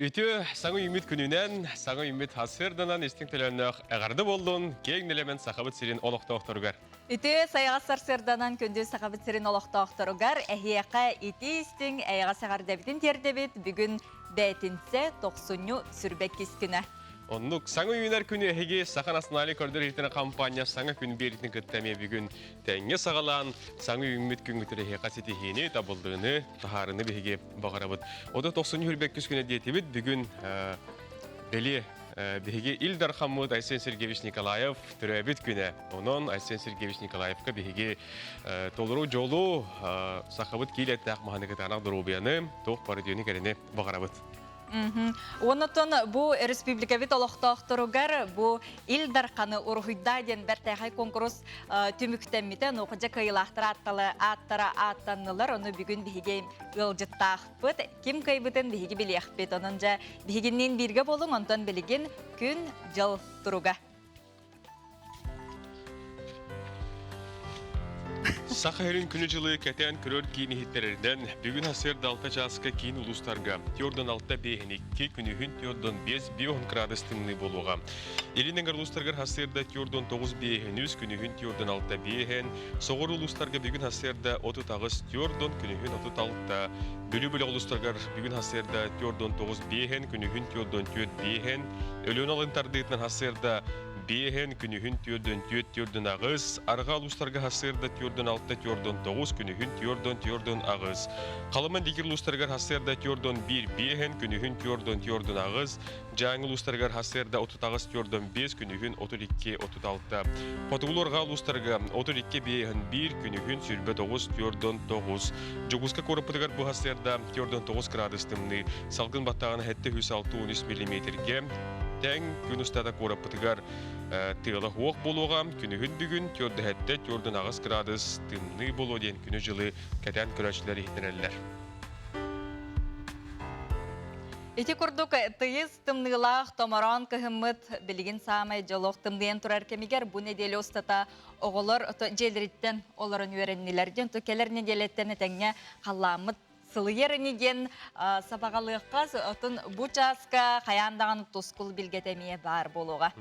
Үтүө саҥа үүммүт күнүнэн, саҥа үүммүт сарсыарданан истиҥ төлөннөөх эҕэрдэ буоллун киэҥ нэлэмэн Сахабыт сирин олохтоохторугар. Үтүө сайаҕас сарсыарданан күндү Сахабыт сирин олохтоохторугар эһиэхэ итии истиҥ эйэҕэс эҕэрдэбитин тиэрдэбит. Бүгүн бээтинсэ тохсунньу сүрбэккис күнэ. Оннук саҥа үүнэр күнү эһиги Саха национальнай көрдөр иһитинэ компания саҥа күн биэритин кытта эмиэ бүгүн тэҥҥэ саҕалаан саҥа үүммүт күҥҥүтүн эһиэхэ ситиһиини, табыллыыны, таһаарыны биһиги баҕарабыт. Ото тохсунньу хүрбэккис күнэ диэтибит. Бүгүн бэлиэ биһиги Ил Дархаммыт Айсен Сергеевич Николаев төрөөбүт күнэ. Онон Айсен Сергеевич Николаевка биһиги толору дьолу, сахабыт киилэттээх маһаны кытаанах доруобуйаны, туох бары үтүөнү кэрэни баҕарабыт. Онотон бу республикабыт олохтоохторугар бу Ил Дарханы уруһуйдаа диэн бэртээхэй куонкурус түмүктэммитэ. Нуохадьа кыайыылаахтар ааттара ааттаннылар. Ону бүгүн биһиги ыалдьыттаахпыт. Ким кыайбытын биһиги билиэхпит. Онон дьэ биһигинниин бииргэ буолуҥ, онтон билигин күн-дьыл туруга. Саха сирин күнү-дьылы кэтээн көрөр киин иһиттэрэринэн, бүгүн сарсыарда 6 чааска киин улуустарга төрдөн 6 бэһин 2, күнүһүн төрдөн 5 5 градус тымныы буолуоҕа. Илин эҥэр улуустаргар сарсыарда төрдөн 9 бэһин 3, күнүһүн төрдөн 6 бэһин, соҕуруу улуустарга бүгүн сарсыарда 38 төрдөн, күнүһүн 36, Бүлүү бөлөх улуустарыгар бүгүн сарсыарда төрдөн 9 бэһин, күнүһүн төрдөн 4 бэһин, Өлөөн алын тардыытынан сарсыарда биэһин, күнүһүн түөрдөн түөрт, түөрдөн аҕыс, арҕаа улуустарга сарсыарда түөрдөн алта, түөрдөн тоҕус, күнүһүн түөрдөн түөрдөн аҕыс. Халыма дигир улуустарыгар сарсыарда түөрдөн биир биэһин, күнүһүн түөрдөн түөрдөн аҕыс, Дьааҥы улуустарыгар сарсыарда 38 түөрдөн биэс, күнүһүн 32 36. Хотугулуу арҕаа улуустарга 32 биэһин биир, күнүһүн 29 түөрдөн тоҕус. Дьокуускай куораппытыгар бу сарсыарда 49 градус тымныы, салгын баттааҕына 763 миллиметргэ тэҥ күн устата куораппытыгар тыала суох буолуоҕа. Күнүһүн бүгүн 47-48 градус тымныы буолуо диэн күнү-дьылы кэтээн көрөөччүлэр иһитиннэрэллэр. Ити курдук тыйыс тымныылаах томороон кыһыммыт билигин саамай дьолох тымныйан турар кэмигэр бу нэдиэлэ устата оҕолор дьиэлэриттэн олорон үөрэннилэр диэн кэлэр нэдиэлэттэн этэҥҥэ халлааммыт сылыйар ини диэн сабаҕалыахха отун бу чааска хайаан даҕаны тускул билгэтэ эмиэ баар буолуоҕа.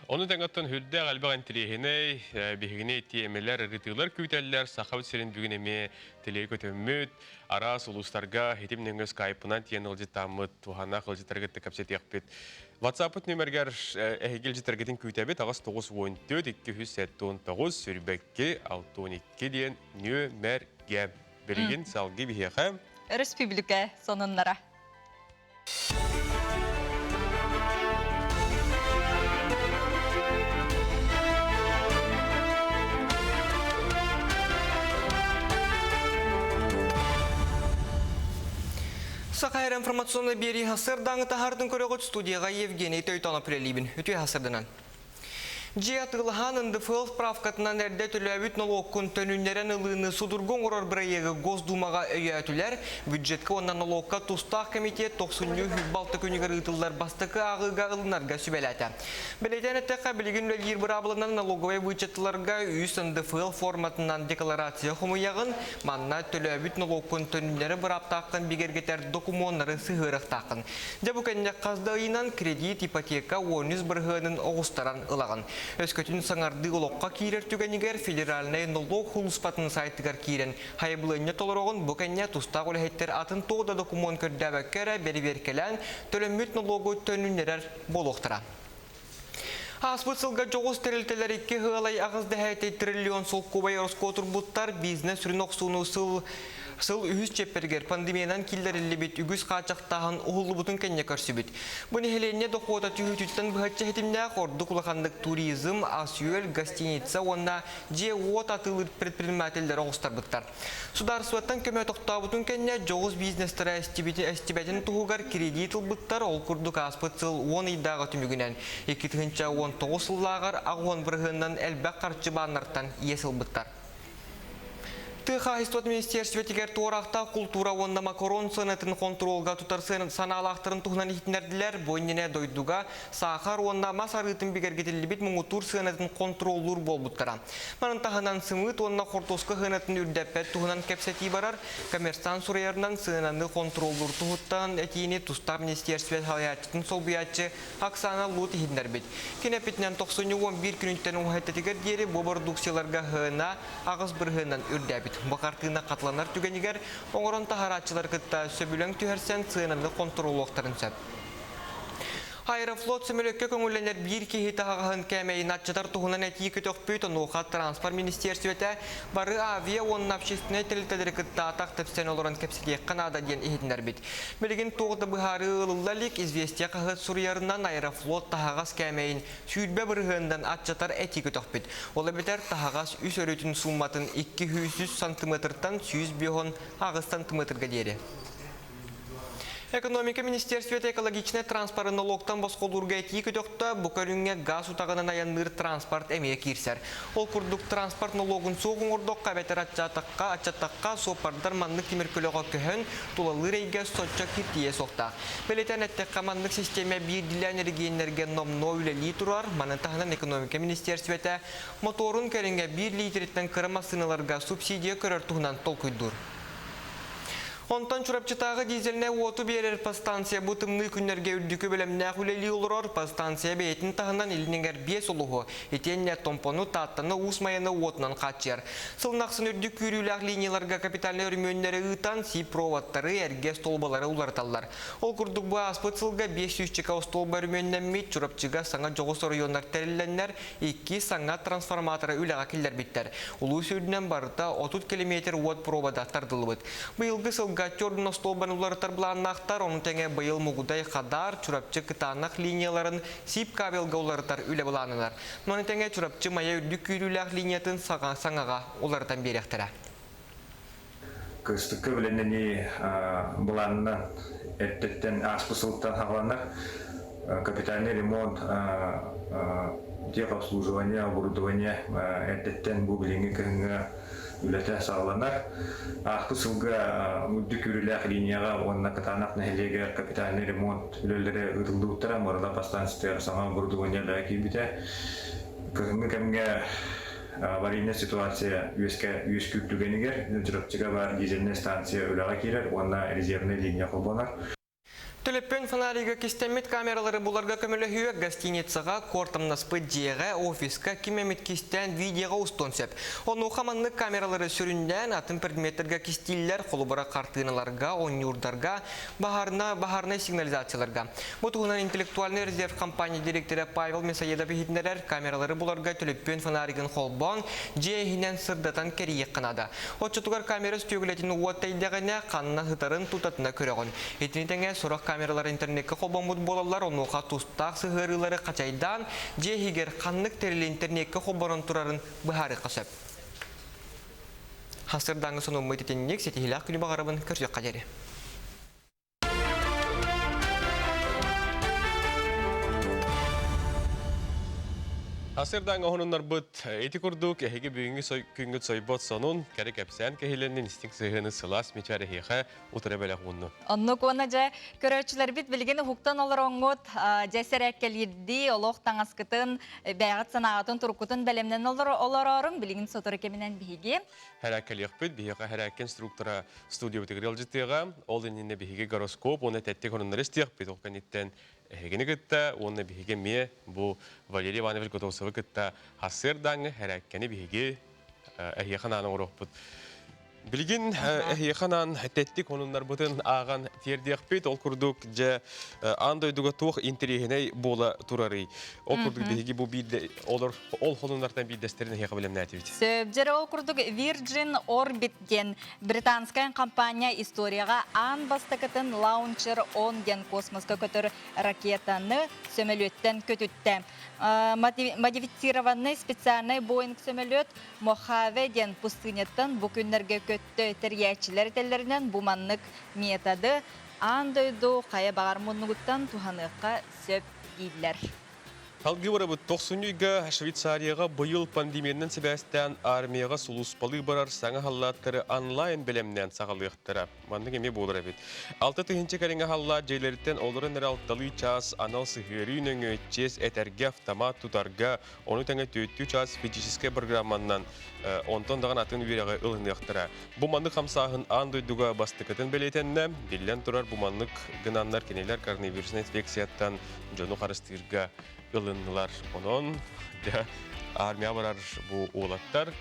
Ону тэҥэ оттон үрдээх элбэх интириэһинэй биһигини тиэмэлэр, ырытыылар күүтэллэр. Сахабыт сирин бүгүн эмиэ тилэйи көтөммүт, араас улуустарга хитим нөҥүө скайпынан тиэн ыалдьыттааммыт, туһааннаах ыалдьыттарга кытта кэпсэтиэхпит. WhatsApp-ыт нүмергэр эһиги илдьитэргитин күүтэбит аҕыс тоҕус уон төрт икки үс сэттэ уон тоҕус сүүрбэкки алта уон икки диэн нүөмэргэ. Билигин салгыы биһиэхэ Өрөспүүбүлүкэ сонуннара. Саха информационный биэрии сарсыардааҥы таһаардын көрөҕүт студияҕа Евгений Тойтонов үлэлиибин. Үтүө сарсыарданан. Дьиэ атыылаһан НДФЛ справкатынан эрдэ төлөөбүт нолуоккун төнүннэрэн ылыыны судургу оҥорор бырайыагы Госдумаҕа өйөөтүлэр. Бюджетка уонна нолуокка тустаах комитет тохсунньу 26 күнүгэр ыытыллар бастакы ааҕыыга ылынарга сүбэлээтэ. Бэлиэтээн эттэххэ, билигин үлэлиир быраабыланан налоговай вычеттарга үс НДФЛ форматынан декларация хомуйаҕын, манна төлөөбүт нолуоккун төнүннэри бырааптааххын бигэргэтэр докумуоннары сыһыарыахтааххын. Дьэ бу кэннэ хас да ыйынан кредит, ипотека 13 бырыһыанын оҕустаран ылаҕын. Өскөтүн саҥардыы олоххо киирэр түгэнигэр федеральнай нолуок сулууспатын сайтыгар киирэн хайабылыанньа толороҕун бу кэннэ тустаах үлэһиттэр атын туох да докумуон көрдөөбөккө эрэ бэрэбиэркэлээн төлөммүт нолуогу төнүннэрэр буолуохтара. Ааспыт сылга дьоҕус тэрилтэлэр икки ыалай аҕыс дэһээтэй триллион солкуобай ороскуотурбуттар бизнес сүрүн охсууну сыл сыл үһүс чиэппэригэр пандемиянан киллэриллибит үгүс хааччахтааһын уһуллубутун кэннэ көрсүбүт. Бу нэһилиэнньэ дохуота түһүүтүттэн быһаччы ситимнээх ордук улаханнык туризм, ас-үөл, гостиница уонна дьиэ-уот атыылыыр предпринимателлэр оҕустарбыттар. Судаарыстыбаттан көмө тохтообутун кэннэ дьоҕус бизнестэрэ эстибэтин туһугар кредит ылбыттар, ол курдук ааспыт сыл уон ыйдааҕы түмүгүнэн 2019 сыллааҕар 80 бырыһыанынан элбэх харчы бааннартан иэс ылбыттар. Тыа хаһайыстыбатын министиэристибэтигэр туораахтаах култуура уонна макарон сыанатын хонтуруолга тутар санаалаахтарын туһунан иһитиннэрдилэр. Бу иннинэ дойдуга саахар уонна мас арыытын бигэргэтиллибит муҥутуур сыанатын хонтуруоллуур буолбуттара. Манан таһынан сымыыт уонна хортуоска сыанатын үрдэппэт туһунан кэпсэтии барар. Коммерсант суруйарынан сыананы хонтуруоллуур туһуттан этиини тустаах министиэристибэ салайааччытын солбуйааччы Оксана Лут иһитиннэрбит. Кини эппитинэн тохсунньу 11 күнүттэн уһаттатыгар диэри бу бородууксуйаларга һына аҕыс бырыһыанынан үрдээбит. Бу хартыына хатыланар түгэнигэр оҥорон таһаарааччылары кытта сөбүлэҥ түһэрсэн сыананы хонтуруолуохтарын сөп. Аэрофлот сөмөлүөккэ көҥүллэнэр биир киһи таһаҕаһын кээмэйин аччатар туһунан этии көтөхпүт, онуоха транспорт министиэрстибэтэ бары авиа уонна общественнай тэрилтэлэри кытта атах тэпсэн олорон кэпсэтиэххэ наада диэн иһитиннэрбит. Билигин туох да быһаарыы ылылла илик, Известия хаһыат суруйарынан Аэрофлот таһаҕас кээмэйин 20 бырыһыанынан аччатар этии көтөхпүт. Ол эбэтэр таһаҕас үс өрүтүн сууматын 203 сантиметртан 158 сантиметрга диэри. Экономика министерствота экологичнай транспорты нолуоктан босхолуурга этии көтөхтө, бу көрүҥҥэ газ утаҕынан айанныыр транспорт эмиэ киирсэр. Ол курдук транспорт нолуогун суох оҥордоххо эбэтэр аччатахха, аччаттахха суоппардар маннык тимир көлөҕө көһөн, тулалыыр эйгэ соччо киртийиэ суохтаах. Бэлиэтээн эттэххэ, маннык систиэмэ биирдиилээн эрэгийиэннэргэ номнуо үлэлии турар. Маны таһынан экономика министерствота моторун кэриҥэ биир лиитириттэн кыра массыыналарга субсидия көрөр туһунан толкуйдуур. Онтон Чурапчытааҕы дизельнэй уоту биэрэр подстанция бу тымныы күннэргэ үрдүкү бэлэмнээх үлэлии олорор. Подстанция бэйэтин таһынан илин биэс улууһу, итиэннэ Томпону, Тааттаны, Уус Майаны уотунан хааччыйар. Сылын ахсын үрдүк күүрүүлээх линияларга капитальнай өрөмүөннэри ыытан, сип-проводтары, эргэ остуолбалары уларыталлар. Ол курдук бу ааспыт сылга 500 чека остуолба өрөмүөннэммит, Чурапчыга саҥа дьоҕус оройуоннар тэриллэннэр, икки саҥа трансформаторы үлэҕэ киллэрбиттэр. Улуус үрдүнэн барыта 30 километр уот провода тардыллыбыт. Быйылгы сылга төрдүн остуолбаны уларытар былааннаахтар, ону тэҥэ быйыл Мугудай, Хадаар, Чурапчы кытаанах линияларын СИП кабелга уларытар үлэ былааннанар. Маны тэҥэ Чурапчы Майа үрдүк күүрүүлээх линиятын саҥаҕа уларытан биэриэхтэрэ. Кыстыкка бэлэмнэнии былаанынан эрдэттэн ааспыт сылтан саҕаланар. Капитальный ремонт, техобслуживание, оборудование эрдэттэн бу билиҥҥи кыһыҥҥы үлэтэ саҕаланар. Ааспыт сылга үрдүк күүрүүлээх линияҕа уонна Кытаанах нэһилиэгэр капитальный ремонт үлэлэрэ ыытыллыбыттара, Мырыла подстанциятыгар саҥа оборудование үлэҕэ киирбитэ. Кыһыҥҥы кэмҥэ аварийная ситуация үөскүүр түгэнигэр Чурапчыга баар дизельнай станция үлэҕэ киирэр уонна резервнэй линия холбонор. Төлөпүөн фонарига кистэммит камералары буларга көмөлөһүө гостиницаҕа, куортамнаспыт дьиэҕэ, офиска ким эмит кистээн видеоҕа устуон сөп. Онуоха маннык камералары сүрүннээн атын предметтэргэ кистииллэр, холобура хартыыналарга, оонньуурдарга, баһаарна, баһаарнай сигнализацияларга. Бу туһунан интеллектуальный резерв компания директора Павел Мясоедов иһитиннэрэр, камералары буларга төлөпүөн фонаригын холбоон, дьиэ иһинэн сырдатан кэрийиэххэ наада. Оччотугар камера өстүөкүлэтин уот тэйдэҕинэ, ханна сытарын тутатына көрөҕүн. Итини тэҥэ сорох камералар интернеккэ холбоммут буолаллар, онуоха тустаах сыһыарыылары хачайдаан, дьиэ иһигэр ханнык тэрили интернеккэ холбонон турарын быһаарыахха сөп. Хасырдааҥҥы сонуммут итинник ситиһиилээх күнү баҕарабын көрсүөххэ диэри. Асырдаҥ оһонуннарбыт ити курдук эһиги бүгүҥҥү күҥҥүт сойбот сонун, кэрэ кэпсээн кэһиилэннин истиҥ сыһыаны сылаас мичээр эһиэхэ утары бэлэх уунну. Оннук уонна дьэ көрөөччүлэрбит билигин уһуктан олороҥҥут дьэ сэрээккэлиирдии олох таҥаскытын бэйэҕит санааҕытын туруккутун бэлэмнэн олорооруҥ билигин сотору кэминэн биһиги Һэрээккэлиэхпит биһиэхэ һэрээккэ инструктора студиябытыгар ыалдьытыаҕа ол иннинэ биһиги гороскоп уонна тэттик хонуннары истиэхпит ол кэнниттэн эһигини кытта уонна биһиги эмиэ бу Валерий Иванович Готовцевы кытта сарсыардааҥҥы һэрээккэни биһиги эһиэхэ анаан оҥоруохпут. Билигин эһиэхэ анаан тэттик хонуннарбытын ааҕан тиэрдиэхпит. Ол курдук дьэ аан дойдуга туох интэриэһинэй буола турарый? Ол курдук биһиги бу биирдэ олор ол хонуннартан биирдэстэрин эһиэхэ бэлэмнээтибит. Сөп. Дьэ ол курдук Virgin Orbit диэн британскай компания историяҕа аан бастакытын Launcher On диэн космоска көтөр ракетаны сөмөлүөттэн көтүттэ. Модифицированный специальный Боинг сөмөлүөт Мохаве диэн пустыняттан бу күннэргэ көттө тэрийээччилэр этэллэринэн бу маннык методы аан дойду хайа баҕар муннугуттан туһаныахха сөп дииллэр. Салгыы барабыт тохсунньуйга Швейцарияҕа быйыл пандемиянан сибээстээн армияҕа сулууспалыы барар саҥа халлааттары онлайн бэлэмнээн саҕалыахтара. Маннык эмиэ буолар эбит. 6 тыһыынча кэриҥэ халлаат дьиэлэриттэн олорон эрэ алталыы чаас анал сыһыарыы нөҥүө чиэс этэргэ, автомат тутарга, ону тэҥэ түөртүү чаас физическэй программаннан онтон даҕаны атын үөрэҕи ылыныахтара. Бу маннык хамсааһын аан дойдуга бастакытын бэлиэтэннэ. Биллэн турар, бу маннык гынаннар кинилэр коронавируснай инфекцияттан дьону харыстыырга ылыннылар. Онон дьэ армия барар бу уолаттар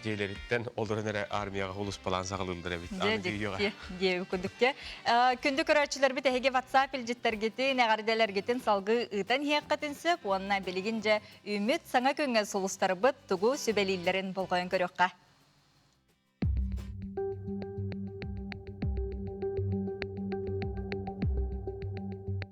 дьиэлэриттэн олорон эрэ армияҕа сулууспалаан саҕалыыллар эбит. Дьэ, дьикти диэбит курдук Күндү көрөөччүлэрбит эһиги WhatsApp илдьиттэргитин, эҕэрдэлэргитин салгыы ыытан иһиэххитин сөп уонна билигин дьэ үүммүт саҥа күҥҥэ сулустарбыт тугу сүбэлииллэрин болҕойон көрүөххэ.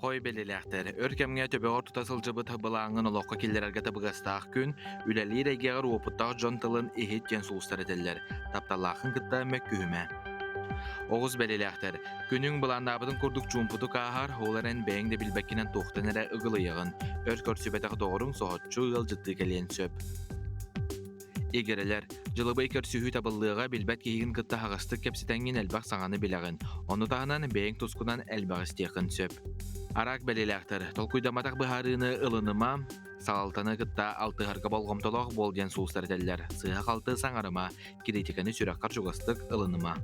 Хой бэлиэлээхтэр өр кэмҥэ төбөҕөр тута сылдьыбыт былааҥҥын олоххо киллэрэргэ табыгастаах күн, үлэлиир эйгэҕэр уопуттаах дьон тылын иһит диэн сулустар этэллэр, тапталлааххын кытта мөккүһүмэ. Оҕус бэлиэлээхтэр күнүҥ былааннаабытын курдук чуумпутук ааһар, ол эрэн бэйэҥ да билбэккинэн туохтан эрэ ыгылыйаҕын, өр көрсүбэтэх доҕоруҥ соһуччу ыалдьыттыы кэлиэн сөп. Игирэлэр, дьылыбай көрсүһүү табыллыаҕа билбэт киһигин кытта аһаҕастык кэпсэтэҥҥин элбэх саҥаны билэҕин, ону таһынан бэйэҥ тускунан элбэҕи истиэххин сөп. Араак бэлиэлээхтэр, толкуйдамматах быһаарыыны ылыныма, салалтаны кытта алтыһарга болҕомтолоох буол диэн сулустар этэллэр. Сыыһа-халты саҥарыма, критиканы сүрэххэр чугастык ылыныма.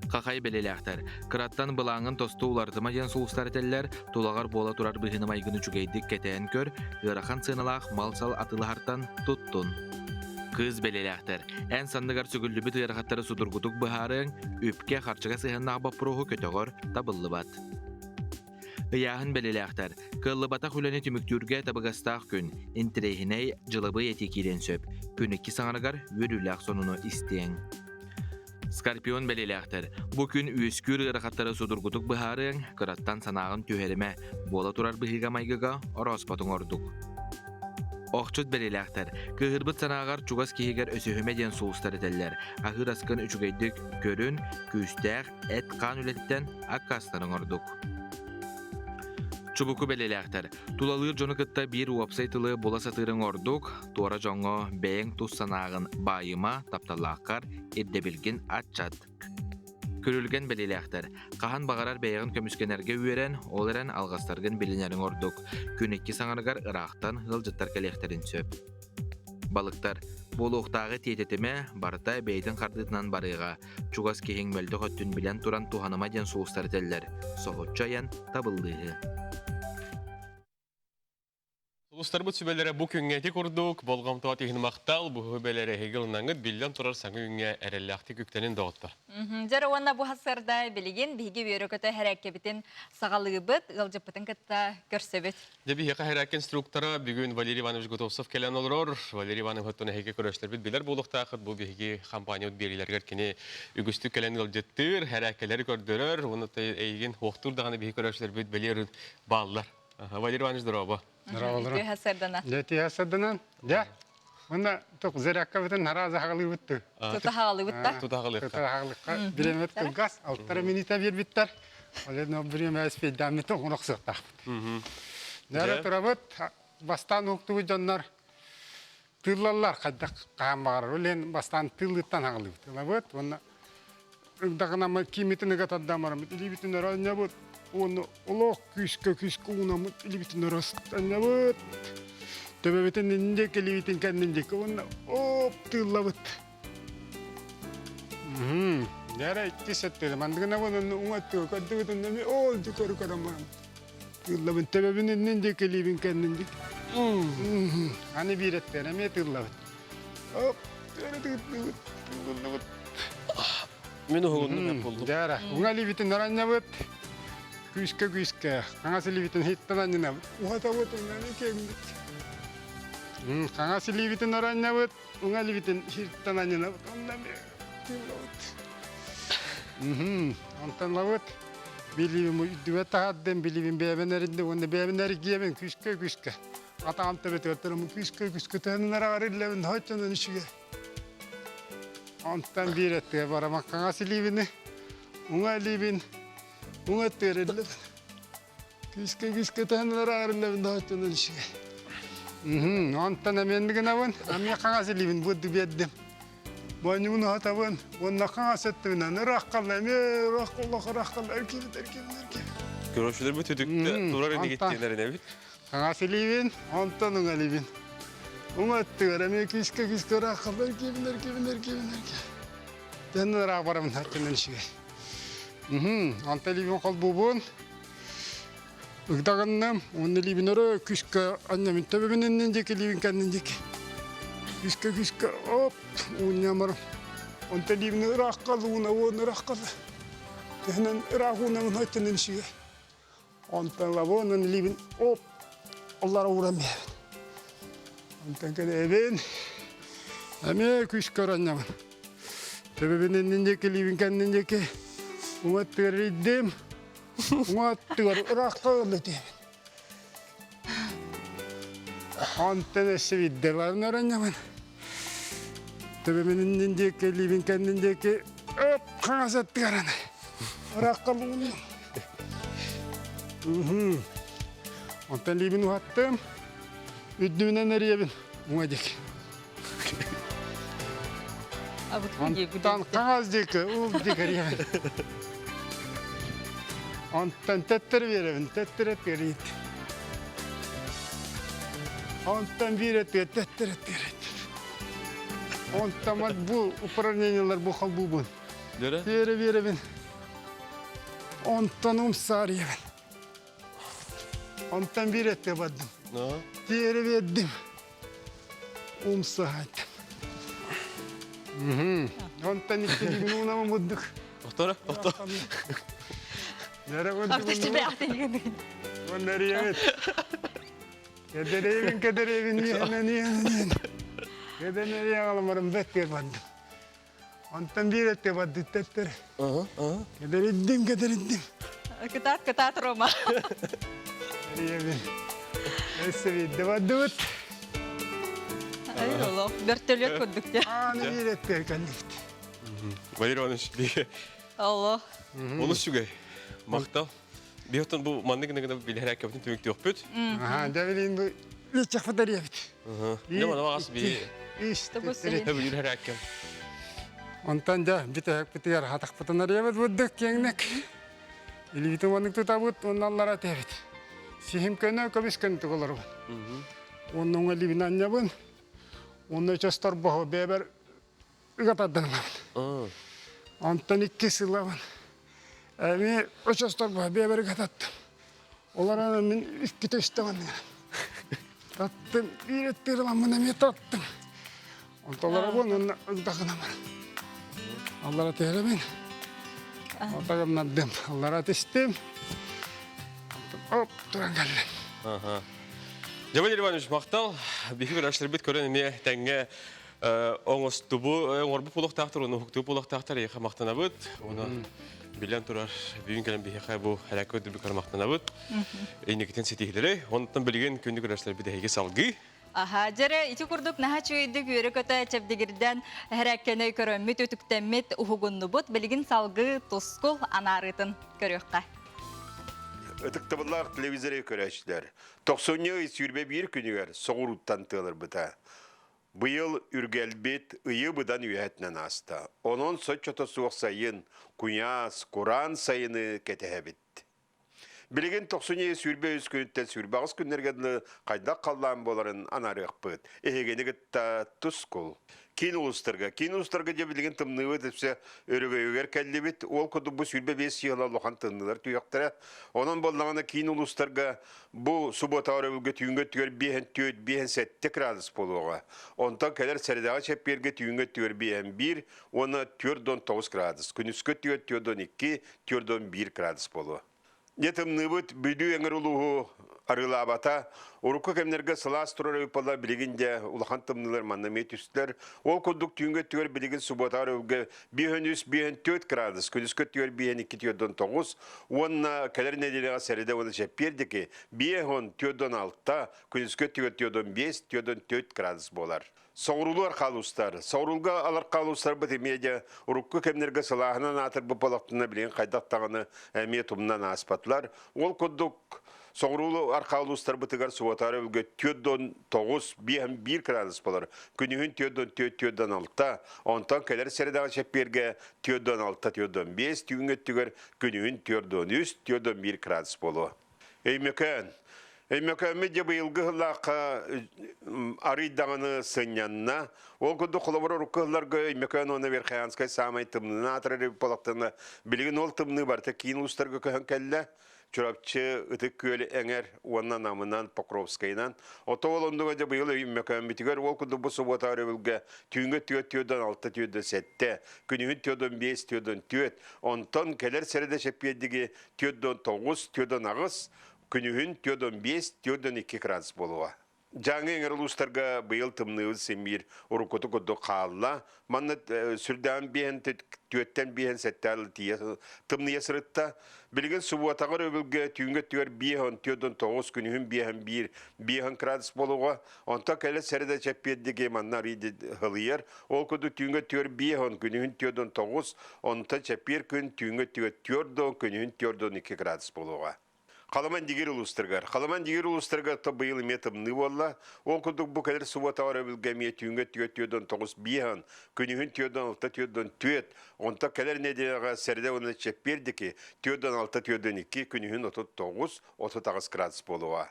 Хахай бэлиэлээхтэр, кыраттан былааҥҥын тосту уларытыма диэн сулустар этэллэр, тулаҕар буола турар быһыыны-майгыны үчүгэйдик кэтээн көр, ыарахан сыаналаах мал-сал атыылаһартан туттун. Кыыс бэлиэлээхтэр, эн санныгар сүгүллүбүт ыарахаттары судургутук быһаарыаҥ, үпкэ-харчыга сыһыаннаах боппуруоһу көтөҕөр табыллыбат. Ыйааһын бэлиэлээхтэр, кыаллыбатах үлэни түмүктүүргэ табыгастаах күн, интэриэһинэй, дьылабыай этии киириэн сөп. Күн икки саҥарыгар үөрүүлээх сонуну истиэҥ. Скорпион бэлиэлээхтэр, бу күн үөскүүр ыарахаттары судургутук быһаарыаҥ, кыраттан санааҕын түһэримэ, буола турар быһыыга-майгыга орооспотуҥ ордук. Охчут бэлиэлээхтэр, кыыһырбыт санааҕар чугас киһигэр өсөһүмэ диэн сулустар этэллэр. Аһыыр аскын үчүгэйдик көрүн, күүстээх, эт-хаан үлэтиттэн аккаастаныҥ ордук. Чубуку бэлиэлээхтэр, тулалыыр дьону кытта биир уопсай тылы була сатыырыҥ ордук, туора дьоҥҥо бэйэҥ тус санааҕын баайыма, тапталлааххар ирдэбилгин аччат. Күрүлгэн бэлиэлээхтэр, хаһан баҕарар бэйэҕин көмүскэнэргэ үөрэн, ол эрэн алҕастаргын билинэриҥ ордук. Күн икки саҥарыгар ыраахтан ыалдьыттар кэлиэхтэрин сөп. Балыктар, буолуохтааҕы тиэтэтимэ, барыта бэйэтин хардыытынан барыаҕа. Чугас киһиҥ мөлтөх өттүн билэн туран туһаныма диэн сулустар этэллэр. Соһуччу айан табыллыыһы. Сулустарбыт сүбэлэрэ бу күҥҥэ ити курдук, болҕомтоҕо иһин махтал, бу сүбэлэри эһиги ылынаҥҥыт биллэн турар саҥа күҥҥэ эрэллээхтик үктэнин доҕоттор. Дьэ уонна бу сарсыарда билигин биһиги үөрэ-көтө һэрээккэбитин саҕалыыбыт, ыалдьыппытын кытта көрсөбүт. Дьэ биһиэхэ һэрээккэ инструктора бүгүн Валерий Иванович Готовцев кэлэн олорор. Валерий Иванович оттон эһиги көрөөччүлэрбит билэр буолуохтаахыт. Бу биһиги компаниябыт биэриилэригэр кини үгүстүк кэлэн ыалдьыттыыр, һэрээккэлэри көрдөрөр. Уонна эйигин хуохтуур даҕаны биһиги көрөөччүлэрбит бэлиэр бааллар. Валерий Иванович, здорово. Здорово. Үтүө сарданан. Дьэ, үтүө сарданан. Дьэ, уонна тук зарядка бүтүн хараза хагалыыбыт Тута хагалыыбыт да? Тута хагалыыкка. Тута хагалыыкка. Биремет кылгас, алтара минута биэрбиттэр. Ол но время спейдаммыт оҥорохсуохтаахпыт. Нара турабыт, бастаан уһуктубут дьоннор тыыллаллар хайдах хаһан баҕарар. Ол бастаан тыыллыттан хагалыыбыт. Ылабыт уонна ырдагынаммыт кимитин ыга тардамарымыт илиибитин өрө анньабыт уонна олох күүскэ күүскэ уунаммыт илиибитин өрө анньабыт төбөбүтүн инники илиибитин кэннин диэки уонна оп тыыллабыт Дьэ иккис өттүгэр мандыгынабын онно уҥа өттүгэр көрдүгүт онно эмиэ ол дьэ көрө көрөн баран тыыллабын төбөбүн иннин диэки илиибин кэннин диэки аны биир өттүгэр эмиэ тыыллабыт оп тыыллыбыт тыыллыбыт Мин уһугуннум булдум. Дьара, уҥа илиибитин оранньабыт, күүскэ күүскэ, хаҥас илиибитин иһиттэн анньынабыт, уһатабыт, уҥаны киэҥмит. Хаҥас илиибитин оранньабыт, уҥа илиибитин иһиттэн анньынабыт, онно тыыллабыт. Онтон лабыт, билиибин үрдүгэ таһаардым, билиибин бэйэбин эринним, уонна бэйэбин эргийэбин күүскэ күүскэ. Атаҕым төбөтүгэр туруммун күүскэ күүскэ тыһыннар арыыллабын, хоччонон үчүгэй. Онтон биир өттүгэр бараман хаҥас илиибини, уҥа илиибин уҥа өттүгэр иллэбин. Күүскэ күүскэ таһыннар аарыллабын да хоччонон үчүгэй. Онтон эмиэннигинабын, эмиэ хаҥас илиибин быдды биэрдим. Моонньубун уһатабын, уонна хаҥас өттүбүнэн ыраах халла, эмиэ ыраах холлох ыраах халла, эргийбит, эргийбит, эргийбит. Көрөөччүлэрбит үтүктэ турар инигиттиэнэрин эбит. Хаҥас илиибин, онтон уҥа илиибин. Уҥа өттүгэр эмиэ күүскэ-күүскэ ыраах халла, эргийбин, эргийбин, эргийбин, эргийбин. Тэн ыраах барабын хаттынан үчүгэй. Онтон илиибин холбуубун. Ыгдаҕынным, уонна илиибин өрө күүскэ анньамын төбөбүн иннин диэки, илиибин кэннин диэки. Күүскэ күүскэ оп, уунньамар. Онтон илиибин ыраахха лууна уон ыраахха Төһөнөн ыраах уунабын өттүнэн үчүгэй. Онтон лабонан илиибин оп, оллара ууран биэрэбин. Онтон кэлэбин, эмиэ күүскэ оранньабын. Төбөбүн иннин диэки, илиибин кэннин диэки уҥа өттүгэр Уҥа ыраахха ылла диэбин. Онтон өссө биирдэ оранньабын. Төбөмүн иннин диэки, илиибин кэннин диэки өп хаҥас өттүгэр аны. Ыраахха лууннум. Онтон илиибин уһаттым. Үрдүбүнэн эрийэбин. Уҥа диэки. Онтон хаҥас диэки, уул диэки эрийэбин. Онтон төттөрү биэрэбин, төттөрү өттүгэр Онтон биир өттүгэр төттөрү өттүгэр Онтон вот бу упражнениялар бу холбуубун. Биэрэ биэрэбин. Онтон умсаарыйабын. Онтон биир өттүгэр бардым. Тиэрэ биэрдим. Умсаайдым. Онтон икки уунама муддук. Тохтор, тохтор. Кэдэрейбин, кэдэрейбин, иһэнэн, иһэнэн. Кэдэрейбин аламарым бэттиэр бардым. Онтон биир өттө бардыттаттар. Кэдэриддим, кэдэриддим. Кытаат, кытаат, Рома. Эрийэбин. Өссө биирдэ бардыбыт. Ай, олох, бөртөлүөт курдук дьэ. Ааны биир өттүгэр кэллибит. Валерий Иванович, биһи Олох. олус үчүгэй. Махтал. Биһиттэн бу маннык гына билэрээккэбитин түмүктүөхпүт. Аха, дьэ билин бу үччэхпит эрийэбит. Дьэ мана аас биһи билэрээккэм. Онтон дьэ бүтэһикпитигэр хатахпытын арыйабыт бурдук киэҥник. Илиитин уоннык тутабыт, уонна аллара тэбит. Сиһим көнө, көмүс көнтүк олоробун. Уонна уҥа илиибин анньабын. Уонна өчөс торбоһу бэйэбэр ыга тардан ылабын. Онтон икки сылабын. Эми өчөс торбоһу бэйэбэр ыга таттым. Олорон мин иккитэ үстэ манныгын. Таттым, биир өттүгэр ыламмын эмиэ таттым. Онтолоробун уонна ыгдахына баран. Аллара түһэрэбин. Отагымнардым. Аллара түстүм. Оп, туран кэллим. Ага. Дьабыл Иванович, махтал. Биһиги көрөөччүлэрбит көрөн эмиэ тэҥҥэ оҥостубу, оҥорбут буолуохтаахтар, уонна уһуктубут буолуохтаахтар эйиэхэ махтанабыт. Уонна билэн турар, бүгүн кэлэн биһиэхэ бу элэккэ үрдүбүкэр махтанабыт. Инникитин ситиһилэри. Онтон билигин күндү көрөөччүлэрбит эһиги салгыы. Аха, дьэрэ ити курдук наһаа үчүгэйдик үөрэ-көтө чэбдигирдэн эһэрээккэни көрөммүт, үтүктэммит, уһугуннубут. Билигин салгыы тускул анаарыытын көрүөххэ. Ытыктабыллаах телевизоры көрөөччүлэр, тохсунньу ый 21 күнүгэр соҕурууттан тыалырбыта. Быйыл үргэлбит ыйы быдан үөһэтинэн ааста. Онон соччото суох сайын, куйаас, кураан сайыны кэтэһэбит. Билигин тохсунньу 23 күнүттэн 28 күннэргэ дылы хайдах халлаан буоларын анаарыахпыт. Эһигини кытта тускул. Киин улуустарга. Киин улуустарга дьэ билигин тымныыбыт өссө өрөгөйүгэр кэллибит. Ол курдук бу 25 сыала улахан тымныылар түһүөхтэрэ. Онон буоллаҕына киин улуустарга бу субуота өрөбүлгэ түүҥҥү өттүгэр биэһэн түөрт, биэһэн сэттэ градус буолуоҕа. Онтон кэлэр сэрэдэҕэ чэппиэргэ түүҥҥү өттүгэр биэһэн биир уонна 4,9 градус. Күнүскү өттүгэр 4,2, 4,1 градус буолуо. Дьэ тымныыбыт Бүлүү эҥэр улууһу арыылаабата. Урукку кэмнэргэ сылаас турар ыйыппалар билигин дьэ улахан тымныылар манна эмиэ түстүлэр. Ол курдук түүҥҥү өттүгэр билигин субуотаҕар өлгө 5-3, 5-4 градус, күнүскү өттүгэр 5-2-4-9 уонна кэлэр нэдиэлэҕэ сэрэдэ уонна чэппиэр диэки 5-10-4-6, күнүскү өттүгэр 4-5, 4-4 градус буолар. Соҕуруулуу архаалуустар. Соҕуруулга алархаалуустарбыт эмиэ дьэ урукку кэмнэргэ сылааһынан аатырбыт буолахтына билигин хайдах даҕаны эмиэ тумнан ааспатылар. Ол курдук. Соҕуруулуу архаа улуустарбытыгар субуотаары өлгө 49 5 1 градус болар. Күнүһүн 44 46, онтон кэлэр сэрэдэҕэ чэппиэргэ 46 45, түүҥҥү өттүгэр күнүһүн 43 41 градус буолуо. Өймөкөөн. Өймөкөөммүт дьэ быйылгы сыллаахха арый даҕаны сынньанна. Ол курдук холобур урукку сылларга Өймөкөөн уонна Верхоянскай саамай тымныынан аатырар эбит буоллахтарына, билигин ол тымныы барыта киин улуустарга көһөн кэллэ. Чурапчы, Ытык Күөл эҥэр уонна Намынан, Покровскайынан. Ото ол оннуга дьэ быйыл Өймөкөөммүтүгэр ол курдук бу субуота өрөбүлгэ түүҥҥү түөрт түөрдэн алта түөрдэн сэттэ, күнүһүн түөрдэн биэс түөрдэн түөрт, онтон кэлэр сэрэдэ чэппиэрдиги 49, 48, күнүһүн 45, 42 градус буолуоҕа. Дьааҥы эҥэр улуустарга быйыл тымныыбыт симиир уруккуту курдук хаалла. Манна сүрдээн биэһэн түөттэн биэһэн сэттээл тиийэ тымныйа сырытта. Билигин субуотаҕа өрөбүлгэ түүҥҥэ түөр биэһэн түөрдөн тоҕус күнүһүн биэһэн биир биэһэн градус буолуоҕа. Онтон кэлэ сэрэдэ чэппиэрдиги манна арый хылыйар. Ол курдук түүҥҥэ түөр биэһэн күнүһүн түөрдөн тоҕус, онтон чэппиэр күн түүҥҥэ түөр түөрдөн күнүһүн түөрдөн икки градус буолуоҕа. Халаман дигир улуустарыгар. Халаман дигир улуустарыгар то быйыл эмиэ тымныы буолла. Ол курдук бу кэлэр субуотаҕа өрөбүлгэ эмиэ түүҥҥэ түөрт түөрдөн тоҕус биэһэн, күнүһүн түөрдөн алта түөрдөн түөрт, онтон кэлэр нэдиэлэҕэ сэрдэ уонна чэппиэр диэки түөрдөн алта түөрдөн икки, күнүһүн отут тоҕус, отут аҕыс градус буолуоҕа.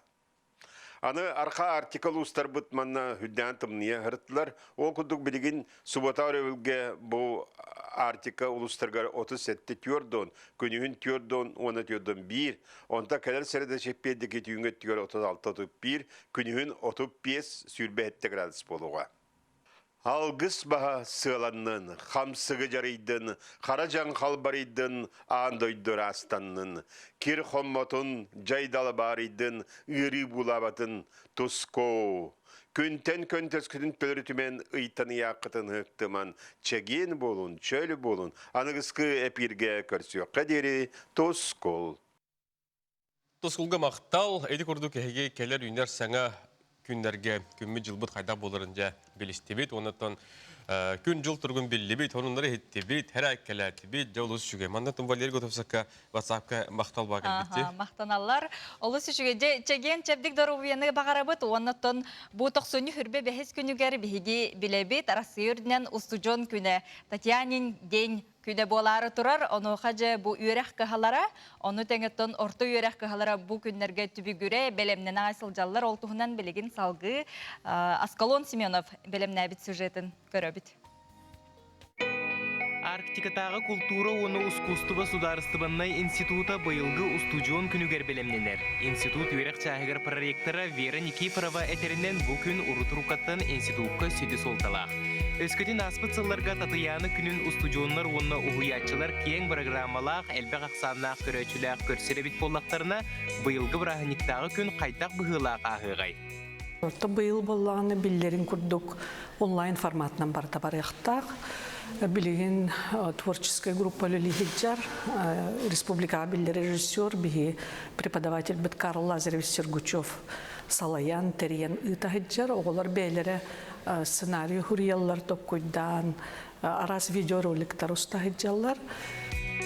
Аны Арха Арктика улуустарбыт манна үрдээн тымныйа сырыттылар. Ол курдук билигин субуота өрөбүлгэ бу Арктика улуустарыгар 37 түөрт күнүһүн түөрт уонна түөрт биир, онтон кэлэр сэрэдэ чэппиэрдики түүҥҥү өттүгэр 36 31, күнүһүн 35 сүүрбэ градус буолуоҕа. Алгыс баһа сыаланнын, хамсыгы дьарыйдын, хара дьаҥ халбарыйдын, аан дойду ыраастаннын, кир хоммотун, дьайдала баарыйдын, ыарыы буулаабатын, тускоо! Күнтэн көнтөскүтүн төлөрүтүмэн, ыйтан ыйааххытын ыһыктыман, чэгиэн буолун, чөл буолун, аныгыскы эпииргэ көрсүөххэ диэри тускул! Тускулга махтал, ити курдук эһиги кэлэр үүнэр саҥа күннэргэ күммүт-дьылбыт хайдах буоларын дьэ билистибит. Оннуттан күн-дьыл туругун биллибит, сонуннары иһиттибит, хэрээккэлээтибит, дьэ олус үчүгэй. Манна тум Валерий Готовцевка WhatsApp-ка махтал баа кэлбитти. Махтаналлар. Олус үчүгэй. Дьэ, чэгиэн чэбдик доруобуйаны баҕарабыт. Уоннаттан бу тохсунньу хүрбэ бэһис күнүгэр биһиги билэбит Арассыыйа үрдүнэн устудьуон күнэ Татьянин день күнэ буолаары турар. Онуоха дьэ бу үөрэх кыһалара, ону тэҥэттэн орто үөрэх кыһалара бу күннэргэ түбүгүрэ, бэлэмнэнэ аҕай сылдьаллар. Ол туһунан билигин салгыы Аскалон Семенов бэлэмнээбит сюжетын көрөбүт. Арктикатааҕы култуура уонна ускуустуба судаарыстыбаннай института быйылгы устудьуон күнүгэр бэлэмнэнэр. Институт үөрэх чааһыгар проректора Вера Никифорова этэринэн бу күн урут-уруккаттан институкка сүдү суолталаах. Өскөтүн ааспыт сылларга Татыйаана күнүн устудьуоннар уонна уһуйааччылар киэҥ бырагыраамалаах, элбэх ахсааннаах көрөөччүлээх көрсөр эбит буоллахтарына, быйылгы бырааһынньыктааҕы күн хайдах быһыылаах ааһыаҕай? Орто быйыл буоллаҕына биллэрин курдук онлайн форматынан барыта барыахтаах. Билигин творческая группа үлэлииһиджар республикаҕа биллэр режиссер биһи преподавательбит Карл Лазаревич Сергучев салайан, тэрийэн ыыта сылдьар. Оҕолор бэйэлэрэ сценарий суруйаллар, токкуйдаан, араас видеороликтар уста сылдьаллар.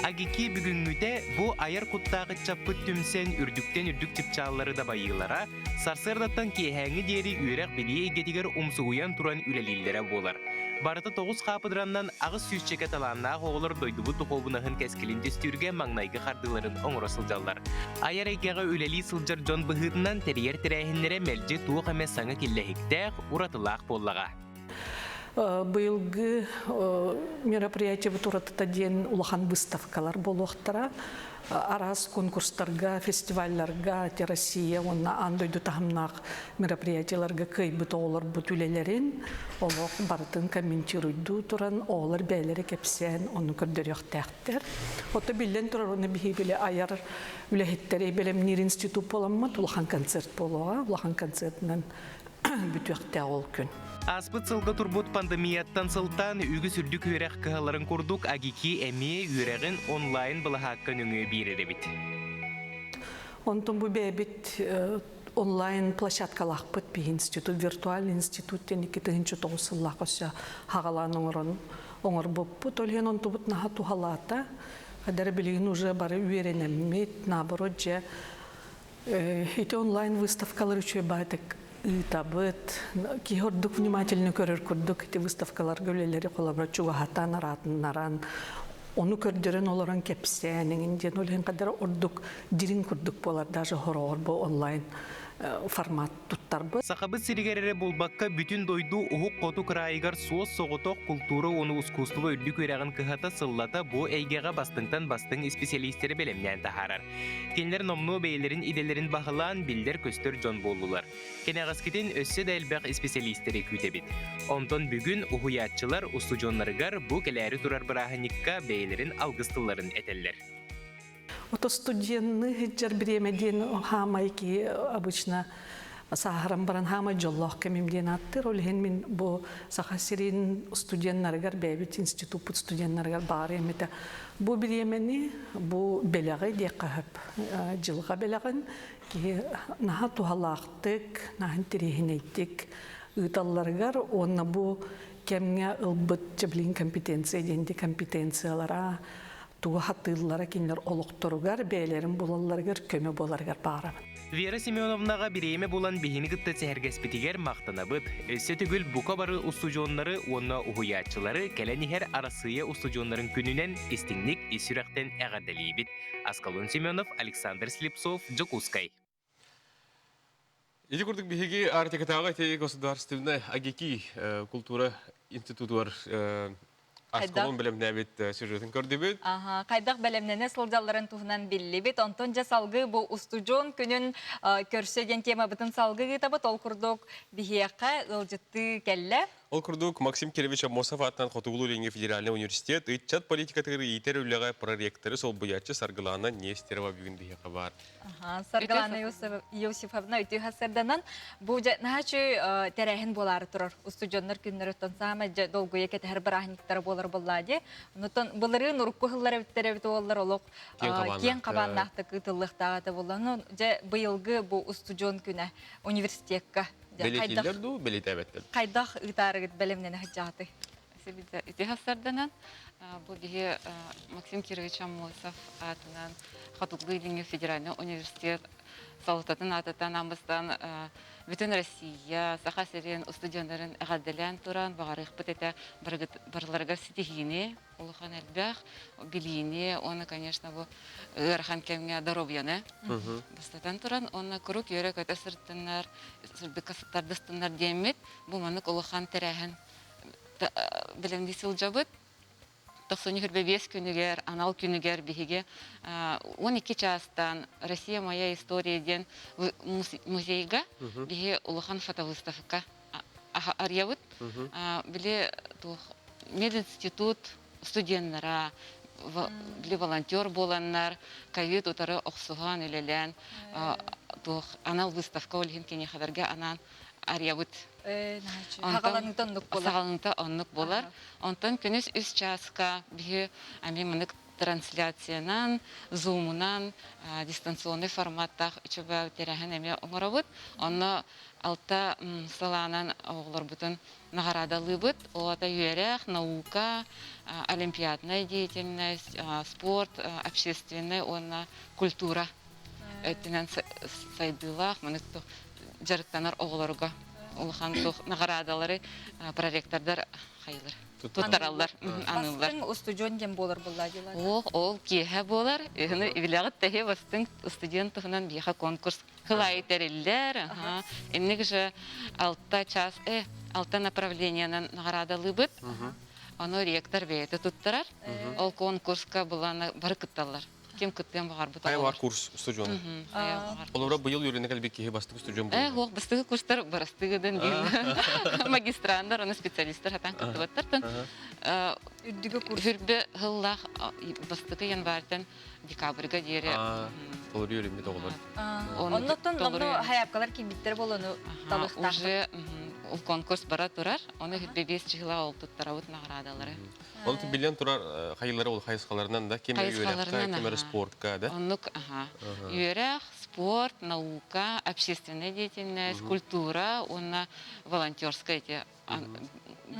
Агики бүгүҥҥүтэ бу айар куттаах ыччаппыт түмсэн үрдүктэн үрдүк чыпчааллары дабайыылара, сарсыардаттан киэһээҥҥи диэри үөрэх-билии эйгэтигэр умсугуйан туран үлэлииллэрэ буолар. Барыта тоҕус хаапыдыраннан аҕыс сүүсчэкэ талааннаах оҕолор дойдубут духуобунаһын кэскилин түстүүргэ маҥнайгы хардыыларын оҥоро сылдьаллар. Айар эйгэҕэ үлэлии сылдьар дьон быһыытынан тэрийэр тэрээһиннэрэ мэлдьи туох эмэ саҥа киллэһиктээх, уратылаах буоллаҕа. Быйылгы мероприятиебыт уратыта диэн улахан выставкалар буолуохтара. Араас конкурстарга, фестивалларга, Россия уонна аан дойду таһымнаах мероприятиеларга кыайбыт оҕолорбут үлэлэрин олох барытын комментируйдуу туран оҕолор бэйэлэрэ кэпсээн ону көрдөрүөхтээхтэр. Ото биллэн турар уонна биһиги били айар үлэһиттэри бэлэмниир институт буоламмыт улахан концерт буолуоҕа. Улахан концертынан бүтүөхтээх ол күн. Ааспыт сылга турбут пандемияттан сылтаан үгүс үрдүк үөрэх кыһаларын курдук АГИКИ эмиэ үөрэҕин онлайн былаһаакка нөҥүө биэрэр эбит. Онтон бу бэйэбит онлайн площадкалаахпыт биһи институт, виртуальный институт диэн 2009 сыллаах өссө хаҕалаан оҥорон оҥорбуппут. Ол иһин онтубут наһаа туһалаата. Хадара билигин уже бары үөрэнэммит, наоборот дьэ. Ити онлайн выставкалар үчүгэй баайтык ыытабыт. Киһи ордук внимательно көрөр курдук ити выставкаларга үлэлэри холобура чугаһатан, араатыннаран, ону көрдөрөн олорон кэпсээн эҥин диэн ол иһин хадара ордук дириҥ курдук буолар даже хороҕор бу онлайн формат туттарбыт. Сахабыт сиригэр эрэ буолбакка, бүтүн дойду уһук хоту кыраайыгар суос-соҕотох култуура уонна ускуустуба үрдүк үөрэҕин кыһата сыллата бу эйгэҕэ бастыҥтан бастыҥ исписэлиистэри бэлэмнээн таһаарар. Кинилэр номнуо бэйэлэрин идэлэрин баһылаан биллэр-көстөр дьон буоллулар. Кэнэҕэскитин өссө да элбэх исписэлиистэри күүтэбит. Онтон бүгүн уһуйааччылар устудьуоннарыгар бу кэлээри турар бырааһынньыкка бэйэлэрин алгыс тылларын этэллэр. Ото студенны сылдьар бириэмэ диэн хаамай киһи обычно сааһыран баран хаамай дьоллоох кэмим диэн ааттыыр. Ол иһин мин бу Саха сирин студеннарыгар, бэйэбит институппут студеннарыгар баар эмитэ бу бириэмэни, бу бэлэҕи диэххэ сөп. Дьылҕа бэлэҕин киһи наһаа туһалаахтык, наһаа интэриэһинэйдик ыыталларыгар уонна бу кэмҥэ ылбыт дьэблин компетенция диэн компетенциялара тугу хатыыллара кинилэр олохторугар бэйэлэрин булалларыгар көмө буоларыгар баарабын. Вера Семеновнаҕа бириэмэ булан биһини кытта сэһэргэспитигэр махтанабыт. Өссө төгүл бука бары устудьуоннары уонна уһуйааччылары кэлэн иһэр Арассыыйа устудьуоннарын күнүнэн истиҥник ис сүрэхтэн эҕэрдэлиибит. Аскалон Семенов, Александр Слепцов, Дьокуускай. Ити курдук биһиги Арктикатааҕы ити государственнай АГИКИ култуура институтугар Аскалон бэлэмнээбит сюжетын көрдүбүт. Аха, хайдах бэлэмнэнэ сылдьалларын туһунан биллибит. Онтон дьэ салгыы бу устудьуон күнүн көрсө диэн темабытын салгыы ыытабыт. Ол курдук биһиэхэ ыалдьыттыы кэллэ. Ол курдук Максим Кирович Аммосов аатынан Хотугулуу-Илиҥҥи федеральнай университет ыччат политикатыгар иитэр үлэҕэ проректоры солбуйааччы Саргылаана Нестерова бүгүн биһиэхэ баар. Саргылаана Иосифовна үтүө сарданан бу дьэ наһаа үчүгэй тэрээһин буолаары турар. Устудьуоннар күннөрүттэн саамай дьэ долгуйа кэтэһэр бырааһынньыктара буолар буоллаа дии. Онтон былырыын урукку сыллар эбиттэр эбит уоллар олох киэҥ хабааннаахтык ыытыллыахтаах этэ буолла. Ну дьэ быйылгы бу устудьуон күнэ университекка Бэлиэтииллэр дуу, бэлиэтээбэттэр? Хайдах ыытаарыгыт бэлэмнэнэ сылдьаҕытый? Ити сарданан бу биһи Максим Кирович Аммосов аатынан Хотугулуу-Илиҥҥи федеральнай университет салалтатын аатыттан аан бүтүн Россия, Саха сирин устудьуоннарын эҕэрдэлээн туран баҕарыахпыт этэ барыларыгар ситиһиини, улахан элбэх билиини уонна, конечно, бу ыарахан кэмҥэ доруобуйаны бастатан туран уонна куруук үөрэ-көтө сырыттыннар, сырдыкка тардыстыннар диэммит бу маннык улахан тэрээһин бэлэмнии сылдьабыт. 95 күнүгэр, анал күнүгэр биһиги 12 чаастан «Россия моя история» диэн музейга биһи улахан фотовыставка арыйабыт. Били туох мединститут студеннара, били волонтер буоланнар, ковид утары охсуһан үлэлээн туох анал выставка ол иһин киниэхэлэргэ анаан арыйабыт. Саҕаланыыта оннук буолар. Саҕаланыыта оннук буолар. Онтон күнүс үс чааска биһи ами мынык трансляциянан, зумунан дистанционный форматтаах үчүгэй тэрээһин эмиэ оҥоробут. Онно алта салаанан оҕолорбутун наҕараадалыыбыт. Ол аата үөрэх, наука, олимпиадная деятельность, спорт, общественный уонна культура өттүнэн сайдыылаах маннык дьарыктанар оҕолорго улахан наҕараадалары проректордар хайылар туттараллар аныыллар. Бастыҥ устудьуон диэн буолар буолла дилар. Ол ол киэһэ буолар. Ыһыны билэҕит тэһи бастыҥ студент туһунан биһиэхэ конкурс хылайы тэриллэр. Инник же алта час алта направлениенан наҕараадалыыбыт. Ону ректор бэйэтэ туттарар. Ол конкурска булана бары кытталлар. Ким кыттыан баҕарбыт Хайа бар курс устудьуона. Олора быйыл үөрэнэ кэлбит киһи бастакы устудьуон буолла. Э, бастакы курстар барастыгыдан диэн магистрандар, оны специалисттар хатан кыттыбаттар. Үрдүгү курс. Хүрбө хыллаах бастакы январьтан декабрьга диэри. Толору үөрэммит оҕолор. Оннуттан онно хайапкалар кимбиттер болону талыхтаах. Уже конкурс бара турар. Оны хүрбе бес чыгыла ол туттарабыт наградалары. Ол билэн турар хайылары ол хайысхаларынан да ким үөрэххэ, ким эрэ спортка да. Оннук аха. Үөрэх, спорт, наука, общественная деятельность, культура уонна волонтерская эти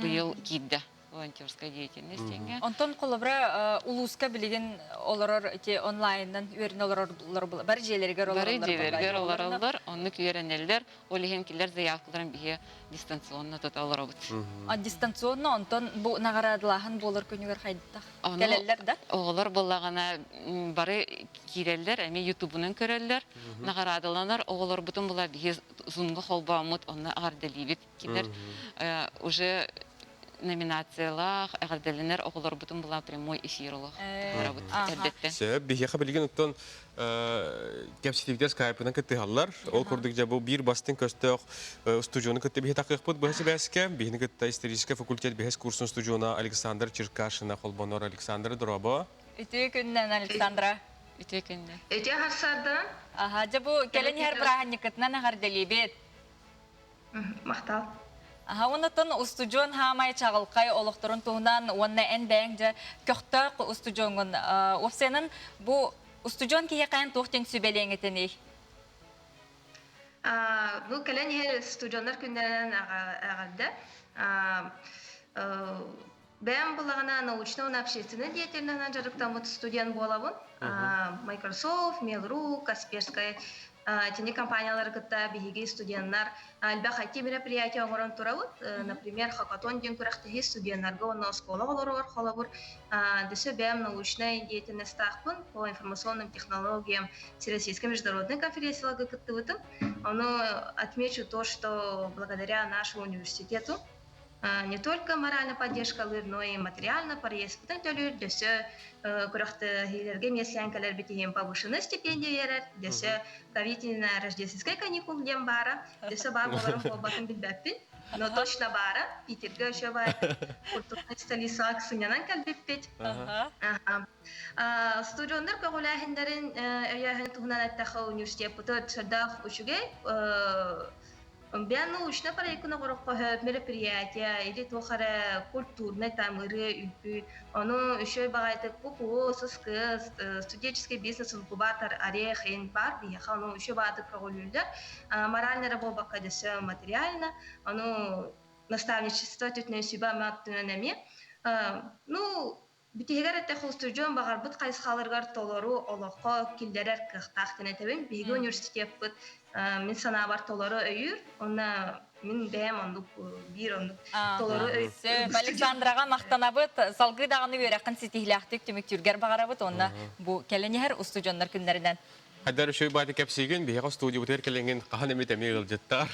быйыл киирдэ. Волонтерская деятельность диэҥҥэ. Онтон холобура улууска билигин олорор ити онлайнынан үөрэнэ олорор бары дьиэлэригэр олороллор. Бары дьиэлэригэр олороллор, оннук үөрэнэллэр. Ол иһин кинилэр заявкаларын биһи дистанционно тута олоробут. Дистанционно онтон бу наҕараадалааһын буолар күнүгэр хайдах кэлэллэр да? Оҕолор буоллаҕына бары киирэллэр, эмиэ ютубунан көрөллөр. Наҕараадаланар оҕолорбутун була биһи зумга холбооммут онно эҕэрдэлиибит. Кинилэр уже номинациялаах эҕэрдэлэнэр оҕолорбутун була прямой эфир олох таһаарабыт эрдэттэн. Сөп, биһиэхэ билигин оттон кэпсэтиибитигэр скайпынан кыттыһаллар. Ол курдук дьэ бу биир бастыҥ көстөөх устудьуону кытта биһи такыахпыт быһа сибээскэ. Биһини кытта историческай факультет бэһис курсун устудьуона Александр Черкашина холбонор. Александр, дорообо. Үтүө күннэн, Александра. Үтүө күннэн. Үтүө харсардан. Аха, дьэ бу кэлэн иһэр бырааһынньыккытынан эҕэрдэлиибит. Махтал. Аха, оннуттан устудьуон хаамай чаҕылхай олохторун туһунан уонна эн бэйэҥ дьэ көхтөөх устудьуоҥҥун. Уопсайынан бу устудьуон киһиэхэ эн туох диэн сүбэлиэҥ этиний? Бу кэлэн иһэр студеннар күннэринэн эҕэрдэ. Бэйэм булаҕына научно уонна общественнай деятельноһынан дьарыктаммыт студент буолабын. Microsoft, Mail.ru, Касперскай итини компаниялары кытта биһиги студеннар элбэх IT мероприятие оҥорон турабыт. Например, хакатон диэн күрэхтэһии студеннарга уонна оскуола оҕолоругар холобур дөссө бэйэм научнай деятельностаахпын по информационным технологиям Всероссийской международной конференцияларга кыттыбытым. Ону отмечу то, что благодаря нашему университету не только морально поддержкалыыр, но и материально проездпытын төлүүр, дөссө күрэхтэһиилэргэ миэстээн кэлэрбит иһин повышенная стипендия биэрэр, дөссө правительная рождественскай каникул диэн баара, дөссө баар буоларын буолбатын билбэппин, но точно баара, Питергэ еще баар культурный столицаҕа сынньанан кэлбиппит. Студеннар көҕүлээһиннэрин өйөөһүн туһунан эттэххэ университеппыт сүрдээх үчүгэй Бэйэм научнай проеккын оҥороххо сөп, мероприятие или туох эрэ культурнай там ырыа, үҥкүү. Ону үчүгэй баҕайытык ППО, ССКС, студенческий бизнес инкубатор Орех ин баар биһиэхэ ону үчүгэй баҕайытык көҕүлүүллэр. Морально эрэ буолбакка дөссө материально. Ону наставничество өттүнэн сүбэ-ама өттүнэн эмиэ. Ну, Бүтүһүгэр эттэххэ, устудьуон баҕарбыт хайысхаларыгар толору олоххо киллэрэр кыахтаах диэн этэбин. Биһиги университеппыт мин санаабар толору өйүүр. Уонна мин бэйэм оннук биир оннук толору өйүүр. Сөп, Александраҕа махтанабыт. Салгыы даҕаны үөрэххин ситиһиилээхтик түмүктүүргэр баҕарабыт уонна бу кэлэн иһэр устудьуоннар күннэринэн. Хайдар үчүгэй баати кэпсиигин, биһиэхэ студиябытыгар кэлэҥҥин хаһан эмит эмиэ ыалдьыттар,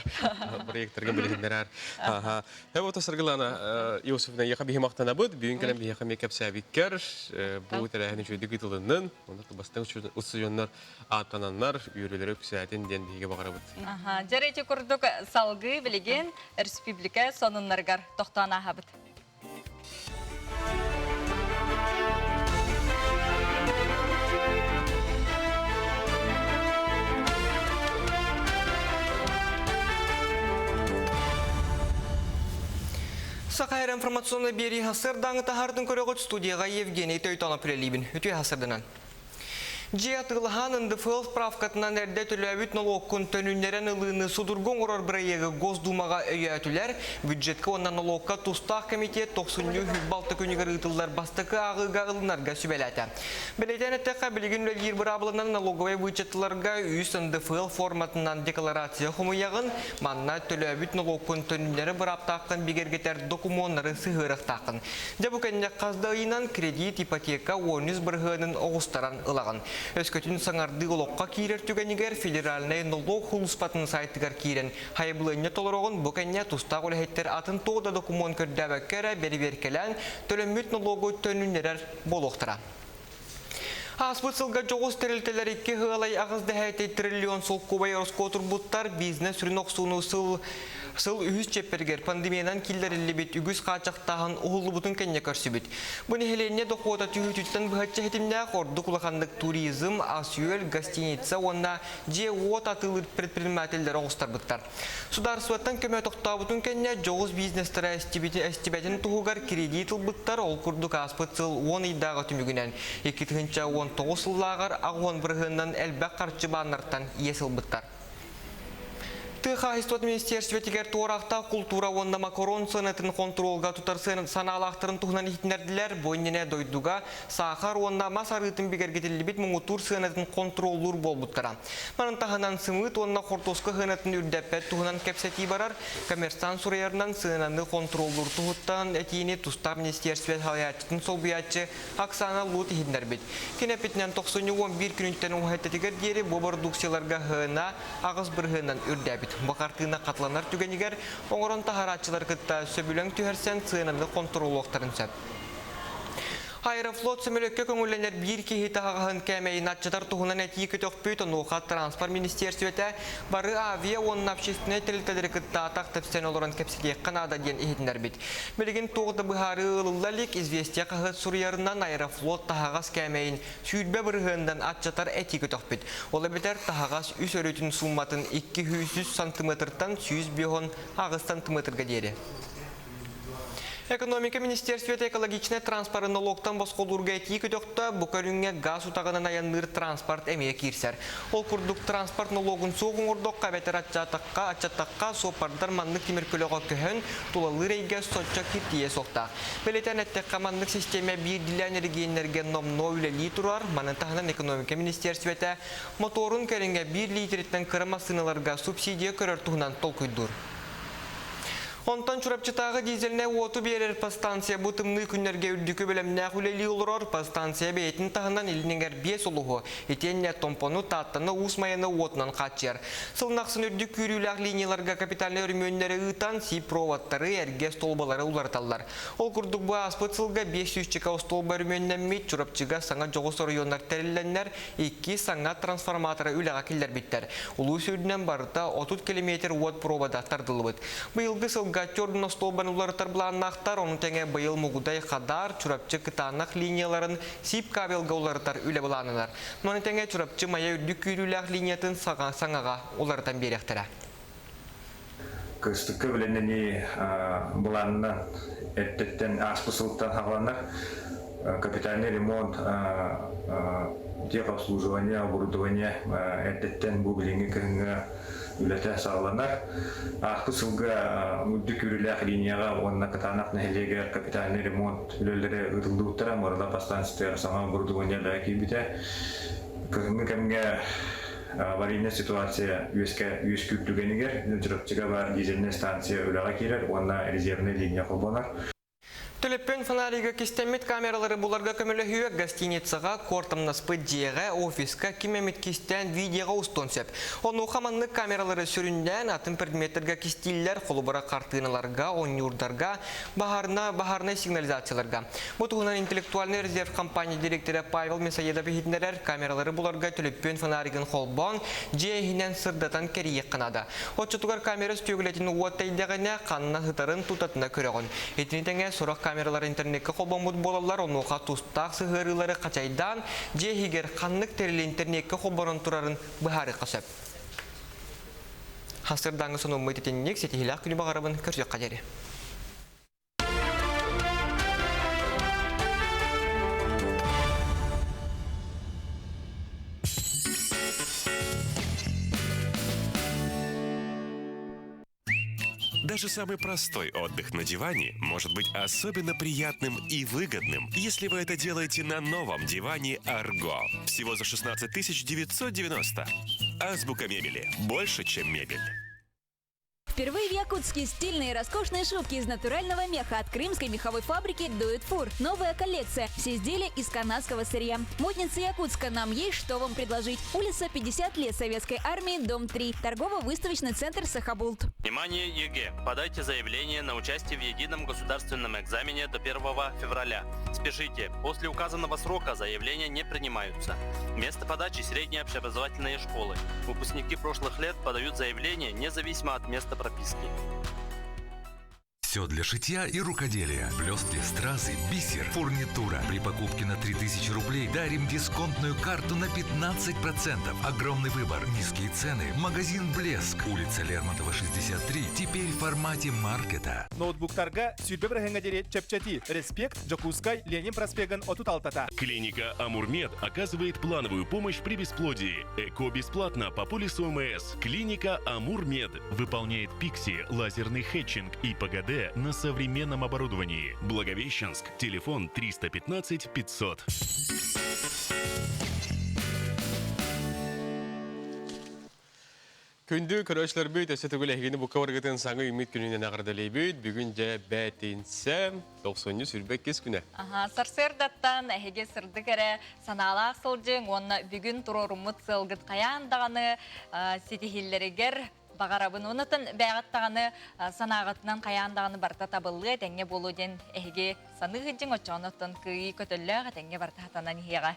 проекторга билиһиннэрэр. Аха. Эво Саргылана Иосифовна, эйиэхэ биһи махтанабыт, бүгүн кэлэн биһиэхэ эмиэ кэпсээбиккэр, бу тэрээһин үчүгэйдик ыытылыннын, онно бастыҥ устудьуоннар ааттананнар, үөрүүлэрэ үксээтин диэн биһиги баҕарабыт. Аха. Дьэ, ити курдук салгыы билигин республика сонуннарыгар тохтоон ааһабыт. Саха информационный биэрии хасырдаҥы таһардын көрөҕүт студияға Евгений Тойтонов үлэлиибин. Үтүө хасырданан. Дьиэ атыылаһан НДФЛ справкатынан эрдэ төлөөбүт нолуоккун төнүннэрэн ылыыны судургу оҥорор бырайыагы Госдумаҕа өйөөтүлэр. Бюджетка уонна нолуокка тустаах комитет тохсунньу 26 күнүгэр ыытыллар бастакы ааҕыыга ылынарга сүбэлээтэ. Бэлиэтээн эттэххэ, билигин үлэлиир быраабыланан налоговай вычеттарга үс НДФЛ форматынан декларация хомуйаҕын, манна төлөөбүт нолуоккун төнүннэри бырааптааххын бигэргэтэр докумуоннары сыһыарыахтааххын. Дьэ бу кэннэ хас да ыйынан кредит, ипотека 13 бырыһыанын оҕустаран ылаҕын. Өскөтүн саҥардыы олоххо киирэр түгэнигэр федеральнай нолуок сулууспатын сайтыгар киирэн хайабылыанньа толороҕун бу кэннэ тустаах үлэһиттэр атын туох да докумуон көрдөөбөккө эрэ бэрэбиэркэлээн төлөммүт нолуогу төнүннэрэр буолуохтара. Ааспыт сылга дьоҕус тэрилтэлэр икки ыалай аҕыс дэһээти триллион солкуобай ороскуотурбуттар бизнес сүрүн охсууну сыл сыл үһүс чиэппэригэр пандемиянан киллэриллибит үгүс хааччахтааһын уһуллубутун кэннэ көрсүбүт. Бу нэһилиэнньэ дохуота түһүүтүттэн быһаччы ситимнээх ордук улаханнык туризм, ас-үөл, гостиница уонна дьиэ-уот атыылыыр предпринимателлэр оҕустарбыттар. Судаарыстыбаттан көмө тохтообутун кэннэ дьоҕус бизнестэрэ эстибэтин туһугар кредит ылбыттар, ол курдук ааспыт сыл уон ыйдааҕы түмүгүнэн 2019 сыллааҕар 80 бырыһыанынан элбэх харчы бааннартан иэс ылбыттар. Тыа хаһайыстыбатын министиэристибэтигэр туораахтаах култуура уонна макарон сыанатын хонтуруолга тутар санаалаахтарын туһунан иһитиннэрдилэр. Бу иннинэ дойдуга саахар уонна мас арыытын бигэргэтиллибит муҥутуур сыанатын хонтуруоллуур буолбуттара. Манан таһынан сымыыт уонна хортуоска сыанатын үрдэппэт туһунан кэпсэтии барар. Коммерсант суруйарынан сыананы хонтуруоллуур туһуттан этиини тустаах министиэристибэ салайааччытын солбуйааччы Оксана Лут иһитиннэрбит. Кини эппитинэн тохсунньу 11 күнүттэн уһайтатыгар диэри бу бородууксуйаларга һына 8 бырыһыанынан үрдээбит. Бу хартыына хатыланар түгэнигэр оҥорон таһарааччылар кытта сөбүлэҥ түһэрсэн сыананы хонтуруолуохтарын сөп. Аэрофлот сөмөлөккө көҥүллэнэр биир киһи таһаҕаһын кээмэйин аччатар туһунан этии көтөхпүт, онуоха транспорт министиэрстибэтэ бары авиа уонна общественнай тэрилтэлэри кытта атах тэпсэн олорон кэпсэтиэххэ наада диэн иһитиннэрбит. Билигин туох да быһаарыы ылылла илик, Известия хаһыат суруйарынан Аэрофлот таһаҕас кээмэйин 20 бырыһыанынан аччатар этии көтөхпүт. Ол эбэтэр таһаҕас үс өрүтүн суумматын 203 сантиметртан 158 сантиметрга диэри. Экономика министерствота экологичнай транспорты нолуоктан босхолуурга этии көтөхтө, бу көрүҥҥэ газ утаҕынан айанныыр транспорт эмиэ киирсэр. Ол курдук транспорт нолуогун суох оҥордоххо эбэтэр аччатахха, аччаттахха суоппардар маннык тимир көлөҕө көһөн, тулалыыр эйгэ соччо киртийиэ суохтаах. Бэлиэтээн эттэххэ, маннык систиэмэ биирдиилээн эрэгийиэннэргэ номнуо үлэлии турар. Маны таһынан экономика министерствота моторун кэриҥэ биир лиитириттэн кыра массыыналарга субсидия көрөр туһунан толкуйдуур. Онтон Чурапчытааҕы дизельнэй уоту биэрэр подстанция бу тымныы күннэргэ үрдүкү бэлэмнээх үлэлии олорор. Подстанция бэйэтин таһынан илин биэс улууһу, итиэннэ Томпону, Тааттаны, Уус Майаны уотунан хааччыйар. Сыл ахсын үрдүк күүрүүлээх линияларга капитальнай өрөмүөннэри ыытан, сип-проводтары, эргэ остуолбалары уларыталлар. Ол курдук бу ааспыт сылга 500 чека остуолба өрөмүөннэммит, Чурапчыга саҥа дьоҕус оройуоннар тэриллэннэр, икки саҥа трансформаторы үлэҕэ киллэрбиттэр. Улуус үрдүнэн барыта 30 километр уот провода тардыллыбыт. Быйылгы сылга төрдүн остуолбаны уларытар былааннаахтар, ону тэҥэ быйыл Мугудай, Хадаар, Чурапчы кытаанах линияларын СИП кабелга уларытар үлэ былааннанар. Маны тэҥэ Чурапчы Майа үрдүк күүрүүлээх линиятын саҥаҕа уларытан биэриэхтэрэ. Кыстыкка бэлэмнэнии былаанынан эрдэттэн ааспыт сылтан саҕаланар. Капитальный ремонт, техобслуживание, оборудование эрдэттэн бу билиҥҥи кыһыҥҥы үлэтэ саҕаланар. Ааспыт сылга үрдүк күүрүүлээх линияҕа уонна Кытаанах нэһилиэгэр капитальный ремонт үлэлэрэ ыытыллыбыттара, Мырыла подстанциятыгар саҥа оборудование үлэҕэ киирбитэ. Кыһыҥҥы кэмҥэ аварийная ситуация үөскэ үөскүүр түгэнигэр Чурапчыга баар дизельнэй станция үлэҕэ киирэр уонна резервнэй линия холбонор. Төлөпүөн фонарига кистэммит камералары буларга көмөлөһүө гостиницаҕа, куортамнаспыт дьиэҕэ, офиска ким эмит кистээн видеоҕа устуон сөп. Онуоха маннык камералары сүрүннээн атын предметтергэ кистииллэр, холобура хартыыналарга, оонньуурдарга, баһаарна, баһаарнай сигнализацияларга. Бу туһунан интеллектуальный резерв компания директора Павел Мясоедов иһитиннэрэр, камералары буларга төлөпүөн фонаригын холбоон, дьиэ иһинэн сырдатан кэрийиэххэ наада. Оччотугар камера өстүөкүлэтин уот тэйдэҕинэ, ханна сытарын тутатына көрөҕүн. Итини тэҥэ сорох камералар интернеккэ холбоммут буолаллар, онуоха тустаах сыһыарыылары хачайдаан, дьиэ иһигэр ханнык тэрили интернеккэ холбонон турарын быһаарыахха сөп. Хасырдааҥы сонуммут итинник ситиһиилээх күнү баҕарабын көрсүөххэ диэри. Даже самый простой отдых на диване может быть особенно приятным и выгодным, если вы это делаете на новом диване «Арго». Всего за 16 990. Азбука мебели. Больше, чем мебель. Впервые в Якутске стильные и роскошные шубки из натурального меха от крымской меховой фабрики «Дует Фур». Новая коллекция. Все изделия из канадского сырья. Модница Якутска. Нам есть что вам предложить. Улица 50 лет Советской армии, дом 3. Торгово-выставочный центр «Сахабулт». Внимание, ЕГЭ! Подайте заявление на участие в едином государственном экзамене до 1 февраля. Спешите, после указанного срока заявления не принимаются. Место подачи средние общеобразовательные школы. Выпускники прошлых лет подают заявление независимо от места прописки. Все для шитья и рукоделия. Блестки, стразы, бисер, фурнитура. При покупке на 3000 рублей дарим дисконтную карту на 15%. Огромный выбор, низкие цены. Магазин «Блеск». Улица Лермонтова, 63. Теперь в формате маркета. Ноутбуктарга сүүрбэ бырыһыаҥҥа диэри чэпчэтии. Респект, Дьокуускай, Ленин проспегын 36-та. Клиника Амурмед оказывает плановую помощь при бесплодии. ЭКО бесплатно по полису ОМС. Клиника Амурмед выполняет ПИКСИ, лазерный хетчинг и ПГД на современном оборудовании. Благовещенск, телефон 315 500. Күндү көрөөччүлэрбит, өссө төгүл эһигини букка баргытын саҥа үүммүт күнүнэн эҕэрдэлиибит. Бүгүн дьэ бээтинсэ, тохсунньу сүүрбэ иккис күнэ. Аха, сарсыардаттан эһиги сырдык эрэ санаалаах сылдьыҥ уонна бүгүн туруоруммут сыалгыт хайаан даҕаны ситиһиллэригэр баҕарабын. Онутун бэйэҕит даҕаны санааҕытынан хайаан даҕаны барыта табыллыа, этэҥҥэ буолуо диэн эһиги саныы сылдьыҥ, оччоҕуна кыайыы көтөллөөх этэҥҥэ барыта хатанан иһиэҕэ.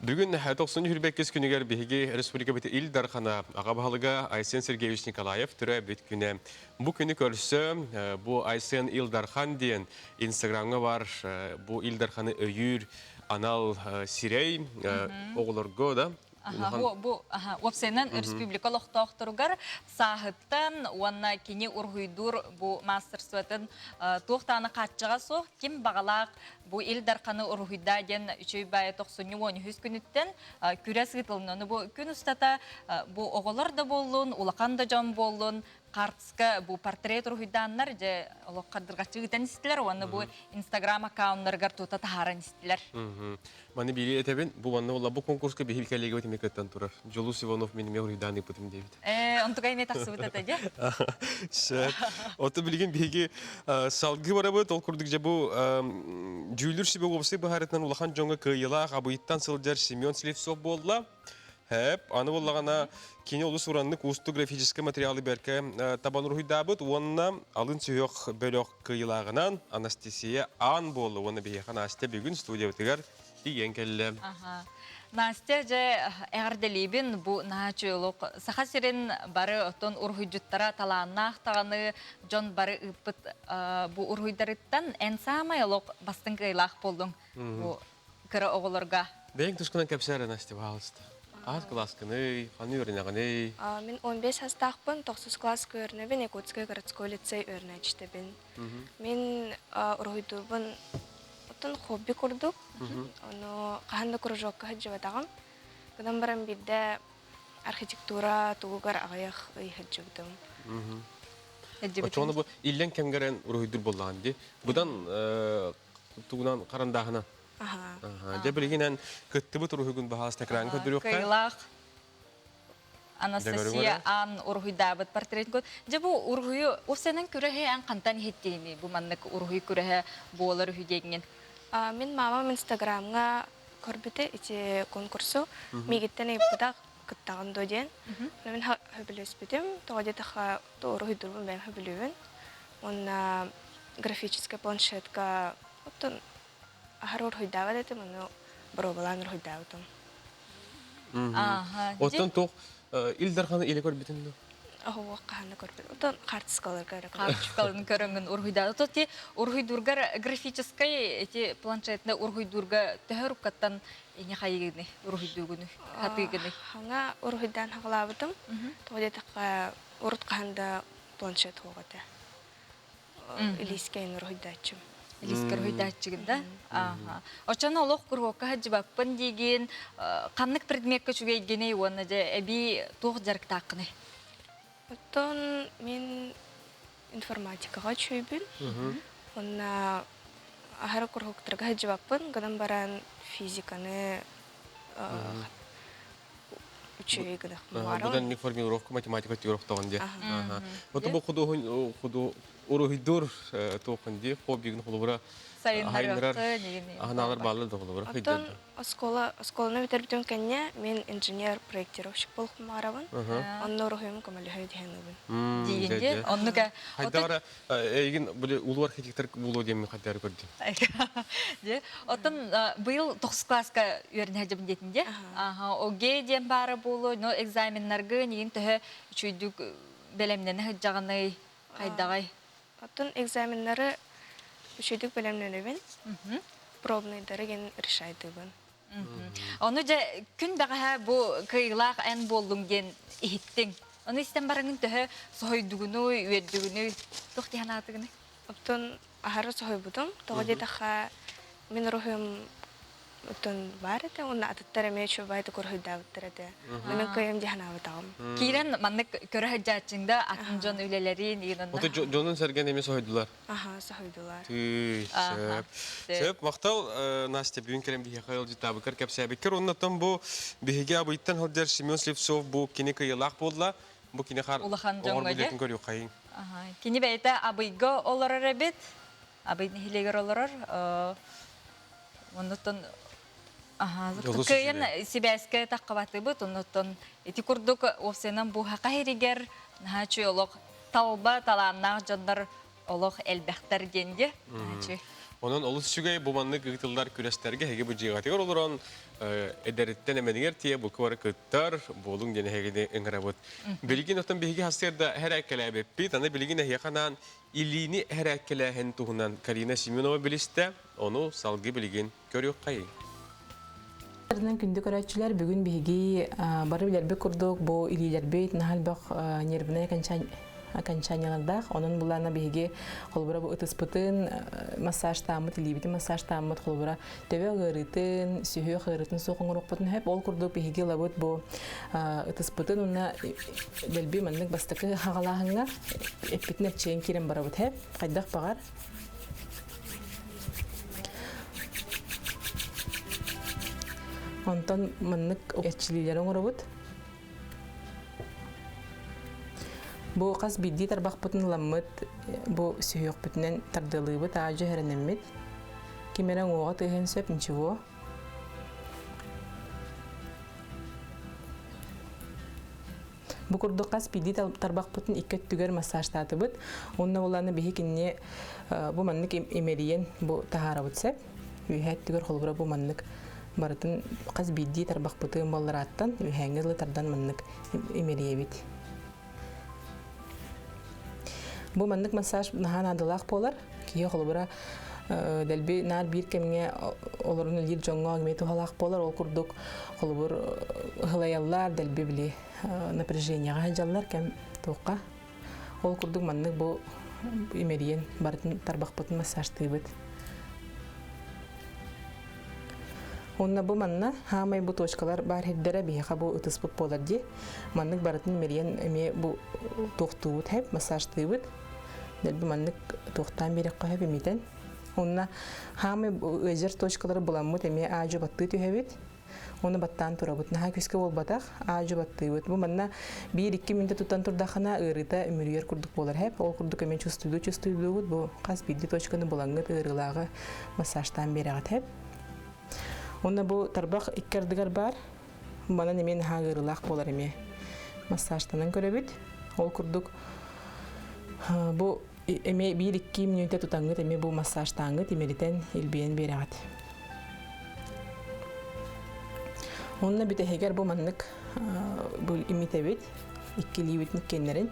Бүгүн 93 күнүгэр биһиги республикабыт Ил Дархана аҕа баһылыга Айсен Сергеевич Николаев төрөөбүт күнэ. Бу күнү көрсө бу Айсен Ил Дархан диэн Инстаграмҥа бар бу Ил Дарханы өйүүр анал сирэй оҕолорго да Бу уопсайынан республика олохтоохторугар сааһыттан уонна кини уруһуйдуур бу мастерствотын туох даҕаны хааччаҕа суох ким баҕалаах Бу Ил Дарханы уруһуйдаа диэн үчүгэй баайы тохсунньу 13 күнүттэн күрэс ыытылынна. Ону бу күн устата бу оҕолор да буоллун, улахан да дьон буоллун, хартска бу портрет уруһуйдааннар дьэ олох хардырҕаччы ыытан истилэр уонна бу Инстаграм аккауннарыгар тута таһааран истилэр. Маны биири этэбин, бу манна буолла бу конкурска биһиги коллегабыт эмиэ кыттан турар. Дьулус Иванов мин эмиэ уруһуйдаан ыыппытым диэбит. Ээ, онтука эмиэ тахсыбыт этэ дьэ. Сөп. Ото билигин биһиги салгыы барабыт. Ол курдук дьэ бу дьүүлүр сүбэ уопсай быһаарытынан улахан дьоҥҥо кыайыылаах Абыйтан сылдьар Семен Слепцов буолла. Хэп, аны буоллаҕына кини олус ураннык уустук графическай материалы бэркэ табан уруһуйдаабыт уонна алын сүһүөх бөлөх кыайыылааҕынан Анастасия Аан буолла уонна биһиэхэ Настя бүгүн студиябытыгар тиийэн кэллэ. Аха. Настя, дьэ, эҕэрдэлиибин бу наһаа чуолук Саха сирин бары оттон уруһуйдьуттара талааннаах даҕаны дьон бары ыыппыт бу уруһуйдарыттан эн саамай олох бастыҥ кыайыылаах буоллуҥ бу кыра оҕолорго. Бэйэҥ тускунан кэпсээр, Настя, пожалуйста. Хас кылааскыный, ханна үөрэнэҕиний? Мин 15 састаахпын, тохсус класска үөрэнэбин, Якутскай городской лицей үөрэнээччитэбин. Мин уруһуйдуурбун оттон хобби курдук. Ону хаһан да кружокка сылдьыбатаҕым. Гынан баран биирдэ архитектура тугугар аҕыйах ый сылдьыбытым. Оччоҕуна бу иллэҥ кэмгэрэн уруһуйдуур буоллаҕын дии. Быдан тугунан харандааһынан. Дьэ билигин эн кыттыбыт уруһуйгун баһаас экраҥҥа көрдөрүөххэ. Кыайыылаах Анастасия Ан уруһуйдаабыт портрет Дьэ бу уруһуйу уопсайынан күрэһи эн хантан иһиттиини бу маннык уруһуй күрэһэ буолар үһү диэҥҥин? Мин мамам Инстаграмҥа көрбүтэ ити конкурсу миигиттэн ыйыппыта кыттаҕын дуо диэн. Мин сөбүлэспитим. Тоҕо диэтэххэ уруһуйдуурбун бэйэм сөбүлүүбүн. Уонна графическай планшетка оттон аһары уруһуйдаабат этим, ону боруобалаан уруһуйдаабытым. Оттон туох Ил Дарханы илэ көрбүтүн дуо? Оһуох хаһан да көрбүт. Оттон хаартыскаларга эрэ Хаартыскаларын көрөҥҥүн уруһуйдаат. Оттон ти уруһуйдуургар графическай эти планшетны уруһуйдуурга төһө руккаттан ини хайыгыны уруһуйдуугуну хатыыгыны? Хаҥа уруһуйдаан хаҕалаабытым. Тоҕо диэтэххэ урут хаһан да планшет суох этэ. Илиискэйин уруһуйдааччым. Илиискэ уруһуйдааччыгын да? Ааха. Оччоно олох куруһуокка сылдьыбаппын диигин, ханнык предмеккэ үчүгэйгиний уонна дьэ эбии туох дьарыктааххыный? Оттон мин информатикаҕа үчүгэйбин. Уонна аһары куруһуоктарга сылдьыбаппын, гынан баран физиканы үчүгэй гына Будан формулировка математика теорияқтаған де. Вот бу худуһун худу уруһуйдуур туохун ди хоббигин холобура Сайыннарыахты аһаналар баалар да холобура Оттон оскуола оскуоланы бүтэрбитим кэннэ мин инженер-проектировщик буолуохмаарабын. Онно уруһуйум көмөлөһө диһэныбын. Диигин оннука Хайдара Эйигин били улуу архитектор буолуо диэммин хайдары көрдүм. Дьэ, оттон быйыл тохсус класска үөрэнэ сылдьабын диэтин дьэ. Аха, ОГЭ диэн баара буолуо, но экзаменнаргы нигин төһө үчүйдүк бэлэмнэнэ сылдьаҕыный, хайдаҕай? Оттон экзаменнары үчүгүйдүк бэлэмнэнэбин. Пробныйдары гин решайдыыбын. Ону дьэ күн бэҕэһээ бу кыайыылаах эн буоллуҥ диэн иһиттиҥ. Ону истэн бараҥын төһө соһуйдугунуй, үөрдүгүнүй, туох дии санаатыгыный? Оттон аһары соһуйбутум. Тоҕо диэтэххэ, мин уруһуйум оттон баар этэ уонна атыттар эмиэ үчүгэйдик уруһуйдаабыттар этэ. Мин кыайым дии санаабатаҕым. Киирэн маннык көрө сылдьааччыҥ да атын дьон үлэлэрин иин Ото дьонун сэргэн эмиэ соһуйдулар. Аха, соһуйдулар. Тыый, сөп. Сөп, махтал Настя бүгүн кэлэн биһиэхэ ыалдьыттаабыккар кэпсээбиккэр. Оннуттан бу биһиги Абыйтан сылдьар Семен Слепцов бу кини кыйылаах буолла. Бу кини хаар Улахан оҥор дьоҥҥо билиэтин көрүөххэйиҥ. Кини бэйэтэ Абыйга олорор эбит. Абый нэһилиэгэр олорор. Оннуттан кыайан сибээскэ таххабатыбыт. Оннуттан ити курдук уопсайынан бу хаха иһигэр наһаа үчүгэй олох талба талааннаах дьоннор олох элбэхтэр диэн дии. Онон олус үчүгэй бу маннык ыытыллар күрэстэргэ эһиги бу дьиэҕитигэр олорон эдэриттэн эмэнигэр тиийэ бука бары кыттар буолуҥ диэн эһигини ыҥырабыт. Билигин оттон биһиги сарсыарда һэрээккэлээбиппит, аны билигин эһиэхэ анаан илиини һэрээккэлээһин туһунан Карина Семенова билистэ, ону салгыы билигин көрүөххэйиҥ. Күндү көрөөччүлэр, бүгүн биһиги бары билэрбит курдук бу илиилэрбит наһаа элбэх нервнай окончаниялардаах. Онон булаана биһиги холобура бу ытыспытын массажтааммыт, илиибитин массажтааммыт холобура төбө ыарыытын, сүһүөх ыарыытын суох оҥоруохпутун сөп. Ол курдук биһиги ылабыт бу ытыспытын уонна дэлби маннык бастакы хаҕалааһыҥҥа эппитин эччийэн киирэн барабыт сөп. Хайдах баҕар Онтон маннык эрчиллиилэри оҥоробут. Бу хас биирдии тарбахпытын ыламмыт, бу сүһүөхпүтүнэн тардыалыыбыт, аадьы эрэнэммит. Ким эрэ уҥуоҕа тыаһыан сөп, ничего. Бу курдук хас биирдии тарбахпытын икки өттүгэр массажтаатыбыт. Уонна буоллаана биһи кинини бу маннык имэрийэн бу таһаарабыт сөп. Үөһээ өттүгэр холобура бу маннык барытын хас биирдии тарбахпытын балларааттан үөһээҥҥи дылы тардан маннык имэрийэбит. Бу маннык массаж наһаа наадалаах буолар. Киһи холобура дэлби наар биир кэмҥэ олорон үлэлиир дьоҥҥо эмиэ туһалаах буолар. Ол курдук холобур ыһылайаллар, дэлби били напряжениеҕа сылдьаллар кэм туохха. Ол курдук маннык бу имэрийэн барытын тарбахпытын массажтыыбыт. Уонна бу манна хаамай бу точкалар баар сирдэрэ биһиэхэ бу ытыспыт буолар дии. Маннык барытын имэрийэн эмиэ бу туохтуубут хэп, массажтыыбыт. Дэлби маннык туохтаан биэрэххэ сөп имитэн. Уонна хаамай ыалдьар точкалары буламмыт эмиэ аадьу баттыы түһэбит. Уонна баттаан турабыт. Наһаа күүскэ буолбатах, аадьу баттыыбыт. Бу манна биир-икки мүнүүтэ туттан турдаххына ыарыыта үмүрүйэр курдук буолар хэп. Ол курдук эмиэ чувствуйдуу чувствуйдуугут бу хас биирдии точканы булаҥҥыт ыарыылааҕы массажтаан биэрэҕит хэп. Уонна бу тарбах икки ардыгар баар. Манан эмиэ наһаа ыарыылаах буолар эмиэ. Массажтанан көрөбүт. Ол курдук бу эмиэ биир-икки мүнүүтэ тутаҥҥыт эмиэ бу массажтааҥҥыт имэритэн илбийэн биэрэҕит. Уонна бүтэһигэр бу маннык бу имитэбит иккилиибит иккиэннэрин.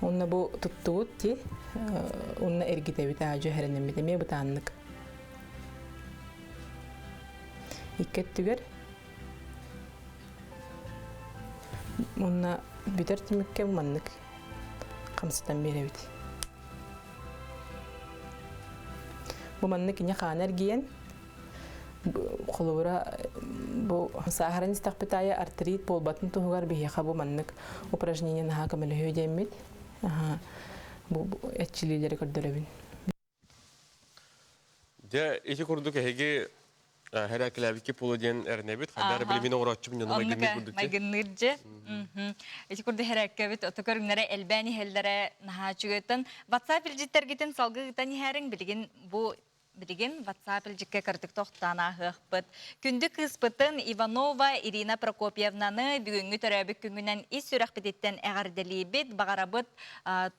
Уонна бу туттубут ти уонна эргитэбит аадьы хэрэнэммит эмиэ бытааннык. Икки өттүгэр Уонна бүтэр түмүккэ маннык хамсатан биэрэбит. Бу маннык кини хаана эргийэн, холобура бу сааһыран истэхпит аайы артрит буолбатын туһугар биһиэхэ бу маннык упражнение наһаа көмөлөһүө диэммит бу эрчиллиилэри көрдөрөбүн. Дьэ, ити курдук эһиги хэрээкилээбикки пулу диэн эрэнэбит. Хайдары билимин оҥорооччу дьону майгынныыр курдук. Майгынныыр дьэ. Ити курдук хэрээккэбит ото көрүҥнэрэ элбээн иһэллэрэ наһаа үчүгэйтэн. WhatsApp илдьиттэргитин салгыы ыытан иһээриҥ билигин бу билигин WhatsApp илдьиккэ кырдык тохтоон ааһыахпыт. Күндү кыыспытын Иванова Ирина Прокопьевнаны бүгүҥҥү төрөөбүт күҥүнэн ис сүрэхпититтэн эҕэрдэлиибит, баҕарабыт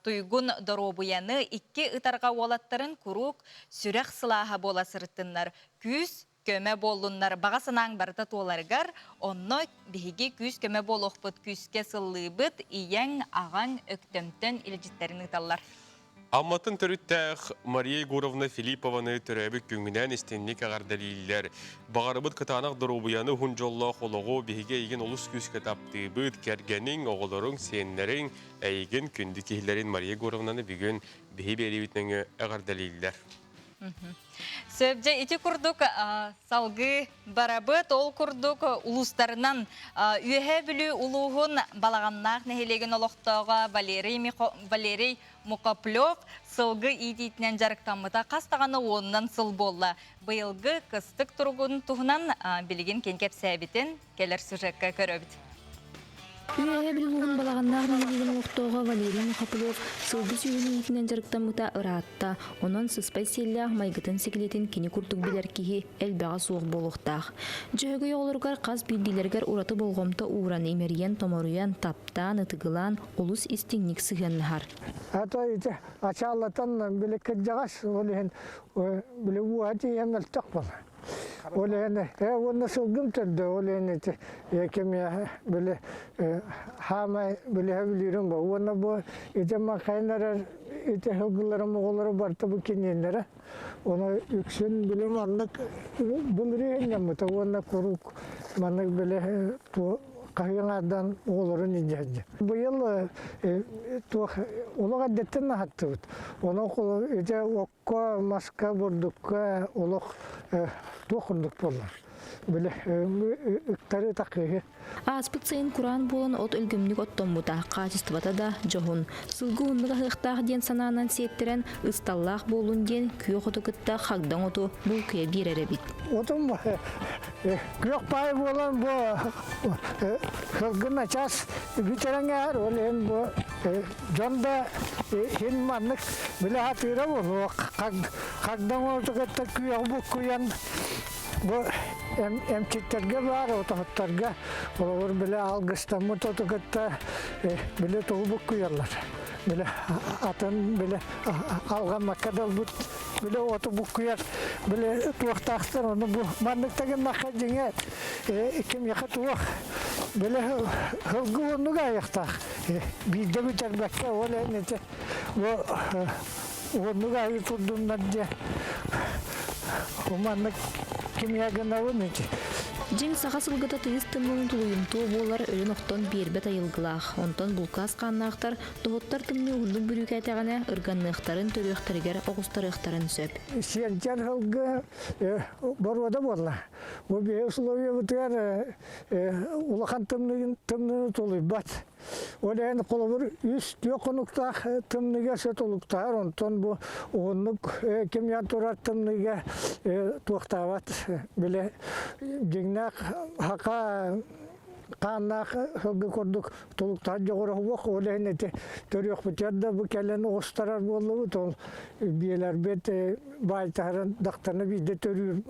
туйгун доруобуйаны икки ытарҕа уолаттарын куруук сүрэх сылааһа буола сырыттыннар, күүс, көмө буоллуннар баҕа санааҥ барыта туоларыгар, онно биһиги күүс-көмө буолуохпут күүскэ сыллыыбыт, ийэҥ, аҕаҥ Өктөмтөн илдьиттэрин ыыталлар. Амматын төрүттээх Мария Егоровна Филиппованы төрөөбүт күҥҥүнэн истиҥник эҕэрдэлииллэр. Баҕарабыт кытаанах доруобуйаны уһун дьоллоох олоҕу биһиги эйигин олус күүскэ таптыыбыт, кэргэниҥ, оҕолоруҥ, сиэннэриҥ, эйигин күндү киһилэрин Мария Егоровнаны бүгүн биһи биэриибит нөҥүө эҕэрдэлииллэр. Сөп, дьэ ити курдук салгыы барабыт. Ол курдук улуустарынан Үөһээ Бүлүү улууһун Балаҕаннаах нэһилиэгин олохтооҕо Валерий, Валерий Мукоплев сылгы иитиитинэн дьарыктаммыта хас даҕаны уонунан сыл буолла. Быйылгы кыстык туругун туһунан билигин кин кэпсээбитин кэлэр сюжекка көрөбүт. Үөһээ Бүлүү улууһун Балаҕаннаах нэһилиэгин олохтооҕо Валерий Мухоплев сылгы сүүһүн иитинэн дьарыктаммыта ыраатта. Онон сыспай сиэллээх майгытын-сигилитин кини курдук билэр киһи элбэҕэ суох буолуохтаах. Дьөһөгөй оҕолоругар хас биирдиилэригэр ураты болҕомто ууран, имэрийэн-томоруйан, таптаан, ытыгылаан олус истиҥник сыһыаннаһар. А то ити ачааллатан били кырдьаҕас ол иһин били уоһа тиийэн мөлтөх буолар. Ол иһин уонна сылгым төрдө ол иһин ити кимиэхэ били хаамай билиһэ билиирим бу уонна бу ити макайын эрэр ити сылгыларым оҕолоро барыта бу киниэннэрэ ону үксүн били маннык былырыын гыммыта уонна куруук маннык били хаһыаҥаардан оҕолорун илдьэ Быйыл туох олох эрдэттэн аһаттыбыт. Онон ити окко, маска, бурдукка олох туох курдук буолла. Били ыктары такыһы. Ааспыт сайын кураан буолан от өлгөмнүк оттоммута, хаачыстыбата да дьоһун. Сылгы уһуннук аһыахтаах диэн санаанан сиэттэрэн, ысталлаах буоллун диэн күөх оту кытта хагдаҥ оту булкуйа биэрэр эбит. Отум күөх паай буолан бу сылгы начаас бүтэрэн ээр, ол иһин бу дьон да иһин маннык билэ сатыыра буолуо. Хагдаҥ оту кытта күөҕү буккуйан бу эмчиттэргэ баар отоһуттарга олор билэ алгыстаммыт оту кытта билэ тугу буккуйаллар. Билэ атын билэ алҕаммакка да ылбыт билэ оту буккуйар билэ туохтаахтар ону бу маннык тагыннахха дьиҥэ кимиэхэ туох билэ сылгы оннук аайахтаах биирдэ бүтэрбэккэ ол эн ити бу уоннук аайы турдуннар диэ маннык кимиэ гынабын ити Дьиҥ саха сылгыта тыйыс тымныыны тулуйумтуо буолар өлөн-охтон биэрбэт айылгылаах. Онтон булкаас хааннаахтар тоһуттар тымныы уһуннук бүрүүкээтэҕинэ ырганныахтарын, төрүөхтэригэр оҕустарыахтарын сөп. Сиэнчэр сылгы боруода буолла. Бу биһи условиябытыгар улахан тымныгын тымныыны тулуйбат. Ол иһин холобур үс түөх хонуктаах тымныыга сытылыктаһар, онтон бу уһуннук кимиэн турар тымныыга туохтаабат били дьиҥнээх хака хааннаах сылгы курдук тулуктаһар дьоҕура суох. Ол иһин ити төрүөхпүтүгэр да бу кэлэн оҕустарар буоллубут, ол биэлэрбит баайтаһарын дактарына биирдэ төрүүр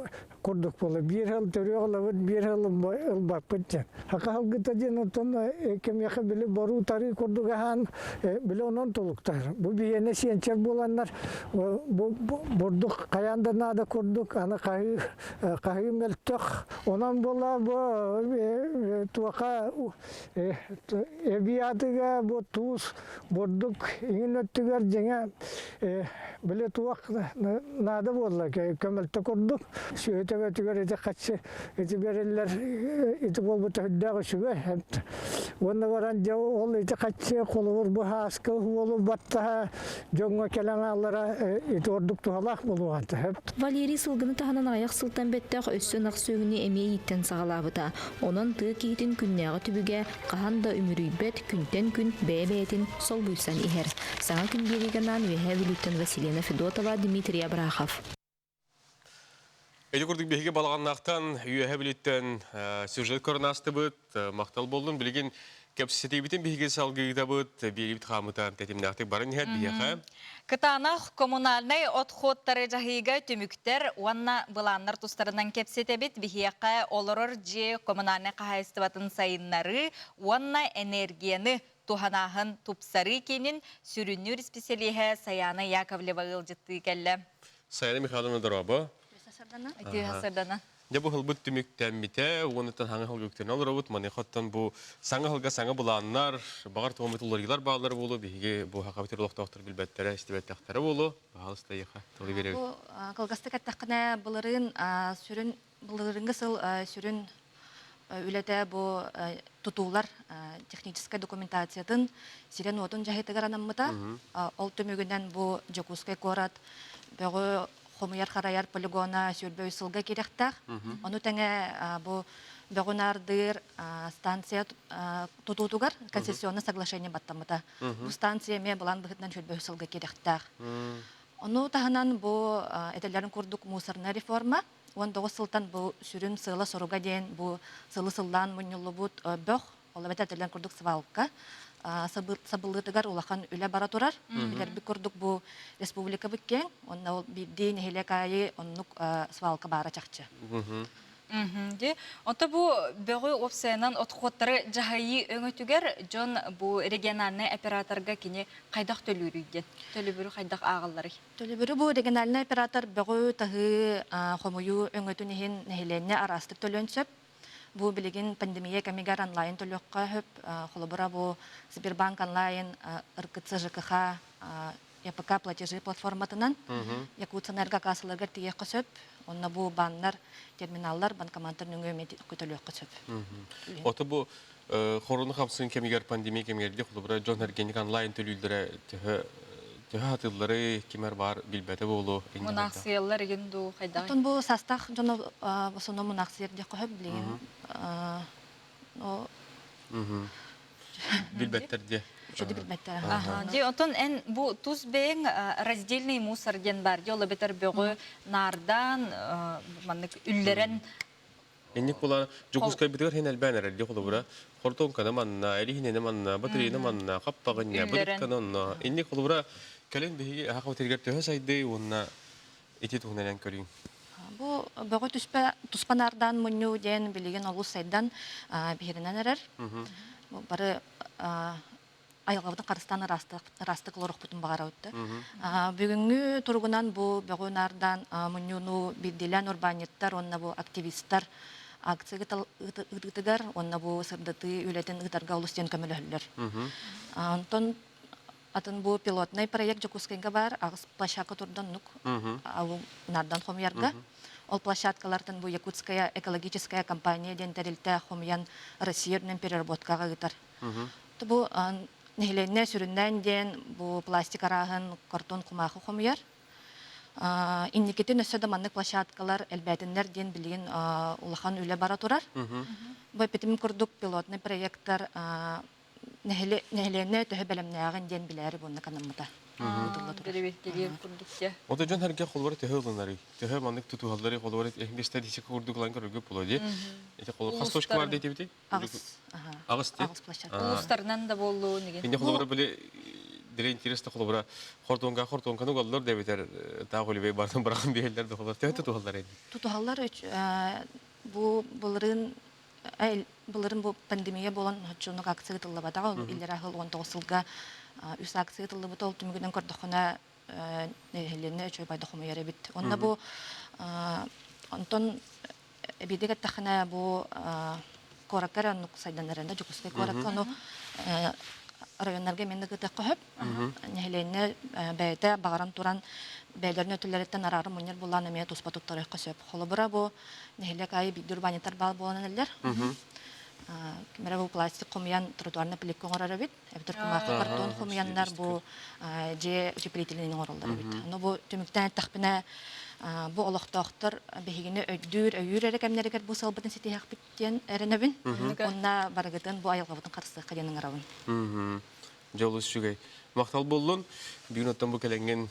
курдук буолар. Биир сыл төрүөх ылабыт, биир сыл ылбаппыт диэн. Хака сылгыта диэн оттон кимиэхэ били боруу-тарыы курдук аһаан, били онон тулуктар. Бу биһиэнэ сиэнчэр буоланнар, бу бурдук хайаан да наада курдук, аны хаһыы, хаһыы мөлтөх. Онон буола бу туоха эбии атыга бу туус бурдук иҥин өттүгэр дьиҥэ били туох наада буолла көмөлтө курдук сүөһү төбөтүгэр ити хаччы ити бериллэр ити буолбута үрдээх үчүгэй уонна баран дьэ ол ити хаччы холобур бу һааскы уолу баттаһа дьоҥҥо кэлэн ааллара ити ордук туһалаах буолуоҕа Валерий сылгыны таһынан аҕыйах сылтан бэттэх өссө ынах сүөһүнү эмиэ ииттэн саҕалаабыта. Онон тыа киһитин күннээҕи түбүгэ хаһан да үмүрүйбэт, күнтэн күн бэйэ-бэйэтин солбуйсан иһэр. Саҥа күн биэриигэ анаан Үөһээ Бүлүүттэн Василина Федотова, Дмитрий Абрахов. Ити курдук биһиги балаҕаннаахтан Үөһээ Бүлүүттэн сюжет көрөн аастыбыт. Махтал буоллун. Билигин кэпсэтиибитин биһиги салгыытабыт. Биэриибит хаамыта тэтимнээхтик баран иһэр биһиэхэ. Кытаанах коммунальнай отходтары дьаһыыга түмүктэр уонна былааннар тустарынан кэпсэтэбит. Биһиэхэ олорор дьиэ коммунальнай хаһаайыстыбатын сайыннарыы уонна энергияны туһанааһын тупсарыы киинин сүрүннүүр исписэлииһэ Саяна Яковлева ыалдьыттыы кэллэ. Саяна Михайловна, дорообо. Үтүө сардана. Дьэ бу сылбыт түмүктэммитэ, уонуттан хаҥа сылга үктэнэ олоробут. Маныхаттан бу саҥа сылга саҥа былааннар, баҕар туоммут уларыйыылар бааллар буолуо, биһиги бу Сахабыт олохтоохтор билбэттэрэ, истибэттэхтэрэ буолуо. Баһаалыста эйиэхэ тылы биэрэбит. Бу кылгастык эттэххинэ, былырыын сүрүн былырыыҥҥы сыл сүрүн үлэтэ бу тутуулар техническэй документациятын сирин-уотун дьаһыытыгар анаммыта. Ол түмүгүнэн бу Дьокуускай куорат бөҕү хомуйар-харайар полигона 23 сылга киирэхтээх. Ону тэҥэ бу бөҕү наардыыр станция тутуутугар концессионное соглашение баттаммыта. Бу станция эмиэ былаан быһыытынан 23 сылга киирэхтээх. Ону таһынан бу этэллэрин курдук мусорная реформа 19 сылтан бу сүрүн сыала-соруга диэн бу сылы сыллаан мунньуллубут бөх, ол эбэтэр этэллэрин курдук свалка сабыллыытыгар улахан үлэ бара турар. Билэрбит курдук бу республикабыт киэҥ, онно ол биирдии нэһилиэк аайы оннук свалка баара чахчы. Ди. Онто бу бөҕү уопсайынан отходтары дьаһайыы өҥөтүгэр дьон бу региональнай операторга кини хайдах төлүүрүй диэн, төлөбүрү хайдах ааҕалларый? Төлөбүрү бу региональнай оператор бөҕү таһыы хомуйуу өҥөтүн иһин нэһилиэнньэ араастык төлүөн сөп. Бу билигин пандемия кэмигэр онлайн төлүөххэ сөп. Холобура бу Сбербанк онлайн РКЦ ЖКХ ЯПК платежи платформатынан Якутсэнерго кассаларыгар тиийиэххэ сөп. Онно бу баннар, терминаллар, банкоматтар нөҥүө эмиэ көтөлүөххэ сөп. Ото бу хоруну хамсыгын кэмигэр пандемия кэмигэр дии холобура дьон эргинник онлайн төлүүллэрэ төһө төһө хатыыллары кимэр баар билбэтэ буолуо Мунаахсыйаллар игин дуу хайдаҕый? Оттон бу састаах дьоно в основном мунаахсыйар диэххэ сөп билигин. Билбэттэр диэ. Чөдү билбэттэр. Дии онтон эн бу тус бэйэҥ раздельный мусор диэн баар дии ол эбэтэр бөҕү наардаан маннык үллэрэн Инник була Дьокуускайбытыгар хин элбээн эрэр дии холобура хортуоҥканы манна, эриһинэни манна, батарейаны манна, хаппаҕынньа, бытыкканы онно. Инник холобура кэлин биһиги аха төһө сайды уонна ити туһунан көрүүҥ. Бу бөҕө түспэ туспа наардаан мунньуу диэн билигин олус сайдан биһиринэн эрэр. Бары айылҕабытын харыстаан ыраастык олорохпутун баҕарабыт да. Бүгүҥҥү туругунан бу бөҕү наардаан мунньууну биирдиилээн урбаанньыттар уонна бу активистар акция ыытыытыгар уонна бу сырдатыы үлэтин ыытарга олус диэн көмөлөһөллөр. Онтон атын бу пилотнай проект Дьокуускайга баар аҕыс площадка турда оннук наардан хомуйарга. Ол площадкалартан бу Якутская экологическая компания диэн тэрилтэ хомуйан Россия үрдүнэн переработкаҕа ыытар. Бу нэһилиэнньэ сүрүннээн диэн бу пластик арааһын картон кумаахы хомуйар. Инникитин өссө да маннык площадкалар элбээтиннэр диэн билигин улахан үлэ бара турар. Бу эппитим курдук пилотный проекттар нэһилиэнньэ төһө бэлэмнээҕин диэн билээри буонна канаммыта. Ото дьон хэргэ холбор төһө ылынарый? Төһө маннык тутуһаллары холбор эһиги статистика курдук ылан көрөргө буолуо дии. Ити холбор хас точка бар диэтибити? Аҕыс. Аҕыс дии. Аҕыс площадка. Улуустарынан да буоллун деген. Инде холобура били дире интересно холобура хортуонга хортуонканы угаллар дебитер таах үлүбэй бартан бырахан биһэллэр да холор төһө тутуһаллар эди? Тутуһаллар бу былырыын былырын бу пандемия буолан оччонук акция ыытыллыбатаҕа ол иллэрээ сыл 19 сылга үс акция ыытыллыбыта ол түмүгүнэн көрдөххүнэ нэһилиэнньэ үчүгэй байда хомуйар эбит онно бу онтон эбиэдик эттэххинэ бу куоракка эрэ оннук сайдан эрэнэ Дьокуускай куоракка ону районнарга эмиэ ыытыахха сөп нэһилиэнньэ бэйэтэ баҕаран туран бэйэлэрин өттүлэриттэн араары мунньар булаан эмиэ туспа туттарыахха сөп холобура бу нэһилиэк аайы биирдии урбаанньыттар баал буолан эрэллэр ким эрэ бу пластик хомуйан тротуарный плитка оҥорор эбит эбэтэр кумаахы картон хомуйаннар бу дьиэ утеплителин оҥороллор эбит. Ону бу түмүктээн эттэхпинэ бу олохтоохтор биһигини өйдүүр, өйүүр эрэ кэмнэригэр бу сыалбытын ситиһиэхпит диэн эрэнэбин. Уонна барыгытын бу айылҕабытын харыстыахха диэн ыҥырабын. Дьэ олус үчүгэй. Махтал буоллун. Бүгүн оттон бу кэлэҥҥин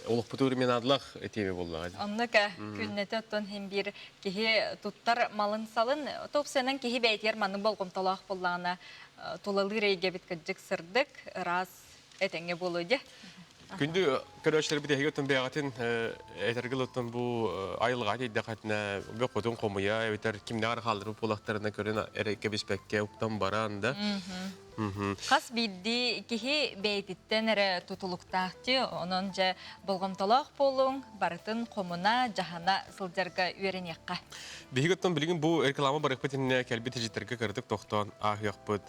олохпутугар мен адлах этиэме буоллаҕа. Оннука күннэтэ оттон хин биир киһи туттар малын-салын топсанан киһи бэйэтигэр маннык болҕомтолоох буоллаҕына тулалыыр эйгэбит кырдьык сырдык, ыраас этэҥҥэ буолуо дьэ. Күндү көрөөччүлэрбит эһиги оттон бэйэҕитин этэргэ оттон бу айылҕа тиийдэххитинэ бөххүтүн хомуйа эбэтэр кимнээҕэр хаалларбыт буоллахтарына көрөн эрэ кэбиспэккэ уктан баран да. Хас биирдии киһи бэйэтиттэн эрэ тутулуктаах дии, онон дьэ болҕомтолоох буолуҥ, барытын хомуна, дьаһана сылдьарга үөрэниэххэ. Биһиги оттон билигин бу реклама барыахпыт иннинэ кэлбит ижиттэргэ кыратык тохтоон ааһыахпыт.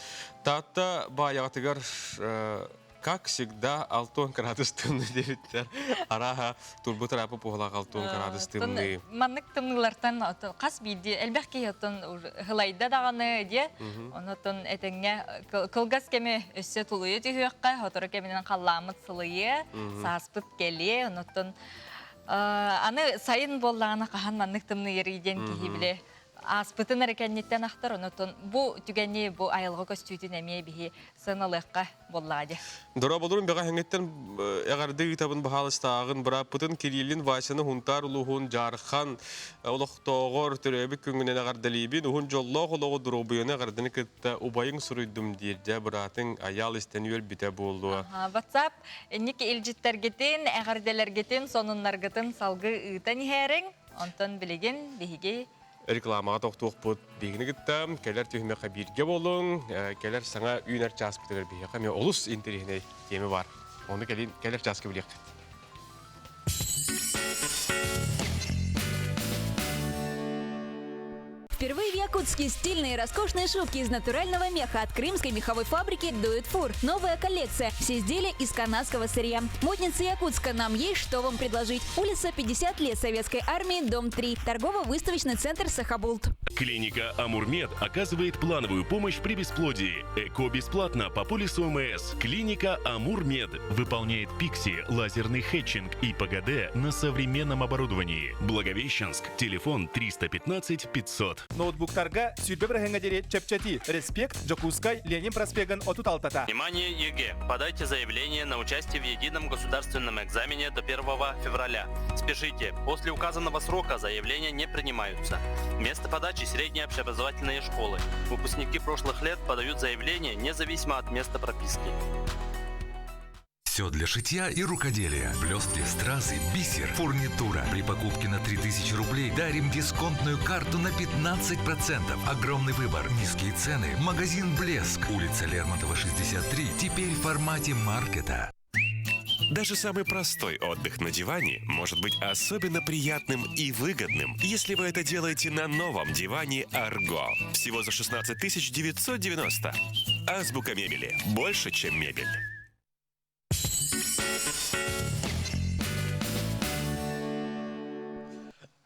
Таатта баайаҕатыгар как всегда алтон градус тымныы диэбиттэр. Арааһа турбут ыраапы пуһалаах алтон градус тымныы. Маннык тымныылартан хас биирдии элбэх киһи оттон хылайда даҕаны диэ. Онотон этэҥҥэ кылгас кэми өссө тулуйа түһүөххэ, сотору кэминэн халлааммыт сылыйыа, сааспыт кэлиэ. Онотон аны сайын буоллаҕына хаһан маннык тымныйарый диэн киһи биле ааспытын эрэ кэнниттэн ахтар. Онотон бу түгэни, бу айылҕа көстүүтүн эмиэ биһи сыаналыахха буоллаҕа дии. Дорооболорун бэҕэһэҥҥиттэн эҕэрдэ ыытабын баһаалыстааҕын бырааппытын Кириллин Васяны Хунтаар улууһун Дьаархан олохтооҕор төрөөбүт күҥҥүнэн эҕэрдэлиибин. Уһун дьоллоох олоҕу доруобуйаны эҕэрдэни кытта убайыҥ суруйдум диир дьэ быраатыҥ Айаал истэн үөрбүтэ буолуо. WhatsApp инники илдьиттэргитин, эҕэрдэлэргитин, сонуннаргытын салгыы ыытан иһээриҥ. Онтон билигин биһиги рекламаҕа тохтуохпут. Биһигини кытта кэлэр түһүмэххэ бииргэ буолуҥ. Кэлэр саҥа үүнэр чааспытыгар биһиэхэ эмиэ олус интэриэһинэй тиэмэ баар. Ону кэлин кэлэр чааска билиэххит. Впервые в Якутске стильные и роскошные шубки из натурального меха от крымской меховой фабрики «Дует Фур». Новая коллекция. Все изделия из канадского сырья. Модница Якутска. Нам есть что вам предложить. Улица 50 лет Советской армии, дом 3. Торгово-выставочный центр «Сахабулт». Клиника «Амурмед» оказывает плановую помощь при бесплодии. ЭКО бесплатно по полису ОМС. Клиника «Амурмед» выполняет ПИКСИ, лазерный хетчинг и ПГД на современном оборудовании. Благовещенск. Телефон 315 500. Ноутбуктарга сүүрбэ бырыһыаҥҥа диэри чэпчэтии. Респект, Дьокуускай, Ленин проспегын 36-та. Внимание, ЕГЭ! Подайте заявление на участие в едином государственном экзамене до 1 февраля. Спешите, после указанного срока заявления не принимаются. Место подачи средние общеобразовательные школы. Выпускники прошлых лет подают заявление независимо от места прописки. Все для шитья и рукоделия. Блестки, стразы, бисер, фурнитура. При покупке на 3000 рублей дарим дисконтную карту на 15%. Огромный выбор, низкие цены. Магазин «Блеск». Улица Лермонтова, 63. Теперь в формате маркета. Даже самый простой отдых на диване может быть особенно приятным и выгодным, если вы это делаете на новом диване «Арго». Всего за 16 990. Азбука мебели. Больше, чем мебель.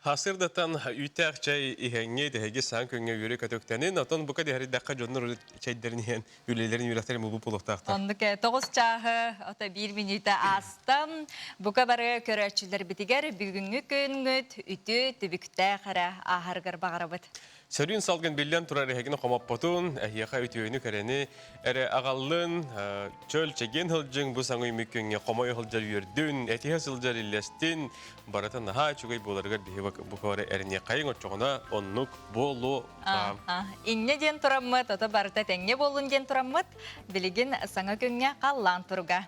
Хасырдатан үүтээх чай иһэҥҥэ тэһиги саҥ күҥҥэ үөрэ көтөктэнин, отон бука диһэрдэххэ дьоннор чэйдэрин иһэн үлэлэрин үөрэхтэрин булбут буолуохтаахтар. Оннук тоҕус чааһы ото биир мүнүүтэ аастам. Бука бары көрөөччүлэрбитигэр бүгүҥҥү күҥҥүт үтүө түбүктээх эрэ ааһарыгар баҕарабыт. Сөрүүн салгын биллэн турар эһигини хомоппотун, эһиэхэ үтүөнү кэрэни эрэ аҕаллын, чөл чэгиэн сылдьыҥ бу саҥа күҥҥэ хомой сылдьар үөрдүн, этиһэ сылдьар иллэстин, барыта наһаа үчүгэй буоларыгар биһи бу эриниэххэйиҥ оччоҕуна оннук буолуо. Инньэ диэн тураммыт, ото барыта тэҥҥэ буоллун диэн тураммыт, билигин саҥа күҥҥэ халлаан туруга.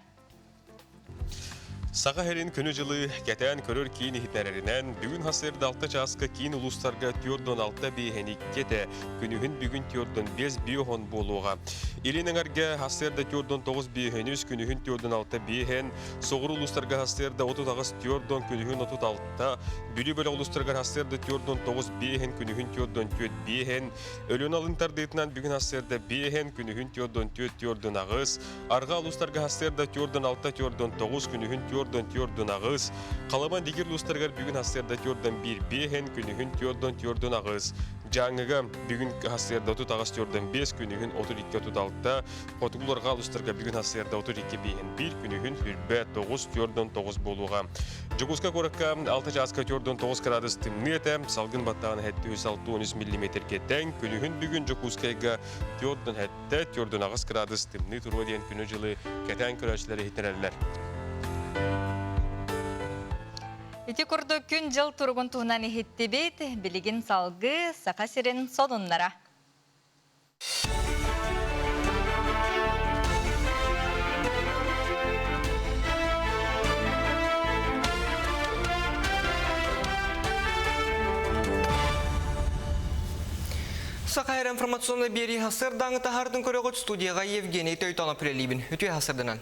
Саха сирин күнү-дьылы кэтээн көрөр киин иһитиннэрэринэн, бүгүн сарсыарда 6 чааска киин улуустарга 46 биэһэниккэ этэ, күнүһүн бүгүн 45 биоһон буолуоҕа. Илин эҥэргэ сарсыарда 49 биэһэн үс, күнүһүн 46 биэһэн, соҕуруу улуустарга сарсыарда 38 40, күнүһүн 36, Бүлүү бөлөх улуустарыгар сарсыарда 49 биэһэн, күнүһүн 44 биэһэн, Өлүөн алын тардыытынан бүгүн сарсыарда биэһэн, күнүһүн 44 48, Арҕаа улуустарга сарсыарда 4-6, 4-9, күнүһүн 4-4-8, Халыма Дигир улуустарыгар бүгүн сарсыарда 4-1 5, күнүһүн 4-4-8, Дьааҥыга бүгүн сарсыарда 38 4-5, күнүһүн 32 36, Хотугу арҕаа улуустарга бүгүн сарсыарда 32 5 1, күнүһүн 29 4-9 буолуоҕа. Дьокуускай куоракка 6 чааска 4-9 градус тымныы этэ, салгын баттаҕын 763 миллиметргэ тэҥ, күнүһүн бүгүн Дьокуускайга 4 4-8 градус тымныы туруо диэн күнү-дьылы кэтээн көрөөччүлэр иһитиннэрэллэр. Ити курдук күн-дьыл туругун туһунан иһиттибит. Билигин салгыы Саха сирин сонуннара. Саха эрэ информационнай биэрии сарсыардааҥы таһаартын көрөҕүт студияҕа Евгений Тойтонов үлэлиибин. Үтүө сарсыарданан.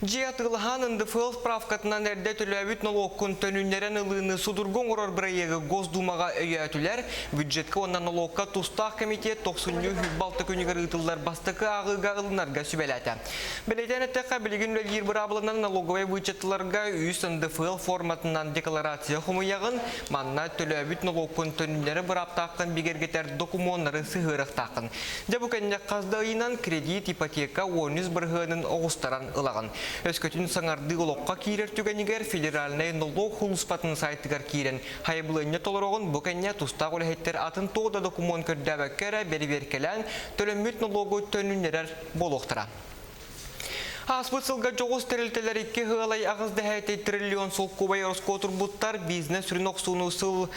Дьиэ атыылаһан НДФЛ справкатынан эрдэ төлөөбүт нолуоккун төнүннэрэн ылыыны судургу оҥорор бырайыагы Госдумаҕа өйөөтүлэр. Бюджетка уонна нолуокка тустаах комитет тохсунньу 26 күнүгэр ыытыллар бастакы ааҕыыга ылынарга сүбэлээтэ. Бэлиэтээн эттэххэ, билигин үлэлиир быраабыланан налоговай вычеттарга үс НДФЛ форматынан декларация хомуйаҕын, манна төлөөбүт нолуоккун төнүннэри бырааптааххын бигэргэтэр докумуоннары сыһыарыахтааххын. Дьэ бу кэннэ хас да ыйынан кредит, ипотека 13 бырыһыанын оҕустаран ылаҕын. Өскөтүн саҥардыы олоххо киирэр түгэнигэр федеральнай нолуок сулууспатын сайтыгар киирэн хайабылыанньа толороҕун, бу кэннэ тустаах үлэһиттэр атын туох да докумуон көрдөөбөккө эрэ бэрэбиэркэлээн төлөммүт нолуогу төнүннэрэр буолуохтара. Ааспыт сылга дьоҕус тэрилтэлэр икки ыалай аҕыс дэһээти триллион солкуобай ороскуотурбуттар бизнес сүрүн охсууну сыл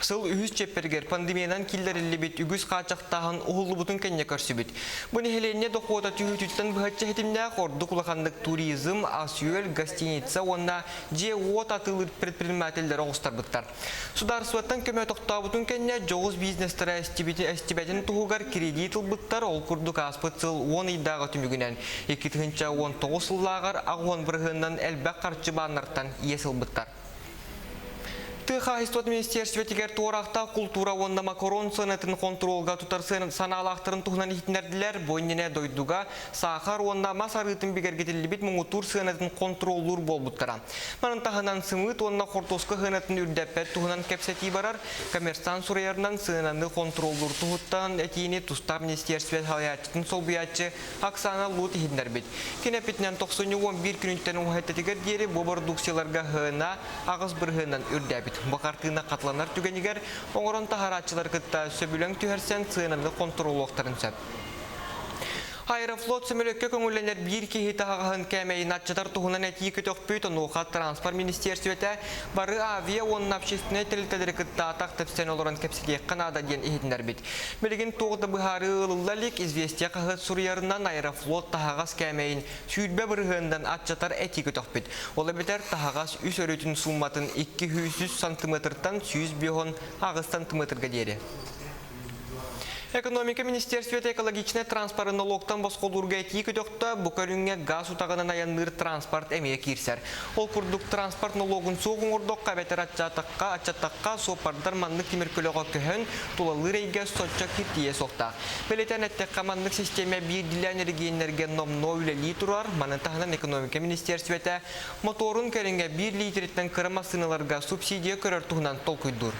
сыл үһүс чиэппэригэр пандемиянан киллэриллибит үгүс хааччахтааһын уһуллубутун кэннэ көрсүбүт. Бу нэһилиэнньэ дохуота түһүүтүттэн быһаччы ситимнээх ордук улаханнык туризм, ас-үөл, гостиница уонна дьиэ-уот атыылыыр предпринимателлэр оҕустарбыттар. Судаарыстыбаттан көмө тохтообутун кэннэ дьоҕус бизнестэрэ эстибэтин туһугар кредит ылбыттар, ол курдук ааспыт сыл уон ыйдааҕы түмүгүнэн 2019 сыллааҕар 80 бырыһыанынан элбэх харчы бааннартан иэс ылбыттар. Тыа хаһайыстыбатын министиэристибэтигэр туораахтаах култуура уонна макарон сыанатын хонтуруолга тутар санаалаахтарын туһунан иһитиннэрдилэр. Бу иннинэ дойдуга саахар уонна мас арыытын бигэргэтиллибит муҥутуур сыанатын хонтуруоллуур буолбуттара. Манан таһынан сымыыт уонна хортуоска сыанатын үрдэппэт туһунан кэпсэтии барар. Коммерсант суруйарынан сыананы хонтуруоллуур туһуттан этиини тустаах министиэрстибэ салайааччытын солбуйааччы Оксана Лут иһитиннэрбит. Кини эппитинэн тохсунньу 11 күнүттэн уһаттатыгар диэри бу бородууксуйаларга һына аҕыс бырыһыанынан үрдээбит. Бу хартыына хатыланар түгэнигэр оҥорон таһаарааччылары кытта сөбүлэҥ түһэрсэн сыананы хонтуруолуохтарын сөп. Аэрофлот сөмөлүөккэ көҥүллэнэр биир киһи таһаҕаһын кээмэйин аччатар туһунан этии көтөхпүт, онуоха транспорт министиэрстибэтэ бары авиа уонна общественнай тэрилтэлэри кытта атах тэпсэн олорон кэпсэтиэххэ наада диэн иһитиннэрбит. Билигин туох да быһаарыы ылылла илик, Известия хаһыат суруйарынан Аэрофлот таһаҕас кээмэйин 20 бырыһыанынан аччатар этии көтөхпүт. Ол эбэтэр таһаҕас үс өрүтүн сууматын 203 сантыметртан 158 сантиметрга диэри. Экономика министерствета экологичнай транспорты нолуоктан босхолуурга этии көтөхтө, бу көрүҥҥэ газ утаҕынан айанныыр транспорт эмиэ киирсэр. Ол курдук транспорт нолуогун суох оҥордоххо эбэтэр аччаатахха, аччаттахха суоппардар маннык тимир көлөҕө көһөн, тулалыыр эйгэ соччо киртийиэ суохтаах. Бэлиэтээн эттэххэ, маннык систиэмэ биирдиилээн эрэгийиэннэргэ номнуо үлэлии турар. Маны таһынан экономика министерствета моторун кэриҥэ биир лиитириттэн кыра массыыналарга субсидия көрөр туһунан толкуйдуур.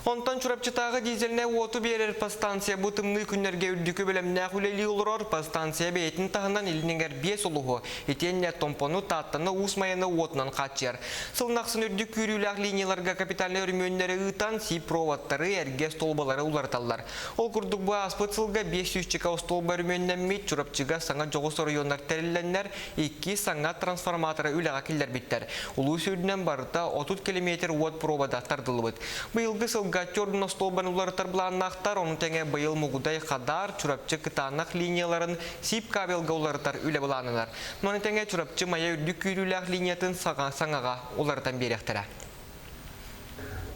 Онтон Чурапчытааҕы дизельнэй уоту биэрэр подстанция бу тымныы күннэргэ үрдүкү бэлэмнээх үлэлии олорор. Подстанция бэйэтин таһынан илинингэр биэс улуһу, итиэннэ Томпону, Тааттаны, Уус Майаны уотунан хааччыйар. Сылын ахсын үрдүк күүрүүлээх линияларга капитальнай өрөмүөннэри ыытан, сип-проводтары, эргэ остуолбалары уларыталлар. Ол курдук бу ааспыт сылга 500 чека остуолба өрөмүөннэммит, Чурапчыга саҥа дьоҕус оройуоннар тэриллэннэр, икки саҥа трансформаторы үлэҕэ киллэрбиттэр. Улуус үрдүнэн барыта 30 километр уот провода тардыллыбыт. Быйылгы сылга Черный остуолбаны уларытар былааннаахтар, ону тэҥэ быйыл Мугудай, Хадар, Чурапчы кытаанах линияларын СИП кабелга уларытар үлэ былааннанар. Маны тэҥэ Чурапчы Майа үрдүк күүрүүлээх линиятын саҥаҕа уларытан биэриэхтэрэ.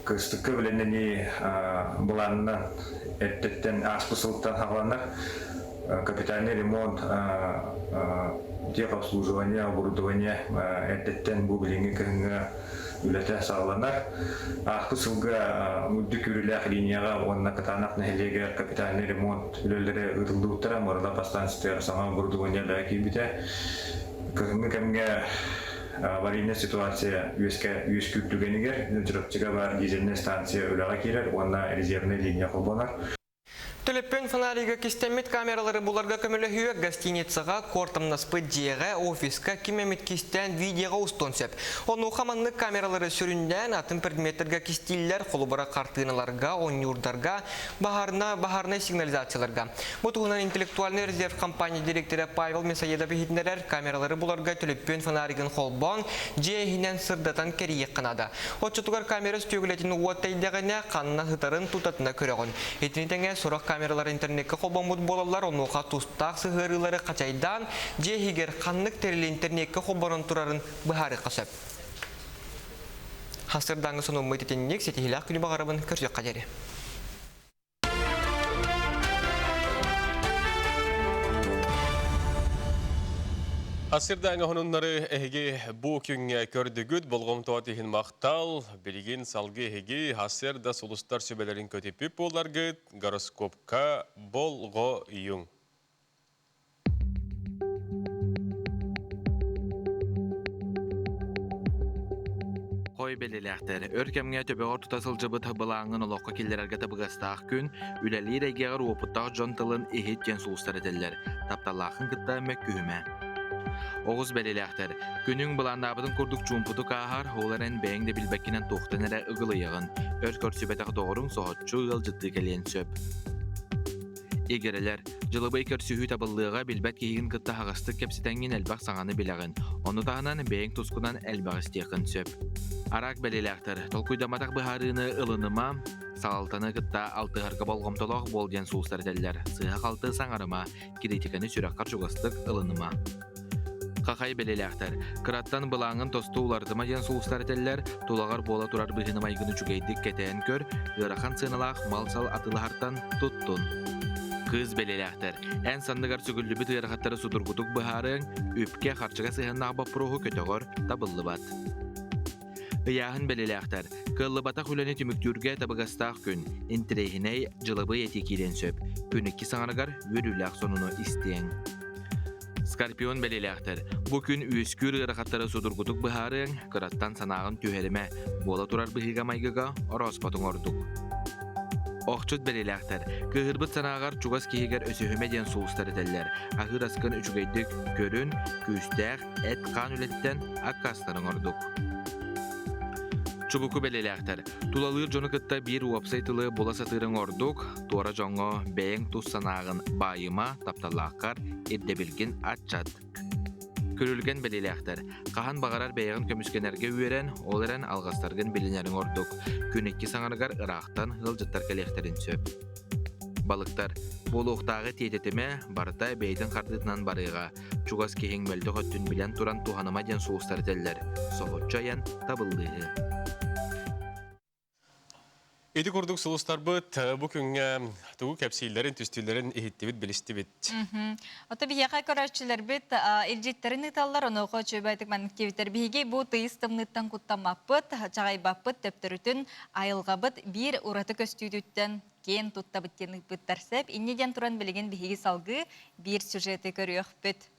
Кыстыкка үлэнэнии былаанынан эрдэттэн ааспыт сылтан хаҕаланар. Капитальный ремонт, техобслуживание, оборудование эрдэттэн бу билиҥҥи кыһыҥҥы үлэтэ саҕаланар. Ааспыт сылга үрдүк күүрүүлээх линияҕа уонна Кытаанах нэһилиэгэр капитальный ремонт үлэлэрэ ыытыллыбыттара, Мырыла подстанциятыгар саҥа оборудование үлэҕэ киирбитэ. Кыһыҥҥы кэмҥэ аварийная ситуация үөскэ үөскүүр түгэнигэр Чурапчыга баар дизельнай станция үлэҕэ киирэр уонна резервнэй линия холбонор. Төлөппүөн фонарига кистэммит камералары буларга көмөлөһүө гостиницаҕа, куортамнаспыт дьиэҕэ, офиска ким эмит кистээн видеоҕа устуон сөп. Онуоха маннык камералары сүрүннээн атын предметтэргэ кистииллэр, холобура хартыыналарга, оонньуурдарга, баһаарына, баһаарынай сигнализацияларга. Бу туһунан интеллектуальный резерв компания директора Павел Мясоедов иһитиннэрэр, камералары буларга төлөппүөн фонаригын холбоон, дьиэ иһинэн сырдатан кэрийиэххэ наада. Оччотугар камера өстүөкүлэтин уот тэйдэҕинэ, ханна сытарын тутатына көрөҕүн. Итини тэҥэ сорох камералар интернеккэ холбоммут буолаллар, онуоха тустаах сыһыарыылары хачайдаан, дьиэ иһигэр ханнык тэрили интернеккэ холбонон турарын быһаарыахха сөп. Хастырдааҥҥы сонуммут итинник ситиһиилээх күнү баҕарабын көрсүөххэ диэри. Хасырдааҥы хонуннары эһиги бу күҥҥэ көрдүгүт, болҕомтоҕут иһин махтал. Билигин салгыы эһиги хасыр да сулустар сүбэлэрин көтүппүт буоларгыт, гороскопка болҕойуҥ. Хой бэлиэлээхтэр өр кэмҥэ төбөҕөр тута сылдьыбыт былааҥҥын олоххо киллэрэргэ табыгастаах күн, үлэлиир эйгэҕэр уопуттаах дьон тылын иһит диэн сулустар этэллэр. Тапталлааххын кытта мөккүһүмэ. Оҕус бэлиэлээхтэр күнүҥ былааннаабытын курдук чуумпутук ааһар, ол эрэн бэйэҥ да билбэккинэн туохтан эрэ ыгылыйаҕын. Өр көрсүбэтэх доҕоруҥ соһуччу ыалдьыттыы кэлиэн сөп. Игирэлэр, дьылыбай көрсүһүү табыллыаҕа билбэт киһигин кытта аһаҕастык кэпсэтэҥҥин элбэх саҥаны билэҕин, ону таһынан бэйэҥ тускунан элбэҕи истиэххин сөп. Араак бэлиэлээхтэр, толкуйдамматах быһаарыыны ылыныма, салалтаны кытта алтыһарга болҕомтолоох буол диэн сулустар этэллэр. Сыыһа-халты саҥарыма, критиканы сүрэххэр чугастык ылыныма. Хахай бэлиэлээхтэр, кыраттан былааҥҥын тосту уларытыма диэн сулустар этэллэр, тулаҕар буола турар быһыыны-майгыны үчүгэйдик кэтээн көр, ыарахан сыаналаах мал-сал атыылаһартан туттун. Кыыс бэлиэлээхтэр, эн санныгар сүгүллүбүт ыарахаттары судургутук быһаарыаҥ, үпкэ-харчыга сыһыаннаах боппуруоһу көтөҕөр табыллыбат. Ыйааһын бэлиэлээхтэр, кыаллыбатах үлэни түмүктүүргэ табыгастаах күн, интэриэһинэй, дьылабыай этии киириэн сөп. Күн икки саҥарыгар үөрүүлээх сонуну истиэҥ. Скорпион бэлиэлээхтэр, бу күн үөскүүр ыарахаттары судургутук быһаарыаҥ, кыраттан санааҕын түһэримэ, буола турар быһыыга-майгыга орооспотуҥ ордук. Охчут бэлиэлээхтэр, кыыһырбыт санааҕар чугас киһигэр өсөһүмэ диэн сулустар этэллэр. Аһыыр аскын үчүгэйдик көрүн, күүстээх, эт-хаан үлэттэн аккаастанарыҥ ордук. Чубуку бэлиэлээхтэр, тулалыыр дьону кытта биир уопсай тылы була сатыырыҥ ордук, туора дьоҥҥо бэйэҥ тус санааҕын баайыма, тапталлааххар ирдэбилгин аччат. Күрүлгэн бэлиэлээхтэр, хаһан баҕарар бэйэҕин көмүскэнэргэ үөрэн, ол эрэн алҕастаргын билинэриҥ ордук. Күн икки саҥарыгар ыраахтан ыалдьыттар кэлиэхтэрин сөп. Балыктар, буолуохтааҕы тиэтэтимэ, барыта бэйэтин хардыытынан барыаҕа. Чугас киһиҥ мөлтөх өттүн билэн туран туһаныма диэн сулустар этэллэр. Соһуччу айан табыллыыһы. Ити курдук сулустарбыт бу күҥҥэ тугу кэпсииллэрин, түстүүллэрин иһиттибит, билистибит. Ото биһиэхэ көрөөччүлэрбит илдьиттэрин ыыталлар, онуоха үчүгэйдик маннык диэбиттэр. Биһиги бу тыйыс тымныыттан куттаммаппыт, чаҕайбаппыт, төптөрүтүн айылҕабыт биир ураты көстүүтүттэн киэн туттабыт диэн ыыппыттар сөп. Инньэ диэн туран билигин биһиги салгыы биир сюжеты көрүөхпүт.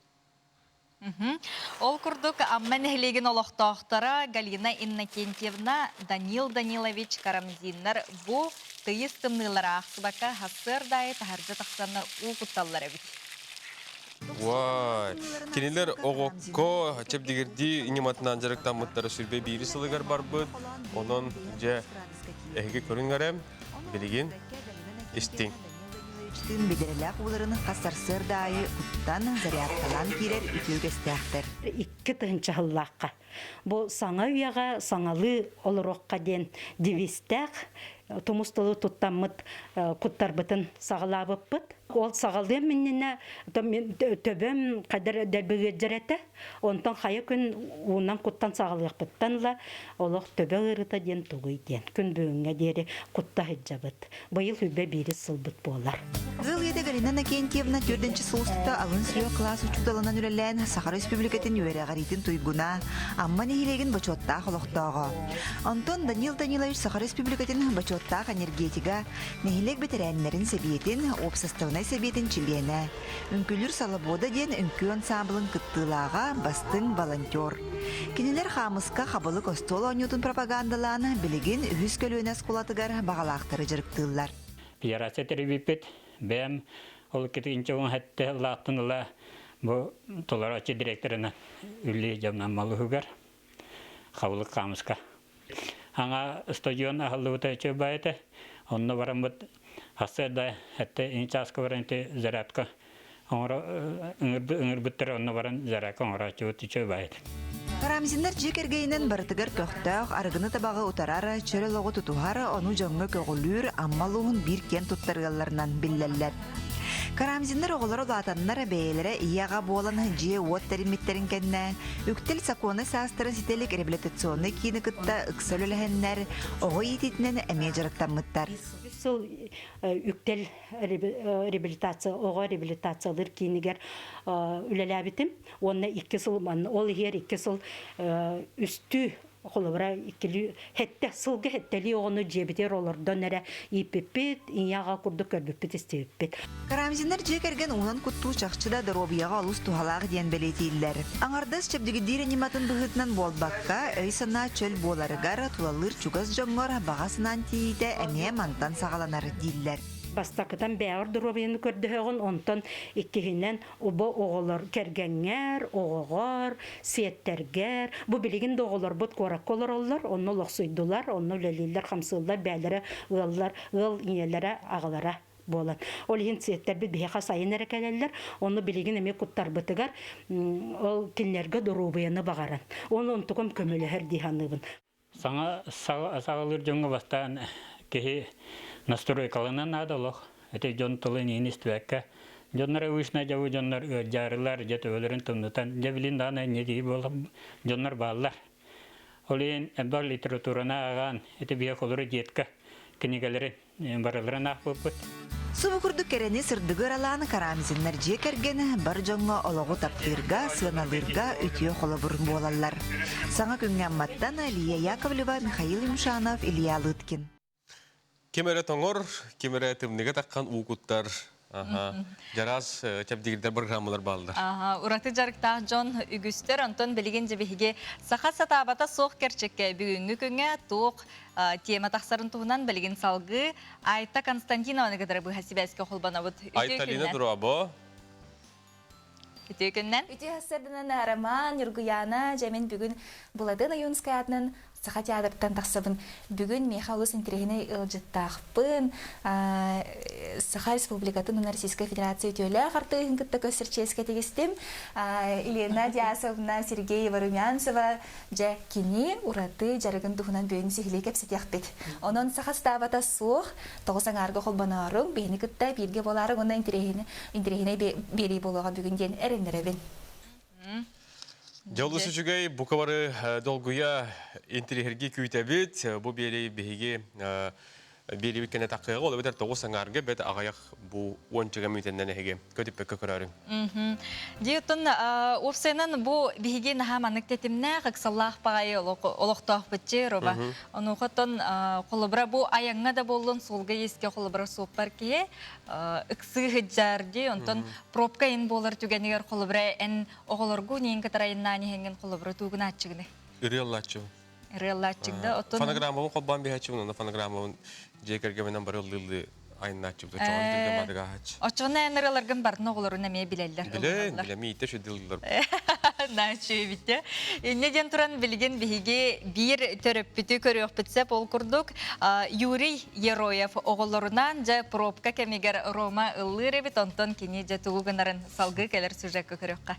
Ол курдук Амма нэһилиэгин олохтоохторо Галина Иннокентьевна, Данил Данилович Карамзиннар бу тыйыс тымныылары аахсыбакка сарсыарда аайы таһырдьа тахсаннар уу кутталлар эбит. Вай! Кинилэр оҕокко чэбдигирдии ньыматынан дьарыктаммыттара сүрбэ биири сылыгар барбыт. Онон дьэ эһиги көрүҥ эрэ, Билигин истиҥ. Бидэрэлээх ууларын хас сарсыарда аайы куттан, зарядкалаан киирэр үтүө үгэстээхтэр. Икки тыһыынча сыллаахха бу саҥа үйэҕэ саҥалыы олоруохха диэн девизтээх тумус тылы туттаммыт куттарбытын саҕалаабыппыт. Ол саҕалыам иннинэ төбөм хайдар дэлби ыалдьар этэ. Онтон хайа күн уунан куттан саҕалыахпыттан ыла олох төбө ыарыыта диэн тугуй диэн күн бүгүҥҥэ диэри кутта сылдьабыт. Быйыл хүбэ биирис сылбыт буолар. Ыал ийэтэ Галина Иннокентьевна төрдүнчү сыл устата алын сүрүөх кылаас учууталынан үлэлээн Саха Республикатын үөрэҕириитин туйгуна, Амма нэһилиэгин бочуоттаах олохтооҕо. Онтон Данил Данилович Саха Республикатын бочуоттаах энергетига, нэһилиэк бэтэрээннэрин сэбиэтин, уопсастыбаннай сэбиэтин чилиэнэ. Үҥкүүлүүр Салабода диэн үҥкүү ансаамбылын кыттыылааҕа, бастыҥ волонтер. Кинилэр хаамыска хабылык остуол оонньуутун пропагандалаан, билигин үһүс көлүөнэ оскуолатыгар баҕалаахтары дьарыктыыллар. Федерация тэрийбиппит. Бэйэм ол иккитинчи уҥа лааттын ыла бу толорооччу директорынан үлэлии дьоннон малыһыгар хабылык хаамыска. Аңа стадион аһыллыбыта үчүгэй баайыта. Онно бараммыт сарсыарда этте ини чааска баран ити зарядка оҥоро ыҥырбыттар онно баран зарядка оҥорооччубут үчүгэй баайыта. Карамзиннар дьиэ кэргэнинэн барытыгар көхтөөх, арыгыны табаҕы утарар, чөл олоҕу тутуһар, ону дьоҥҥо көҕүлүүр Амма улууһун биир киэн туттар ыалларынан биллэллэр. Карамзиннар оҕолоро улаатаннар бэйэлэрэ ийэ-аҕа буолан дьиэ-уот тэриммиттэрин кэннэ, үктэл сокуоннай саастарын ситэ илик реабилитационнай киини кытта ыкса үлэлэһэннэр, оҕо иитиитинэн эмиэ дьарыктаммыттар. Үс сыл үктэл реабилитация оҕо реабилитациялыыр киинигэр үлэлээбитим. Уонна икки сыл ол иһиэр икки сыл үстүү холобура иккилүү хэттэ сылга хэттэлии оҕону дьиэбитигэр олордон эрэ ииппиппит, ийэ-аҕа курдук көрбүппүт истибиппит. Карамзиннар дьиэ кэргэн уунан куттуу чахчы да доруобуйаҕа олус туһалаах диэн бэлиэтииллэр. Аҥардас чэбдигирдиир ньыматын быһыытынан буолбакка, өй-санаа чөл буоларыгар, тулалыыр чугас дьоҥҥор баҕа санаан тиийиитэ эмиэ мантан саҕаланар дииллэр. Бастакытан бэйэҕэр доруобуйаны көрдөһөҕүн, онтон иккиһинэн Бу оҕолор кэргэҥҥэр, оҕоҕор, сиэттэргэр, бу билигин да оҕолорбут куоракка олороллор, онно олохсуйдулар, онно үлэлииллэр-хамсыыллар, бэйэлэрэ ыаллар, ыал ийэлэрэ, аҕалара буолан. Ол иһин сиэттэрбит биһиэхэ сайын эрэ кэлэллэр, ону билигин эмиэ куттарбытыгар ол кинилэргэ доруобуйаны баҕаран. Ол онтукам көмөлөһөр дии саныыбын. Саҥа саҕалыыр дьоҥҥо бастаан киһи настройкаланан наада олох. Ити дьон тылын иһин истибэккэ, дьоннор обычно дьабы дьоннор ыалдьаарылар, дьэ төбөлөрүн тымнытан, дьэ билин даҕаны инньэ киһи буолар дьоннор бааллар. Ол иһин элбэх литератураны ааҕан, ити биһиэхэ холобура детка кинигэлэрин барыларын аахпыппыт. Субу курдук кэрэни сырдыгы ыралаан Карамзиннар дьиэ кэргэн бар дьоҥҥо олоҕу таптыырга, сыаналыырга үтүө холобур буолаллар. Саҥа күҥҥэ Амматтан Лия Яковлева, Михаил Юмшанов, Илья Лыткин. Ким эрэ тоҥор, ким эрэ тымныга таххан уу куттар. Аха. Жарас чэбдигирдэр программалар бааллар. Аха, ураты дьарыктаах дьон үгүстэр, онтон билигин дьэ биһиги саха сатаабата суох кэрчиккэ бүгүҥҥү күҥҥэ туох тема тахсарын туһунан билигин салгыы Айта Константинованы кытары быһа сибээскэ холбонобут. Айталина Дробо. Үтүө күннэн. Үтүө сарсыарданан Роман, Ньургуяна, дьэ мин бүгүн Буладын Ойуунскай аатынан Саха театрыттан тахсабын. Бүгүн миэхэ олус интэриэһинэй ыалдьыттаахпын. Саха Республикатын уонна Российскай Федерация үтүөлээх артыыһын кытта көрсөр чиэскэ тигистим. Елена Диасовна Сергеева Румянцева дьэ кини ураты дьарыгын туһунан бүгүн сиһилии кэпсэтиэхпит. Онон саха ставата суох, тоҕус аҥаарга холбонооруҥ, биһини кытта бииргэ буолаарыҥ уонна интэриэһинэй биэрии буолуоҕа бүгүн диэн эрэннэрэбин. Дьолус үчүгэй, бука бары долгуйа интириэһиргии күүтэбит. Бу биэрии биһиги биэриибит кэннэ таххыаҕа, ол эбэтэр тоҕус аҥаарга бэт аҕыйах бу уончага мүнүүтэннэн эһиги көтүппэккэ көрөөрүҥ. Диэтон уопсайынан бу биһиги наһаа маннык тэтимнээх, ыксаллаах баҕайы олохтоохпут роба. Онуохаттан холобура бу айаҥҥа да буоллун суолга иискэ холобура суоппар киһи ыксыы сылдьар дии. Онтон пробка ин буолар түгэнигэр холобура эн оҕолоргу ниин кытарайыннаан иһэҥҥин холобура туугунааччыгыны. Ырыаллааччыбын. Ырыаллааччык да оттон Фонограммабын холбоон биһээччибин, онно фонограммабын дьиэ кэргэминэн бары ыллыы-ыллыы айаннааччыбыт. Оччоҕо түргэн баатыгааһач. Оччоҕуна эн ырыаларгын барын оҕолорун эмиэ билэллэр. Билэн, билэн, миитэ шүдүллэр. Наачуйбитте. Инне диэн туран билигин биһиги биир төрөппүтү көрүөхпүт сөп ол курдук Юрий Ероев оҕолорунаан дьэ пробка кэмигэр Рома ыллыыр эбит, онтон кини дьэ тугу гынарын салгыы кэлэр сюжекка көрүөххэ.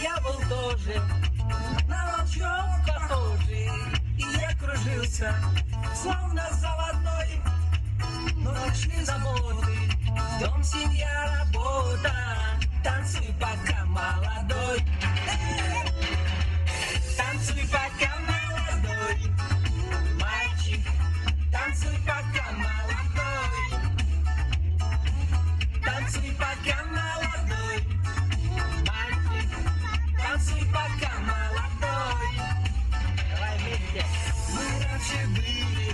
Я был тоже на волчок похожий, и я кружился, словно заводной. Но пришли заботы, дом, семья, работа, танцуй, пока молодой. Танцуй, пока молодой, мальчик, танцуй, пока молодой. Танцуй, пока молодой, мальчик, танцуй, пока молодой. Давай вместе. Мы раньше были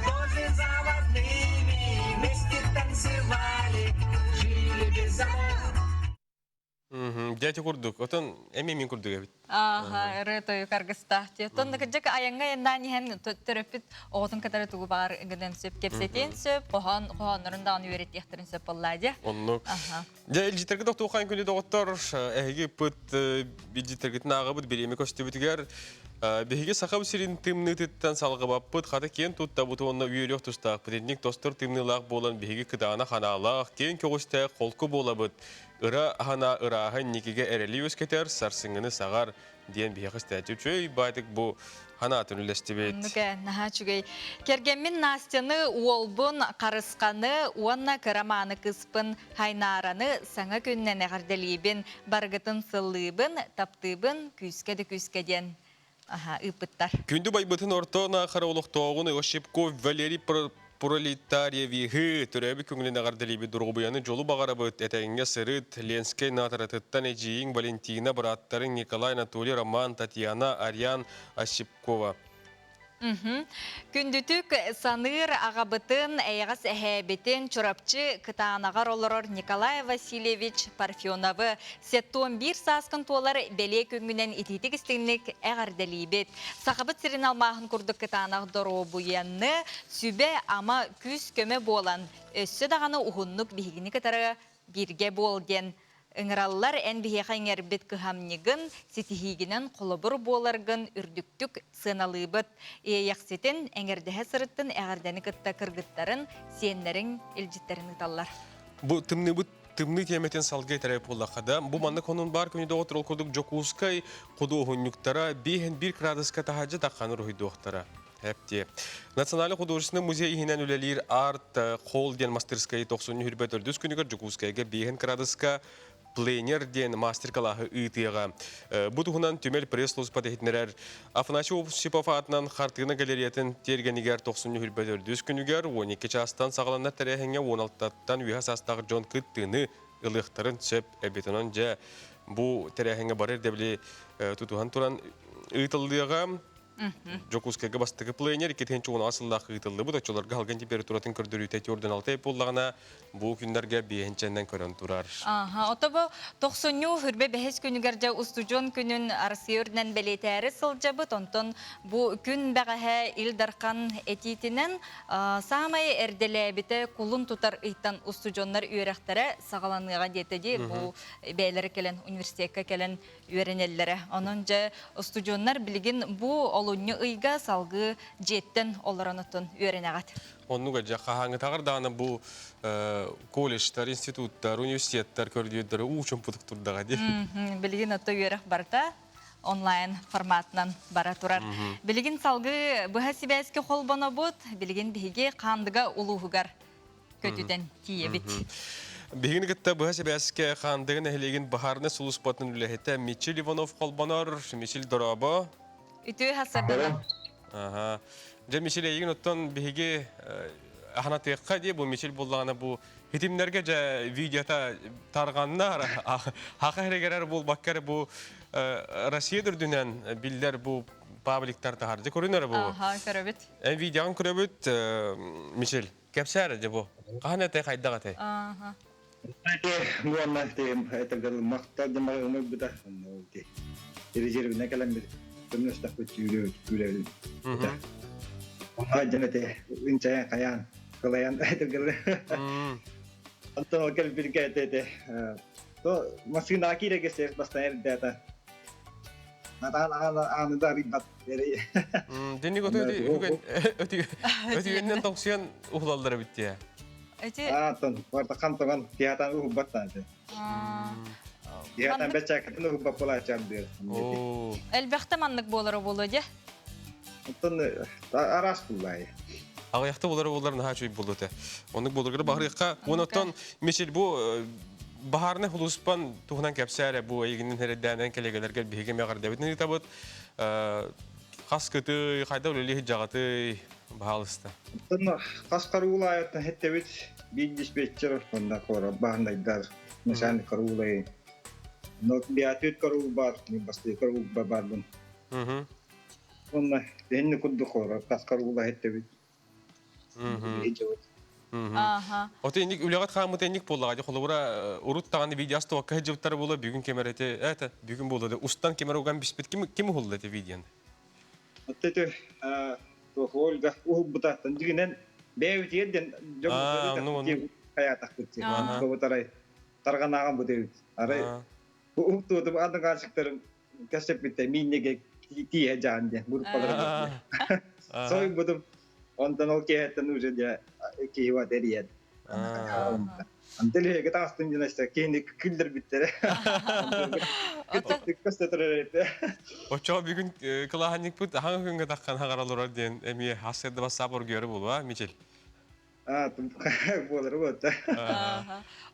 тоже заводными, вместе танцевали, жили без забот. Дьэ курдук. Отон эми мин курдук эбит. Аха, ырыа тойук аргыстаах дии. Оттон кырдьык айаҥҥа айаннаан иһэн төрөппүт оҕотун кытары тугу баҕар гынан сөп кэпсэтиэн сөп, хоһоон хоһооннорун даҕаны үөрэтиэхтэрин сөп буоллаа дии. Оннук. Дьэ, илдьиттэргэ тохтуоххайын күнү доҕоттор, эһиги ыппыт илдьиттэргитин ааҕабыт бириэмэ көстүбүтүгэр биһиги Сахам сирин тымныытыттан салҕыбаппыт, хата киэн туттабыт уонна үөрүөх тустаахпыт. Итинник тостор тымныылаах буолан биһиги кытаанах ханаалаах, киэҥ көҕүстээх холку буолабыт. Ыра ханаа ырааһа инникигэ эрэли үөскэтэр, сарсыҥҥыны саҕар диэн биһиэхэ истээччи үчүгэй баайтык бу ханаатын үллэстибит. Оннук ээ, наһаа үчүгэй. Кэргэммин Настяны, уолбун Харысханы уонна кыра мааны кыыспын Хайнаараны саҥа күнүнэн эҕэрдэлиибин, барыгытын сыллыыбын, таптыыбын, күүскэ да күүскэ диэн ыыппыттар. Күндү байбытын орто наахара олохтооҕун Ощепков Валерий Пролетариевиһы төрөөбүт күҥүнэн эҕэрдэлиибит доруобуйаны дьолу баҕарабыт этэҥҥэ сырыт Ленскэй наатаратыттан эдьиийиҥ Валентина бырааттарыҥ Николай Анатолий Роман Татьяна Ариан Ощепкова Күндүтүк саныыр аҕабытын, эйэҕэс эһээбитин Чурапчы Кытаанаҕар олорор Николай Васильевич Парфеновы 71 сааскын туолар бэлиэ күҥҥүнэн итиитик-истиҥник эҕэрдэлиибит. Сахабыт сирин алмааһын курдук кытаанах доруобуйаны, сүбэ-ама, күүс-көмө буолан, өссө даҕаны уһуннук биһигини кытары бииргэ буол диэн ыҥыраллар. Эн биһиэхэ иҥэрбит кыһамньыгын, ситиһиигинэн холобур буоларгын үрдүктүк сыаналыыбыт. Иэйэхситин, эҥэрдэһэ сырыттын эҕэрдэни кытта кыргыттарын, сиэннэриҥ илдьиттэрин ыыталлар. Бу тымныыбыт тымныы тиэмэтин салгыы этэрэ буоллахха да, бу маннык хонун баар күнү доҕоттор ол курдук Дьокуускай худуоһунньуктара 5 градуска таһаадьы таххан уруһуйдуохтара. Эптиэ. Национальный художественный музей иһинэн үлэлиир арт холл диэн мастерскай 94 күнүгэр Дьокуускайга 5 градуска пленер диэн мастер-кылааһы ыытыаҕа. Бу туһунан түмэл пресс-служба иһитиннэрэр Афанасий Осипов аатынан хартыына галереятын тиэргэнигэр 94 күнүгэр 12 чаастан саҕаланар тэрээһиҥҥэ 16-тан үөһэ саастаах дьон кыттыыны ылыахтарын сөп эбит. Онон дьэ бу тэрээһиҥҥэ бары ирдэбили тутуһан туран ыытыллыаҕа. Дьокуускайга бастакы пленер 2016 сыллаах ыытыллыбыт. Оччолорго халгын температуратын көрдөрүүтэ 46 буоллаҕына, бу күннэргэ биэһинчэннэн көрөн турар. Аха, ото бу тохсунньу хүрбэ бэһис күнүгэр дьэ устудьуон күнүн Россия үрдүнэн бэлиэтээри сылдьабыт. Онтон бу күн бэҕэһээ Ил Дархан этиитинэн саамай эрдэлээбитэ кулун тутар ыйтан устудьуоннар үөрэхтэрэ саҕаланыаҕа диэтэ дии. Бу бэйэлэрэ кэлэн университекка кэлэн үөрэнэллэрэ. Онон дьэ устудьуоннар билигин бу олунньу ыйга салгыы дьиэттэн олорон оттон үөрэнэҕит. Оннуга дьэ хаһааҥҥытааҕар даҕаны бу колледжтар, институттар, университеттар көрдүөддөрө уу чумпутук турдаҕа дии. Билигин отто үөрэх барыта онлайн форматынан бара турар. Билигин салгыы быһа сибээскэ холбонобут. Билигин биһиги Хаандыга улууһугар көтүтэн тиийэбит. Биһигини кытта быһа сибээскэ Хаандыга нэһилиэгин баһаарынай сулууспатын үлэһитэ Мичил Иванов холбонор. Мичил дорообо. Үтүө хасардана. Аха. Дьэ Мичил эйигин оттон биһиги аханатыахха дии бу Мичил буллаҕына бу хитимнэргэ дьэ видеота тарҕанна хаха хэригэрэр буолбакка эрэ бу Россия үрдүнэн биллэр бу пабликтар таһар. Дьэ көрүнэр бу. Аха, көрөбүт. Эн видеоҕын көрөбүт Мичил. Кэпсээр дьэ бу. Хаһан этэй, хайдах этэй? Ааха. Буонна этэргэл махтал дьамары ымырбыта. Резервіне кэлэммит көмнөстөхпүт сүүрөбүт. Онно дьэн эте инчайан хайаан кылайан этэргэл. Антон ол кэлбиргэ эте эте. То машина киирэгэ сэр бастан эрдээта. Натаан ааны да арыйбат. Динник өтүгэннен тоқсуян ухулаллар эбит дии. Эти Аатон, барта хантаган тиятан ухубаттан эти. Тиятан бэчэкэтин ухубат болаачан диир. Элбэхтэ маннык буолара буолуо дии. Оттон араас буллай. Аҕыйахта буолара буолар наһаа үчүгэй буолуо этэ. Оннук буоларгар баҕарыахха. Онон Мичил бу баһаарынай хулууспан туһунан кэпсээ бу эйигинин эрэддээнэн кэлэгэлэргэр биһиги эҕэрдэбитин ыытабыт. Хас кытый, хайда үлэлии сылдьаҕытый, баһаалыста. Оттон хас каруулаайыттан хеттэбит биир диспетчер онна кора баһынайдар начальник каруулай. Но биатүт каруул бар, бастыы каруул барбын. Онна энни курдук хора хас каруула хеттэбит. Ото инник үлэҕит хааммыт инник буоллаҕа дии холобура урут даҕаны видео астыбакка сылдьыбыттара буолуо бүгүн ким эрэ ити это бүгүн буолуо да устан ким эрэ уган биспит ким ким уһулла ити видеоны? Ити Ольга уһулбутаттан дьигинэн бэйэбитигэр диэн дьон хайаатахпыт дии. Арай тарҕанааҕын бу диэбит. Арай уһуктуотум адыгаачыктарым кэсэппиттэ мииннеге тииһэ дьаан диэн группалара. Сойбутум. Онтон ол киэһэттэн уже дьэ киһи вот эрийэн. Антелеге таҕыстым диэн эстэ киһини күллэрбиттэрэ. Оччоҕо бүгүн кылааһынньыкпыт аһаҥ күҥҥэ таххан хаҕара олорор диэн эмиэ хас бассаап оргуйары буолуо, Мичил? Буолары буолта.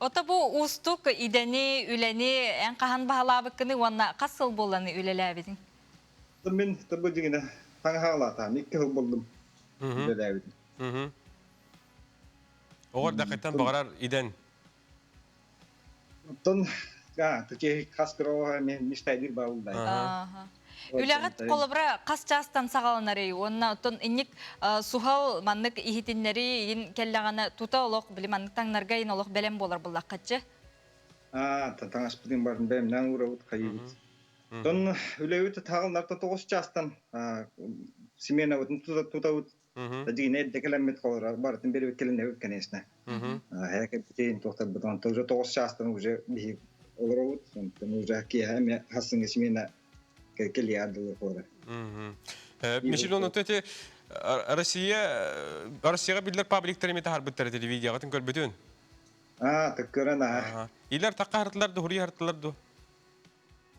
Ото бу уустук идэни, үлэни эн хаһан баһылаабыккыны уонна хас сыл буолланы үлэлээбитиҥ? Мин тобу дьиҥинэ хаҥа хаалаатаан икки сыл боллум үлэлээбитим. Оҕор дакыттан баҕарар идэн. Оттон хас кыра мен мечтайдыр баулдай. Үлэҕит холобура хас чаастан саҕаланарый уонна оттон инник суһал маннык иһитиннэри ин кэллэҕинэ тута олох били маннык таҥнарга ин олох бэлэм буолар буллаххаччы. Аа, таҥаспытын барын бэлэмнээн уурабыт хайыбыт. Тон үлэбит таҕылнарта тоҕус чаастан сменабытын тутабыт. Дьиҥинэ эрдэ кэлэммит холоро барытын бербит кэлинэбит конечно. Һээкэбитин туохтарбытын онтон уже тоҕус чаастан уже биһи олоробут. Онтон уже киэһэ эмиэ хассыҥҥы смена кэлиэ дылы холоро. Мишель онто эти Россия Россияга биллэр пабликтар эми таһарбыттар телевидениеҕытын көрбүтүн. Аа, тыккыран аа. Илер такка хартылар ду, хури хартылар ду.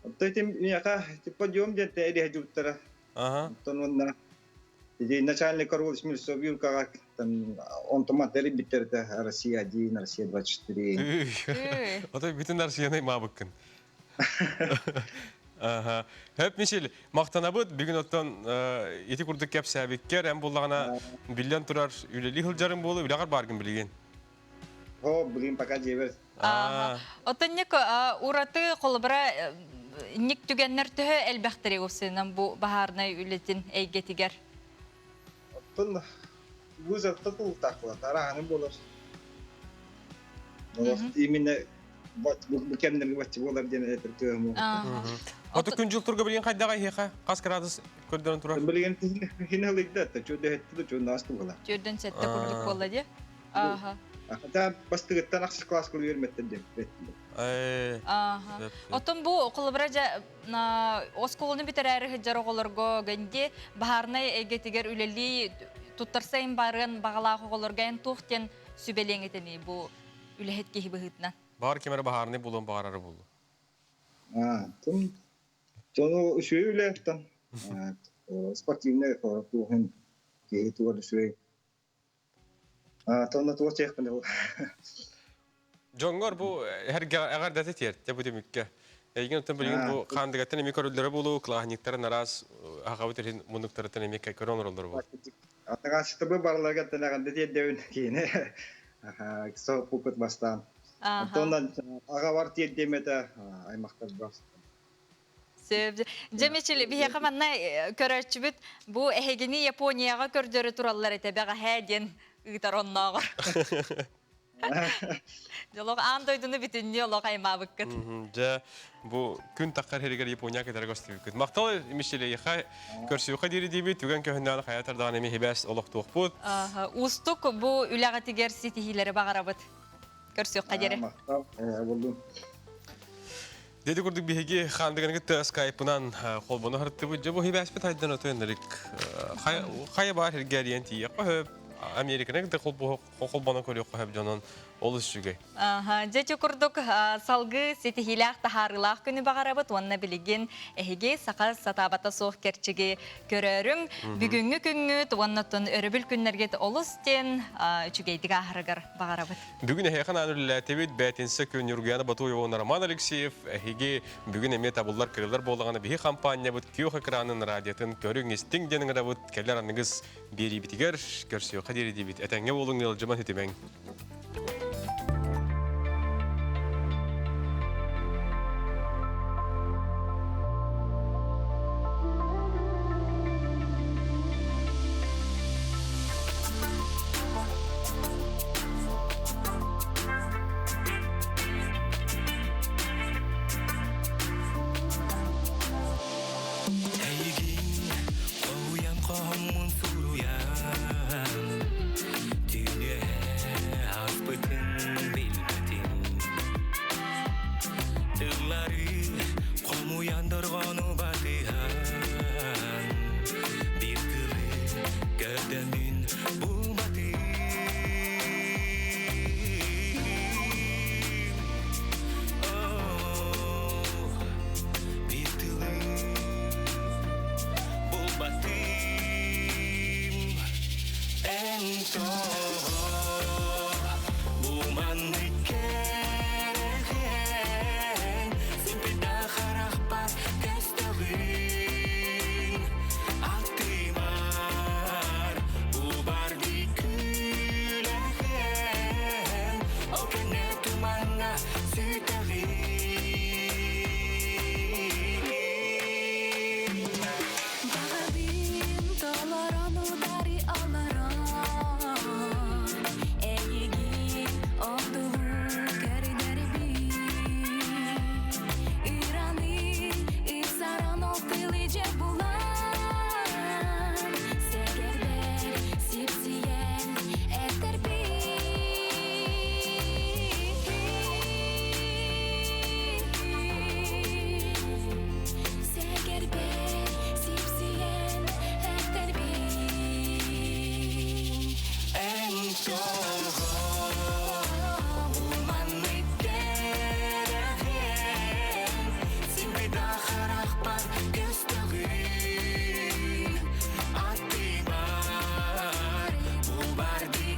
Оттон ити миэхэ типа дьуом диэн тэриһэ дьубуттара. Оттон уонна ити начальник корол Смирцов Юркаҕа там онтон тэрийбиттэрэ Россия 1, Россия 24. Ото бүтүн Россияны маабыккын. Аха. Хөп Мишель, мактанабыт бүгүн оттон ити курдук кэпсээбиккэр эн буллаҕына биллэн турар үлэлии сылдьарыҥ буолу үлэҕэр бааргын билигин. О, блин, пока дьиэбэр. Оттон ник ураты холобура ник түгэннэр төһө элбэхтэрий уопсайынан бу баһаарынай үлэтин эйгэтигэр? Оттон вызовта тулутаахпылар, арааһаны буолар. Именно бу кэмнэргэ бачча буолар диэн этэр кыаҕым Ото күн дьыл турга билигин хайдаҕа иһиэхэ? Хас градус көрдөрөн турар? Билигин хин ылыйда, чүөдөһөттү чүөннаас тугала. Түөрдөн сэттэ курдук буолла дии. Ааха. Ата бастыгыттан ахсыс класс үөрмэттэн диэн эттилэр. Ааха. Оттон бу холобура дьэ оскуоланы бүтэрээри сылдьар оҕолорго гэнди баһаарынай эйгэтигэр үлэлии туттарсайын барыан баҕалаах оҕолорго эн туох диэн сүбэлиэҥ этэний бу үлэһит киһи быһыытынан? Баҕар ким эрэ баһаарынай буолуон баҕарара буолуо. Аа, тум тону үчүгэй үлэттэн спортивный туохун киһи тугар үчүгэй Тонна туох диэхпин ол. Дьоҥҥор бу эҕэрдэтэ тиэртэ бу түмүккэ. Эйигин оттон билигин бу хаандыгаттан эмиэ көрөллөрө буолуо, кылааһынньыктарын араас аҕабыт иһин муннуктарыттан эмиэ көрөн олороллор буолуо. Атаҕааччытыбы барыларга эҕэрдэ тиэрдэбин киһини соһуппуккут бастаан. Онтон аҕабар тиэрдиэм этэ аймахтарбар. Сөп. Дьэ, Мичил, биһиэхэ манна көрөөччүбүт бу эһигини Японияҕа көрдөрө тураллар этэ бэҕэһээ диэн ыытар оннооҕор. Дьолох аан дойдуну бүтүннүү олох аймаабыккыт. Дьэ, бу күн таххар иһигэр Япония кытары көстүбүккүт. Махтал Мичил эйиэхэ көрсүөххэ диэри диибит, түгэн көһүннэҕинэ хайа тардаҕын эми хибээс олохтуохпут. Уустук бу үлэҕитигэр ситиһиилэри баҕарабыт. Көрсүөххэ диэри. Махтал, болдум. Деди курдук биһиги хаандыганы кытта скайпынан холбону харттыбыт. Дьэ бу хибээспит хайдан отуеннарик хайа баар хиргэрийэн тиийэ хөп Американы кытта холбоно көрүөххэ хөп дьонон олус үчүгэй. Дьэ ити курдук салгыы ситиһиилээх таһаарыылаах күнү баҕарабыт уонна билигин эһиги саха сатаабата суох кэрчиги көрөөрүҥ. Бүгүҥҥү күҥҥүт уонна оттон өрөбүл күннэргит олус диэн үчүгэйдик ааһарыгар баҕарабыт. Бүгүн эһиэхэ анаан үлэлээтибит бээтинсэ күн Ньургуяна Батуева уонна Роман Алексеев эһиги бүгүн эмиэ табыллар кырылар буоллаҕына биһи хампаанньабыт күөх экранын радиотын көрүҥ истиҥ диэн ыҥырабыт кэлэр аныгыс биэриибитигэр көрсүөххэ диэри диибит этэҥҥэ буолуҥ ыалдьыман үтүмэҥ. Тыллары хомуйан дорҕоону батыһан Биир тылы көрдөмүн булбатым Биир тылы булбатым Эн тоҕо бу маннык кэрэхин Симпитэ харахпар көстөҕүн Аттымар убарды күлэхин Ол кэннэ тумаҥҥа сүтэҕин Баҕабын толорон удары олорон Эйигин одулуу көрдөрбүн Ыраны ыксаран ол тылы дьэ булан Сэгэрбэр сипсийэн этэрбин Сэгэрбэр сипсийэн этэрбин Эн тоҕо бу маннык кэрэхин Симпитэ харахпар көстөҕүн Аттыбар убарды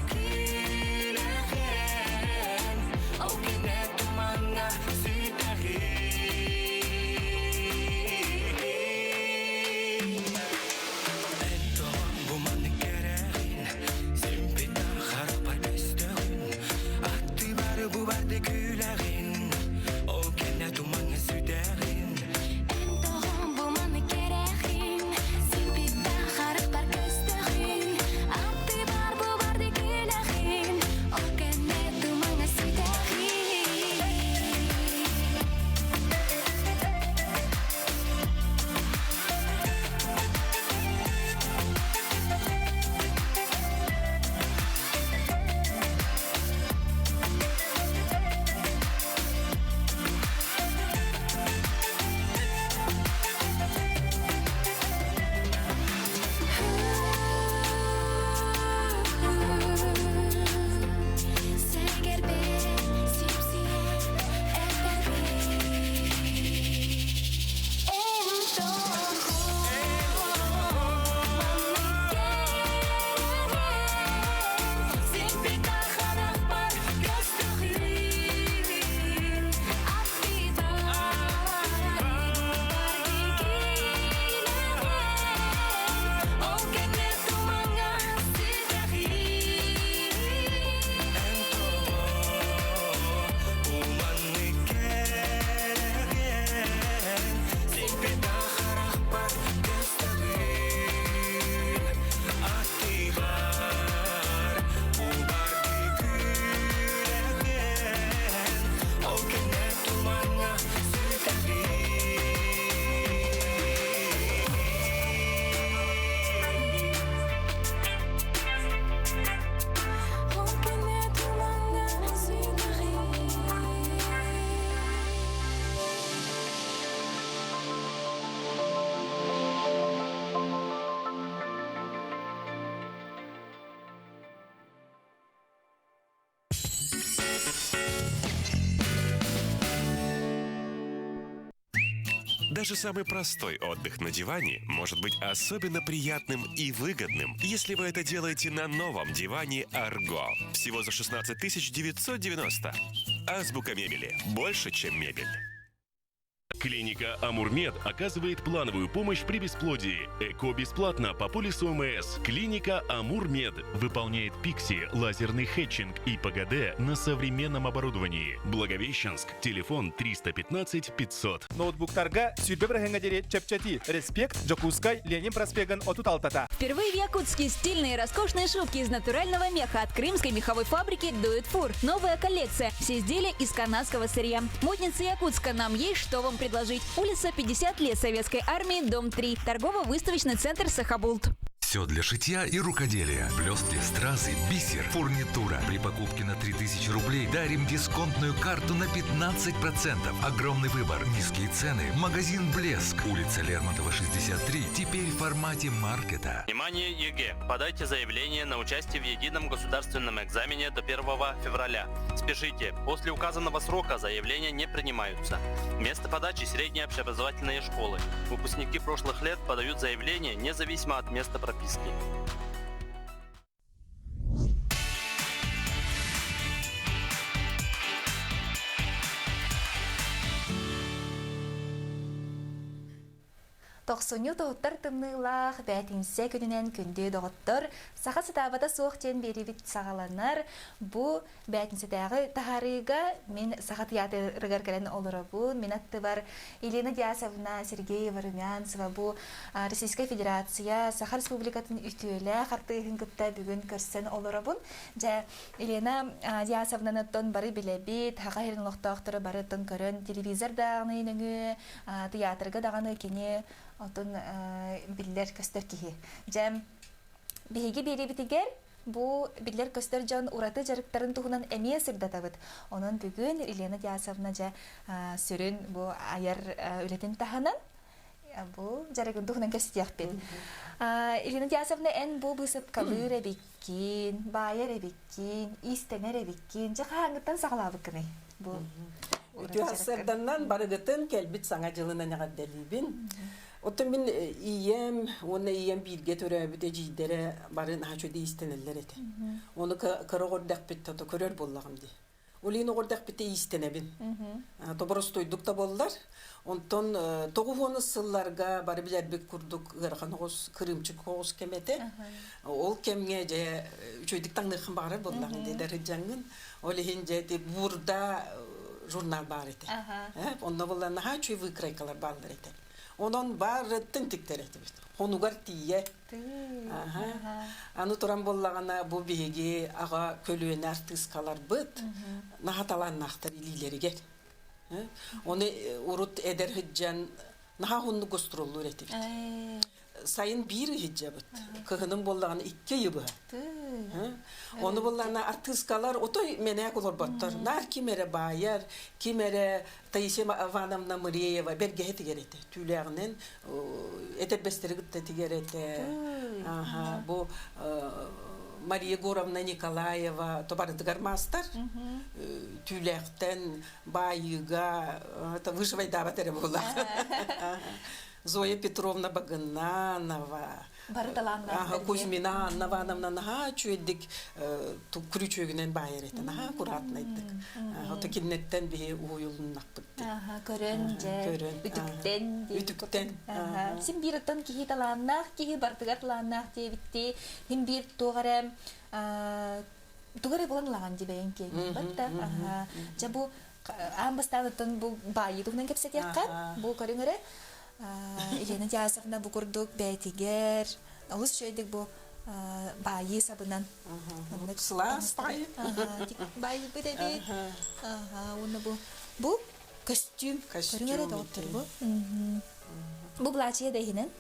күлэхин Ол кэннэ тумаҥҥа сүтэҕин Эн тоҕо бу маннык кэрэҕин Симпитэ харахпар көстөҕүн Аттыбар бубарды күлэҕин Ол кэннэ тумаҥҥа сүтэҕин Эн тоҕо бу маннык кэрэхин Симпитэ харахпар көстөҕүн Аттыбар бубарды күлэхин Ол кэннэ тумаҥҥа сүтэҕин Сэгэрбэр сипсийэн этэрбин Эн тоҕо маннык кэрэҕин Симпитэ харахпар көстөҕүн Аттыбар барды күлэҕин Ол кэннэ тумаҥҥа сүтэҕин Эн тоҕо бу маннык кэрэҕин Симпитэ харахпар көстөҕүн Аттыбар убарды күлэҕин Ол кэннэ тумаҥҥа сүтэҕин Ол кэннэ тумаҥҥа сүтэҕин Даже самый простой отдых на диване может быть особенно приятным и выгодным, если вы это делаете на новом диване «Арго». Всего за 16 990. Азбука мебели. Больше, чем мебель. Клиника Амурмед оказывает плановую помощь при бесплодии. ЭКО бесплатно по полису ОМС. Клиника Амурмед выполняет ПИКСИ, лазерный хетчинг и ПГД на современном оборудовании. Благовещенск. Телефон 315 500. Ноутбуктарга 20 бырыһыаҥҥа диэри чэпчэтии. Респект, Дьокуускай, Ленин проспегын 36-та. Впервые в Якутске стильные и роскошные шубки из натурального меха от крымской меховой фабрики «Дует Фур». Новая коллекция. Все изделия из канадского сырья. Модница Якутска. Нам есть что вам предложить. Улица 50 лет Советской Армии, дом 3. Торгово-выставочный центр «Сахабулт». Все для шитья и рукоделия. Блестки, стразы, бисер, фурнитура. При покупке на 3000 рублей дарим дисконтную карту на 15%. Огромный выбор, низкие цены. Магазин «Блеск». Улица Лермонтова, 63. Теперь в формате маркета. Внимание, ЕГЭ! Подайте заявление на участие в едином государственном экзамене до 1 февраля. Спешите, после указанного срока заявления не принимаются. Место подачи – средние общеобразовательные школы. Выпускники прошлых лет подают заявление независимо от места прописки. Тохсунньу тоһуттар тымныылаах бээтинсэ күнүнэн күндү доҕоттор, саха сатаабата суох диэн биэриибит саҕаланар. Бу бээтинсэтээҕи таһаарыыга мин Саха тыйаатырыгар кэлэн олоробун. Мин аттыбар Елена Диасовна Сергеева Румянцева бу Российскай Федерация Саха Республикатын үтүөлээх артыыһын кытта бүгүн көрсөн олоробун. Дьэ, Елена Диасовнаны оттон бары билэбит, Саха сирин олохтоохторо бары оттон көрөн телевизор даҕаны нөҥүө, тыйаатырга даҕаны кини оттон биллэр-көстөр киһи. Дьэ, биһиги биэриибитигэр Бу биллэр-көстөр дьон ураты дьарыктарын туһунан эмиэ сырдатабыт. Онон бүгүн Елена Диасовна дьэ сүрүн бу айар үлэтин таһынан бу дьарыгын туһунан кэпсэтиэхпит. Елена Диасовна, эн бу быысапкалыыр эбиккин, баайар эбиккин, иистэнэр эбиккин. Дьэ хаһааҥҥыттан саҕалаабыккыный бу Үтүө сарсыарданнан барыгытын кэлбит саҥа дьылынан эҕэрдэлиибин. Оттон мин ийэм уонна ийэм бииргэ төрөөбүт эдьиийдэрэ бары наһаа үчүгэй иистэнэллэр этэ. Ону кыра оҕордохпүт тото көрөр буоллаҕым дии. Ол иһин оҕордохпүттэ иистэнэбин. Тоборостойдук да буоллар. Онтон тоҕус сылларга бары билэрбит курдук ыарахан оҕус, кырыымчык оҕус кэм этэ. Ол кэмҥэ дьэ үчүгэйдик таҥныаххын баҕарар буоллаҕын дии дьаҥҥын. Ол иһин дьэ ити Бурда журнал баар этэ. Онно буолла наһаа үчүгэй выкройкалар бааллар этэ. Онон барыттын тиктэр этибит. Хонугар тиийэ. Аны туран буоллаҕына бу биһиги аҕа көлүөнэ артыыскаларбыт наһаа талааннаахтар илиилэригэр. Оны урут эдэр сылдьан наһаа уһуннук гастроллуур этибит. Сайын биир ыһыдьабыт. Кыһынын буоллаҕына икки ыйы быһа. Ону буоллаҕына артыыскалар отой мэнээк олорботтор. Наар ким эрэ баайар, ким эрэ Таисия Ивановна Мыреева бэргэһэ тигэр этэ. Түүлээҕинэн этэрбэстэри кытта тигэр этэ. Бу Мария Егоровна Николаева то барытыгар маастар. Түүлээхтэн баайыыга выживайдаабат эрэ буолла. Зоя Петровна Багынанова, Бары талааннаах Кузьмина Анна Ивановна наһаа үчүгэйдик күрүчүөгүнэн баайар этэ, наһаа аккуратнайдык. Ото кининэттэн биһи уһуйулуннахпыт. Көрөн дьэ, үтүктэн. Үтүктэн. Син биир оттон киһи талааннаах киһи барытыгар талааннаах диэбиттии, син биир туох эрэ тугу эрэ булан ылаҕын дии бэйэҥ киэҥ да. Дьэ бу аан бастаан оттон бу баайыы туһунан кэпсэтиэххэ, бу көрүҥ эрэ Елена Диасовна бу курдук бэйэтигэр олус үчүгэйдик бу баайыы сабынан сылаас баайы баайбыт эбит уонна бу бу көстүүм көрүҥ эрэ доҕоттор бу бу былаачыйа да иһинэн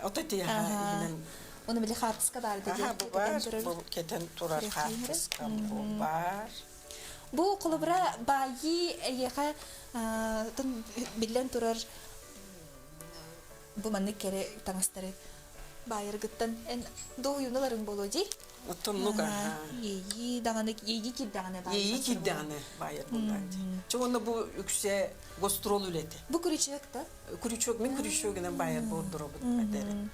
ото иһинэн Оны били хаартыска баар бу бар бу кетен турар хаартыска бу бар Бу холобура баайыы эйиэхэ биллэн турар бу маннык кэрэ таҥастары баайаргыттан эн дуоһуйууну ыларыҥ буолуо дии? Оттоннук аха. Иэйии даҕаны иэйии киирдэҕинэ баайар. Иэйии киирдэҕинэ баайар буоллаан дии. Чэ уонна бу үксэ гастрол үлэтэ. Бу күрүчүөк да? Күрүчүөк мин күрүчүөгүнэн баайар буордуробут этэрэ.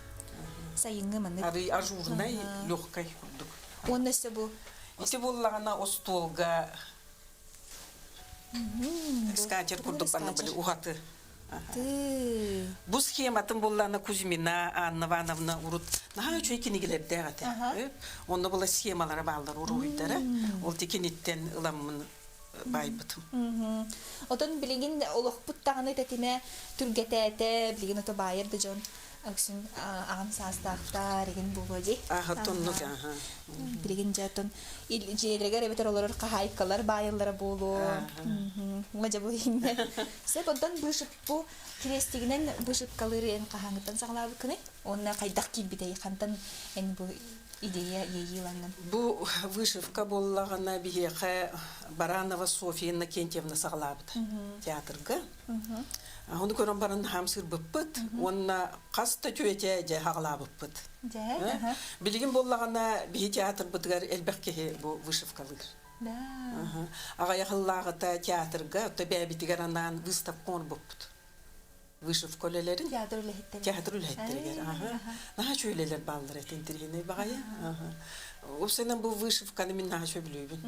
Сайыҥҥы маннык. Арый ажурнай, легкай курдук. Уонна өссө бу Ити буоллаҕына остуолга скатер курдук банна были ухаты. Бу схематын буоллаҕына Кузьмина Анна Ивановна урут наһаа үчүгэй кинигэлэрдээх этэ. Онно була схемалара бааллар уруһуйдара. Ол тикиниттэн ыламмын байбытым. Отон билигин олохпут даҕаны тэтимэ түргэтээтэ, билигин ото баайар да дьон. Өксүн аҕам саастаахтар игин буолуо дии. Аха тоннук аха. Билигин дьэ оттон дьиэлэригэр эбэтэр олорор хаһаайкалар баайыллара буолуо. Уҥа дьэ бу иһиннэ. Сөп онтон бу кириэстигинэн бышыпкалыыр эн хаһааҥҥыттан саҕалаабыккыный? Уонна хайдах киирбитэй? Хантан эн бу идея иэйии ылаҥҥын? Бу вышивка буоллаҕына биһиэхэ Баранова Софья Иннокентьевна саҕалаабыта театрга. Ону көрөн баран хаамсыырбыппыт уонна хас да түөтэ дьэ хаҕалаабыппыт. Билигин буоллаҕына биһи театрбытыгар элбэх киһи бу вышивкалыыр. Аҕыйах ыллааҕыта театрга, отто бэйэбитигэр анаан выставка оҥорбуппут. Вышивка үлэлэрин. Театр үлэһиттэригэр. Театр үлэһиттэригэр. Наһаа үчүгэй үлэлэр бааллар этэ интэриэһинэй баҕайы. Уопсайынан бу вышивканы мин наһаа сөбүлүүбүн.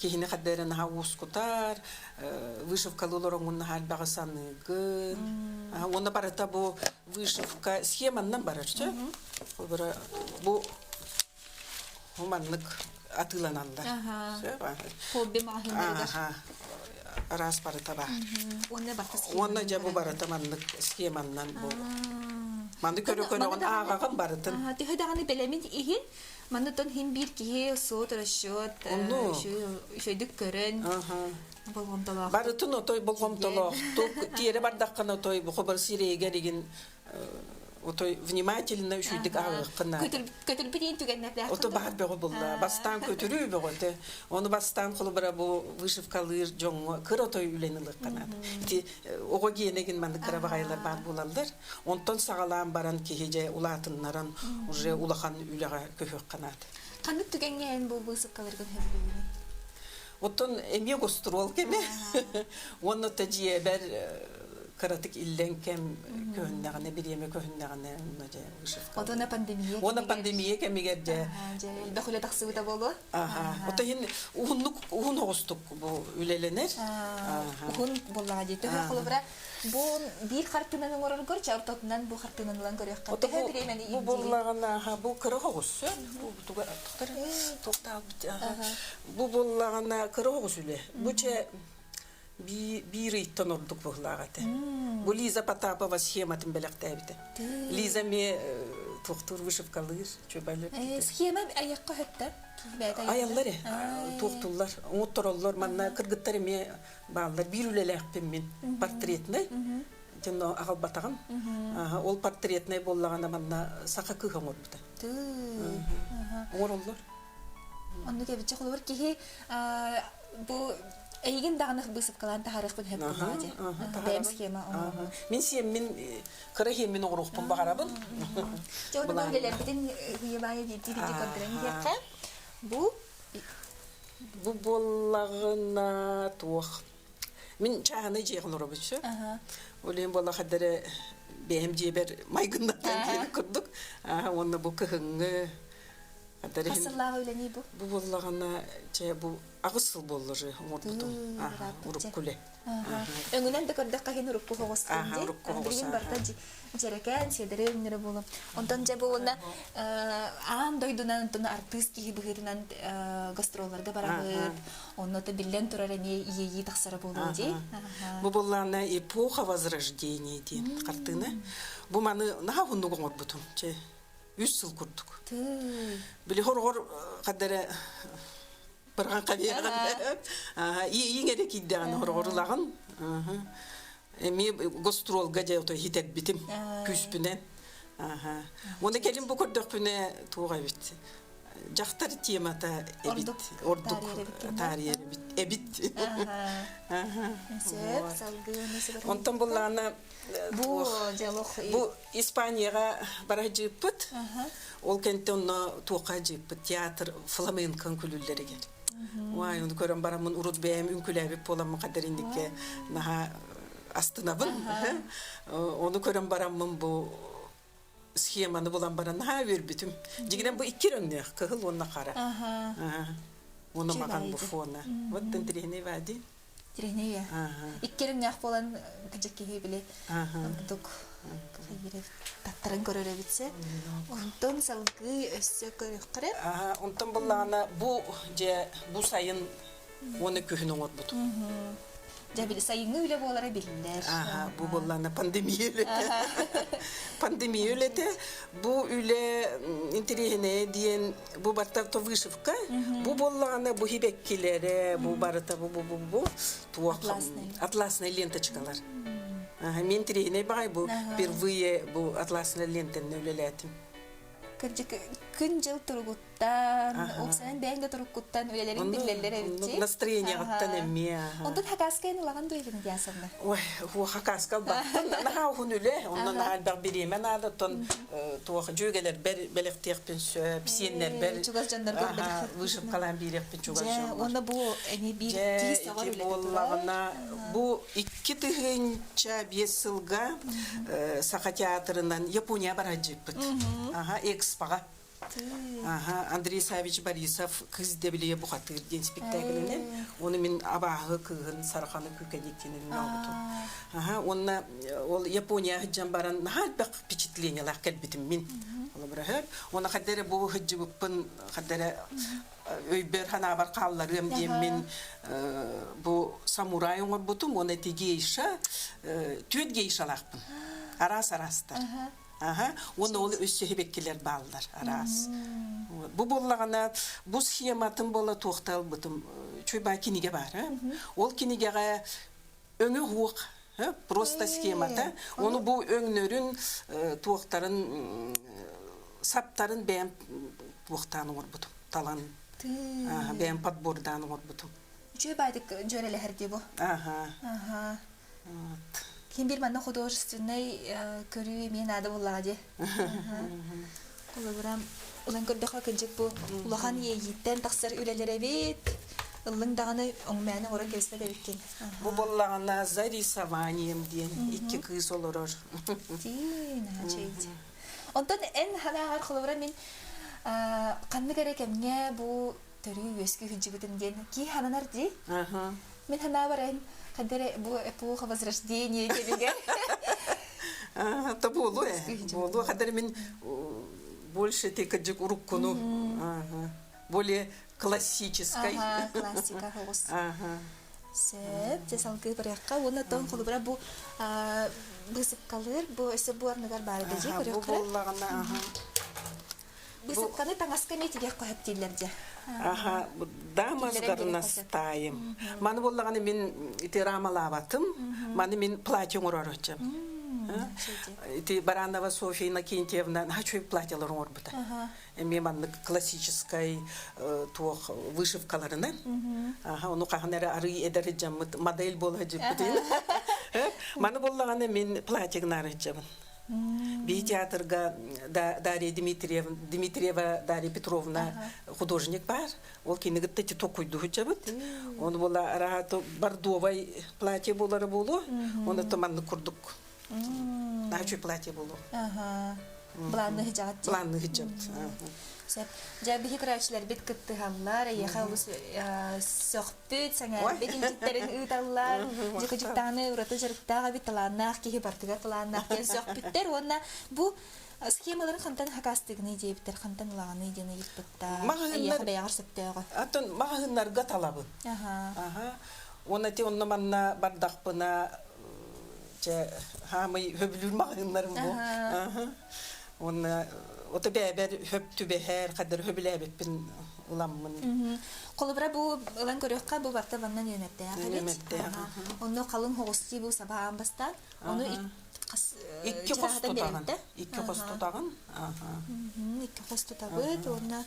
Киһини хадда эрэ наһаа уоскутар, вышивкалыы олороҥҥун наһаа элбэҕи саныыгын. Уонна барыта бу вышивка схеманнан барар чэ. Бу маннык атыыланаллар. Хобби маҕаһыыннарыгар. Араас барыта баар. Уонна барыта Уонна дьэ бу барыта маннык схеманнан бу. Маннык көрө-көрөҕүн ааҕаҕын барытын. Төһө даҕаны бэлэмин иһин Манна тон хин биир киһи суот расчет үчүгэйдик көрөн болҕомтолоохтук. Барытын отой болҕомтолоохтук тиэрэ бардаххына отой хобар сирэйигэр игин отой внимательно үчүгэйдик ааҕыаххына. Көтүрбүт иин түгэннэрдээх. Ото баар бөҕө булла. Бастаан көтүрүү бөҕөтө. Ону бастаан холобура бу вышивкалыыр дьоҥҥо кыр отой үлэни ылыахха наада. Ити оҕо гиэнэгин маннык кыра баҕайылар баар буолаллар. Онтон саҕалаан баран киһи дьэ улаатыннаран уже улахан үлэҕэ көһүөххэ наада. Ханнык түгэҥҥэ эн бу быысыпкаларгын сөбүлүүгүнүй? Оттон эмиэ гостуруол кэмэ. Уонна то дьиэбэр кыратык иллэҥ кэм көһүннэҕинэ, бириэмэ көһүннэҕинэ, онно дьэ вышивка. Отона пандемия Уонна пандемия кэмигэр дьэ. Дьэ, элбэх үлэ тахсыбыта буолуо. Аха. Ото иһин уһуннук уһун оҕустук бу үлэлэнэр. Уһун буоллаҕа дии. Төһө холобура Бу биир хартыынаны оҥороргор чэ ортотунан бу хартыынаны ылан көрүөххэ. Төһө бириэмэни Бу буоллаҕына бу кыра оҕус. Бу туга туохтаабыт Бу буоллаҕына кыра оҕус үлэ. Бу чэ биир ыйтан ордук быһылаах этэ. Бу Лиза Потапова схематын бэлэхтээбитэ. Лиза эмиэ туохтуур вышивкалыыр, чөбөлөр. Схема айахха хөттө. Айаллар э, туохтуллар, оҥоттороллор. Манна кыргыттар эмиэ бааллар. Биир үлэлээхпин мин портретнай. Дьонно аҕалбатаҕым. Ол портретнай буоллаҕына манна саха кыыһа оҥорбута. Оҥороллор. Оннук эбитчэ холобур киһи бу эйигин даҕаны быысыпкалаан таһаарыахпын сөп буолуо дии. Бэйэм схема оҥоробун. Мин сиэммин кыра иһиэммин оҥоруохпун баҕарабын. Дьэ онно үлэлэрбитин ыйы-баайы биирдии-биирдии көрдөрөн иһиэххэ. Бу Бу буоллаҕына туох мин чааһынай дьиэҕэ олоробут сөп. Ол иһин буоллаха эрэ бэйэм дьиэбэр майгыннатан диэбит курдук. Уонна бу кыһыҥҥы Хас сыллааҕы үлэний бу? Бу буоллаҕына чэ бу аҕыс сыл буолла уже оҥорбутум. Урукку үлэ. Өҥүнэн да көрдөххө иһин урукку хоҕус дии. Билигин барыта дьэрэкээн, сиэдэрэй өҥнөрө буолуо. Онтон дьэ бу уонна аан дойдунан онтон артыыс киһи быһыытынан гастролларга барабыт. Онно то биллэн турар эмиэ иэйии тахсара буолуо дии. Бу буоллаана эпоха возрождения диэн хартыына. Бу маны наһаа уһуннук оҥорбутум. Чэ, үс сыл курдук. Били хорҕор хаддара Барҕан хабиаҕын. Иэйиҥ эрэ киирдэҕин хорҕорулаҕын. Эмиэ гастролга дьэ ото хитэрбитим күүспүнэн. Уонна кэлин бу көрдөхпүнэ туох эбит. Дьахтар темата эбит. Ордук таарыйар эбит. Эбит. Онтон буллаана бу бу Испанияҕа бара дьыыппыт. Ол кэнтэ онно туохха дьыыппыт театр фламенко үҥкүлүүллэригэр. Уай, ону көрөн бараммын урут бэйэм үҥкүлээбит буоламмын хадэринникке наһаа астынабын. Ону көрөн бараммын бу схеманы булан баран наһаа үөрбүтүм. Дьигинэн бу икки өҥнөөх, кыһыл уонна хара. Уонна маҕан буфона. Вот интириэһинэй бади. Тиринэйэ. Иккериннээх буолан кыдьык киһи били ордук таттаран көрөр эбитсе. Онтон салгыы өссө көрүөххэ. Онтон буллаҕына бу дьэ бу сайын уонна күһүн оҥорбутум. Дьэ, били сайыҥҥы үлэ буолара биллэр. Аха, бу буоллаана пандемия үлэтэ. Пандемия үлэтэ. Бу үлэ интэриэһинэйэ диэн бу барыта то вышивка. Бу буоллаҕына бу хибэккилэрэ, бу барыта бу бу бу бу туох атласный ленточкалар. Мен интэриэһинэй баҕай бу впервые бу атласный лентаны үлэлээтим. Кырдьык, күн-дьыл туругуттан, уопсайынан бэйэҥ да туруккуттан үлэлэриҥ биллэллэр эбит Настроениеҕыттан эмиэ. Онтон хакаска эн улахан дуо илин диасанна? Ой, ху хакаска албаттан наһаа уһун үлэ, онно наһаа элбэх бириэмэ наада, оттон туох дьүөгэлэрбэр бэлэхтиэхпин сөп, сиэннэрбэр чугас дьоннорго вышивкалаан биэриэхпин чугас дьоннор. Уонна бу эми биир киһи саҕар үлэтэ буоллаҕына, бу 2005 сылга Саха театрынан Япония бараджыппыт. Аха, экспоҕа. Аха, Андрей Савич Борисов «Кыз дэбилие бухатыыр» диэн спектаклинен. Оны мин абааһы кыыһын Сарханы Күкэниккинин оҥорбутум. Аха, уонна ол Япония сылдьан баран наһаа элбэх впечатлениелаах кэлбитим мин. Олобура Уонна хадда эрэ бу сылдьыбыппын хадда эрэ өйбөр ханаабар хаалларыам диэммин бу самурай оҥорбутум уонна ити гейша түөрт гейшалаахпын араас араастар Аха. Уонна ол өссө хибеккилер бааллар араас. Бу буоллаҕына бу схематын буола туохта ылбытым чуйбаа кинигэ баар. Ол кинигэҕэ өҥө уох просто схемата. Ону бу өҥнөрүн туохтарын саптарын бэйэм туохтаан оҥорбутум. Талан бэйэм подбордаан оҥорбутум. Үчүгэй баайдык дьүөрэлэһэр дии бу. Аха. Аха. Ким бир манна художественнай көрүү эмиэ наада буоллаҕа дии. Холобура, ылан көрдөххө кырдьык бу улахан иэйииттэн тахсар үлэлэр эбит. Ыллыҥ даҕаны оҥмээн оҥорон кэбиспэт эбиккин. Бу буоллаҕына за рисованием диэн икки кыыс олорор. Тиин, Онтон эн санааҕар холобура мин ханнык эрэ кэмҥэ бу төрүү үөскүү сылдьыбытым диэн кии сананар дии. Мин санаабар эн ханна эрэ бу эпоха возрождения кэмигэр То буолуо ээ. Буолуо хадары мин больше ти кыдьык уруккуну более классическай. Классика оҕус. Сөп, дьэ салгыы барыахха. Уонна тон холобура бу быысыпкалыыр, бу өссө бу арныгар баар этэ дьэ көрүөххэ. Бу буоллаҕына, Быысыпканы таҥаска эмиэ тигэх хоһоп дииллэр дьэ. Аха, дама сгарнастаайым. Маны буоллаҕына мин ити рамалаабатым. Маны мин платье оҥоророччум. Ити Баранова Софья Иннокентьевна наһаа үчүгэй платьелар оҥорбута. Эмиэ маннык классическай туох вышивкаларынан. Аха, ону хаһан эрэ арый эдэр дьаммыт модель буола дьиппитин. Маны буоллаҕына мин платье гынаары сылдьабын. Би театрга Дарья Дмитриева, Дмитриева Дарья Петровна художник бар. Ол кини кытта ити токуйду сылдьабыт. Оны була араата бордовай платье буолара буолуо. Оны туманны курдук. Наһаа платье буолуо. Былаанны сылдьаҕыт. Былаанны сылдьабыт. Сөп. Дьэ, биһи көрөөччүлэрбит кыттыһаллар, эйиэхэ олус сөхпүт, сэҥээрбит илдьиттэрин ыыталлар. Дьэ, кыдьыктааны ураты дьарыктаах эбит, талааннаах киһи бартыгар талааннаах диэн сөхпүттэр уонна бу схемаларын хантан хакаастыгыный диэбиттэр, хантан ылаҕыный диэн ыйыппыттар. Эйиэхэ бэйэҕэр сөптөөҕө. Атын маҕаһыыннарга талабын. Аха. Уонна ти онно манна бардахпына чэ хаамый хөбүлүүр маҕаһыыннарым бу. Уонна ото бэйэбэр хөп түбэһэр, хаддар хөбүлээбиппин ыламмын. Холобура бу ылан көрүөххэ бу барта манна нүөмэрдээх эбит. Нүөмэрдээх. Онно халыҥ хоҕустуу бу сабаан бастаан. Ону икки хос тутаҕын. Икки хос тутаҕын. Икки хос тутабыт уонна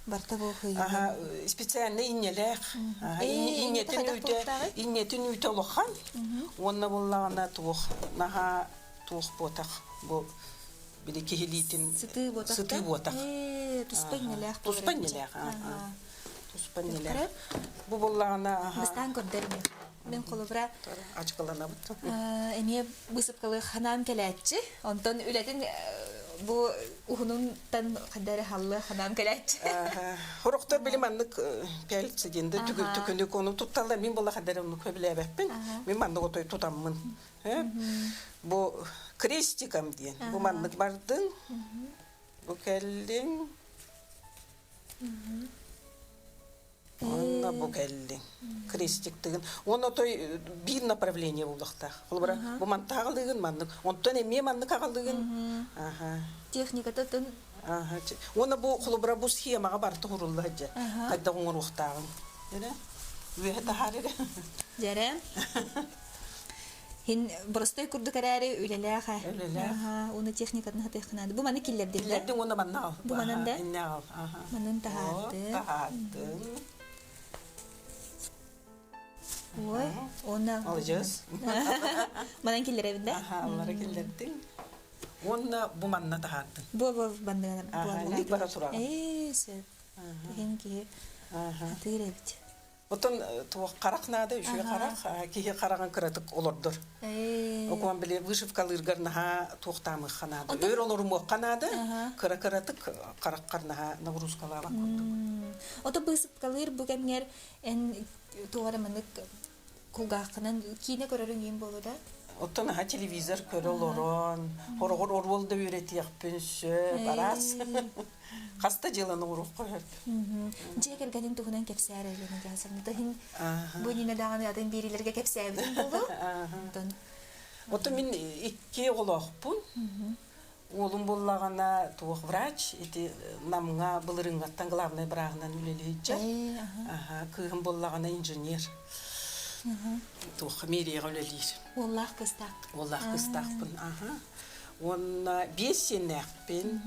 барта бу Аха, специально инньэлээх. Инньэтин үүтэ, инньэтин үүтэ улахан. Уонна буллаҕына туох наһаа туох буотах бу били киһилиитин сытыы буотах сытыы буотах туспа иннэлээх туспа иннэлээх туспа иннэлээх бу буллаҕына бастаан көрдөрүм мен холобура ачкаланабыт эмиэ быысыпкалы ханаан кэлээччи онтон үлэтин бу уһунунтан хайда эрэ халлы ханаан кэлээччи Хорохтор били маннык пяльцы диэн да түкүнүк ону тутталлар мин була хадары оннук хөбүлээбэппин мин маннык отой тутаммын Бу крестиком диэн. Бу маннык бардыҥ, бу кэллиҥ. Онно бу кэллиҥ. Крестиктыгын. Уонна той биир направление буллахтаах. Холобура, бу манта аҕалыыгын маннык. Онтон эмиэ маннык аҕалыыгын. Аха. Техниката тын. Аха. Уонна бу холобура бу схемаҕа барыта хурулла сылдьар. Хайдах оҥоруохтааҕын. Эрэ. Үөһэ таһаар эрэ. Дьэрэ. Хин простой курдук эрээри үлэлээх ээ. Үлэлээх. Уонна техникатын хатыаххынаады. Бу маны киллэрдин да? Киллэрдин уонна манна ал. Бу манан да? Инне ал. Манын таһаардын. Таһаардын. Ой, уонна... Алжыс. Манан киллэрэбин да? Аха, аллара киллэрдин. Уонна бу манна таһаардын. Бу бу манна. Ник бара тураҕын. Ээ, сөп. Иһин киһи атыыр эбит. Оттон туох харах наада, үчүгэй харах, киһи хараҕын кыратык олордор. Окуон били вышивкалыыргар наһаа туохтаамыахха наада. Өр олорумуохха наада, кыра-кыратык хараххар наһаа нагрузкалаабат курдук. Ото быысыпкалыыр бу кэмҥэр эн туох эрэ маннык кулгааххынан киинэ көрөрүҥ иин буолуо да? Оттон аха телевизор көрө олорон, хороҕор оруол да үөрэтиэхпин сөп, араас. Хаста дьыаланы оҥоруохха сөп. Дьиэ кэргэнин туһунан кэпсээр Елена Гасовна. Тахин бу иннинэ даҕаны атын биэриилэргэ кэпсээбитин буолуо. Онтон Оттон мин икки оҕолоохпун. Уолум буоллаҕына туох врач, ити Намҥа былырыыҥҥаттан главнай бырааһынан үлэлиһиччэ. Кыыһым буоллаҕына инженер. Туох мэрияҕа үлэлиир. Уоллаах кыыстаах. Уоллаах кыыстаахпын. Аха. Уонна биэс сиэннээхпин.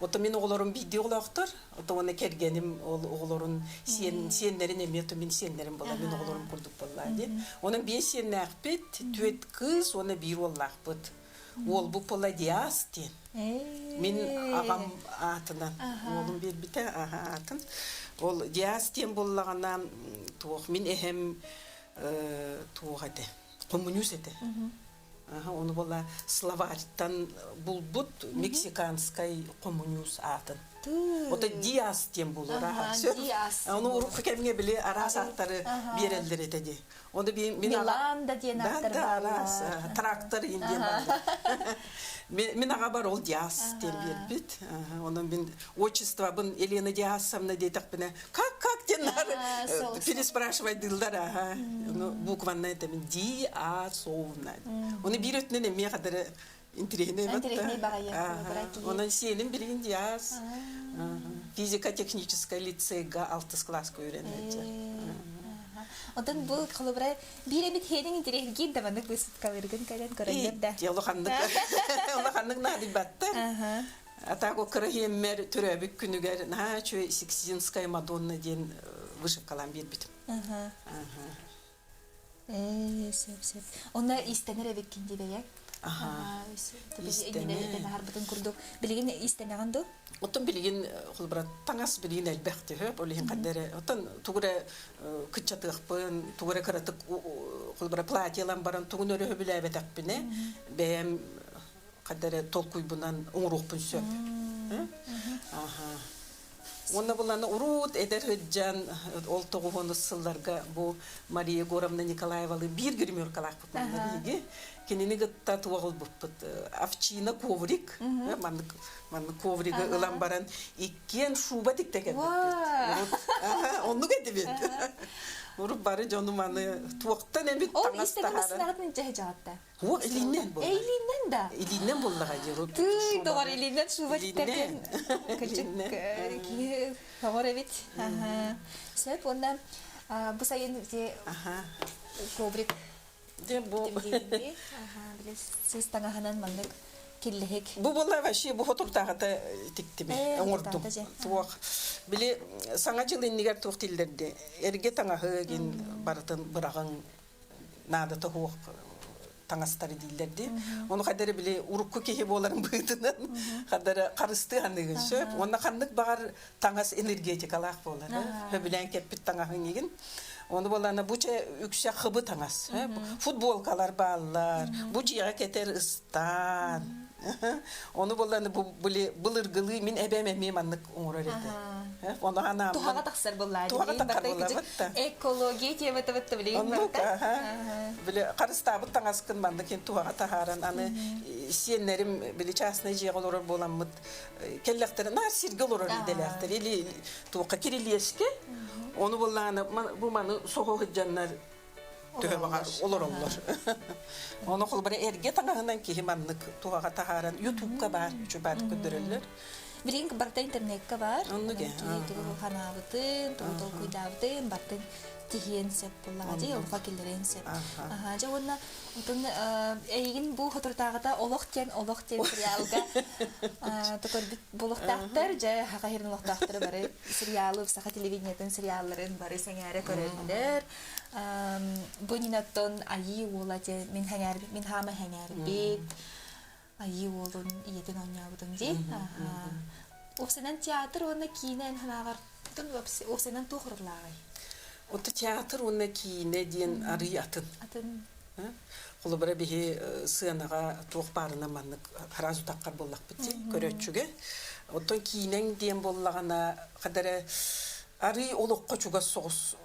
Ото мин оҕолорум биирдии оҕолоохтор. Ото уонна кэргэним ол оҕолорун сиэн, сиэннэрин эмиэ то мин сиэннэрим буолла, мин оҕолорум курдук буолла дии. Онон биэс сиэннээхпит, түөрт кыыс уонна биир уоллаахпыт. Уолбут буолла Диас диэн. Мин аҕам аатынан уолум биэрбитэ аатын. Ол Диас диэн буоллаҕына туох мин эһэм туох этэ коммунист этэ. Ону буола словарьтан булбут мексиканскай коммунист аатын. Ото Диас диэн буолар. Ону урукку кэмҥэ били араас ааттары биэрэллэр этэ дии. Оны би мин Милан да диэн ааттар Да, араас трактор ин диэн бааллар. Мин аҕабар ол Диас диэн биэрбит. Онон мин отчествобын Елена Диасовна диэтэхпинэ, как как диэн переспрашивайдыыллар аха. Ну букванна это мин Диасовна. Оны биир өттүнэн эмиэ хадары интириэһинэй Интириэһинэй баҕайы. Онон сиэним билигин Диас физико-техническай лицейга алтыс класска үөрэнээччи. Онтон бу холобура биир эмит хиэнин интириэһиргиир да маннык быысыпкалыыргын кэлэн көрөллөр да. Улаханнык улаханнык наадыйбаттар. А так кыра хиэммэр төрөөбүт күнүгэр наһаа үчүгэй Сикстинская Мадонна диэн вышивкалаан биэрбитим. Ээ, сөп, сөп. Онно иистэнэр эбиккин дии Аха. Иистэнэр. Аһарбытын курдук. Билигин иистэнэҕин дуу? Оттон билигин холобура таҥас билигин элбэх төһөп, ол иһин ханна эрэ оттон тугу эрэ кыччатыахпын, тугу эрэ кыратык холобура платьелан баран тугун өрө сөбүлээбэтэхпинэ бэйэм ханна эрэ толкуйбунан оҥоруохпун сөп. Аха. Уонна буланы урут эдэр сылдьан ол тоҕуһуонус сылларга бу Мария Егоровна Николаевалы биир гримеркалаахпыт манна биһиги. Кинини кытта туох ылбыппыт овчина коврик маннык маннык ковригы ылан баран иккиэн шуба тикте кэлбиппит. Оннук этибит. Урут бары дьону маны туохтан эмит таҥас таһааран. Уо илииннэн буолла. Илииннэн да? Илииннэн буоллаҕа дии урут. Тыый, доҕор, илииннэн шуба тиктэрген. Кырдьык, киһи тоҕор эбит. Сөп, уонна бу сайын ити коврик бу сыыс таҥаһынан маннык киллэһик. Бу буолла вообще бу хотуртааҕыта тиктим оҥордум. Туох били саҥа дьыл иннигэр туох тиллэрди эргэ таҥаһы гин барытын быраҕыҥ наадата суох таҥастары дииллэр дии. Ону хайдары били урукку киһи буоларын быһыытынан хадары харыстыы ханыгын сөп. Уонна ханнык баҕар таҥас энергетикалаах буолар. Хөбүлээн кэппит таҥаһын игин. Ону буолана бу чэ үксэ хыбы таҥас. Футболкалар бааллар. Бу дьиэҕэ кэтэр ыстаан. Ону буолланы бу былыргылыы мин эбэм эмиэ маннык оҥорор этэ. Ону анааммын Туһаҕа тахсар буоллаа. Туһаҕа тахсар буоллабыт да. Экология темата бытта билигин Оннук, Били харыстаабыт таҥаскын маннык ин туһаҕа таһааран аны сиэннэрим били частный дьиэҕэ олорор буоламмыт кэллэхтэрэ наар сиргэ олорор идэлээхтэр или туохха кирилиэскэ. Ону буллааны бу маны соһо сылдьаннар төһө баҕар олороллор. Ону холбара эргэ таҥаһынан киһи маннык туһаҕа таһааран ютубка баар үчү баар көрдөрөллөр. Билигин барыта интернекка бар. Оннук э. Киһи тугу ханаабытын, тугу толкуйдаабытын бартын тиһиэн сөп буллаҕа дии, олоххо киллэриэн сөп. Аха, дьэ уонна отон эйигин бу соторутааҕыта Олох диэн Олох диэн сериалга көрбүт буолуохтаахтар. Дьэ, саха сирин олохтоохторо бары сериалы, саха телевидениетын сериалларын бары сэҥээрэ көрөллөр. Бу иннинэ Айыы уола диэн мин сэҥээрбит, мин хаама сэҥээрбит. Айыы уолун ийэтин оонньообутун дии. Уопсайынан театр уонна киинэ эн санааҕар уопсайынан туох уратылааҕый? Ото театр уонна киинэ диэн арый атын. Атын. Холобура биһи сыанаҕа туох баарынан маннык сразу таххар буоллахпыт дии көрөөччүгэ. Оттон киинэҥ диэн буоллаҕына хадара арый олоххо чугас соҕус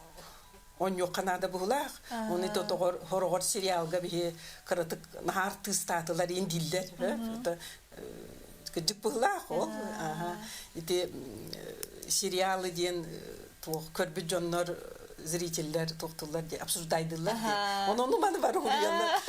онньуохха наада быһылаах. Оны тотоҕор хороҕор сериалга биһи кыратык наһаар тыыстаатылар иин дииллэр. Кырдьык быһылаах ол. Ити сериалы диэн туох көрбүт дьоннор зрителлэр туохтуллар диye обсуждайдылар диye. Ону маны бары хуруйаллар.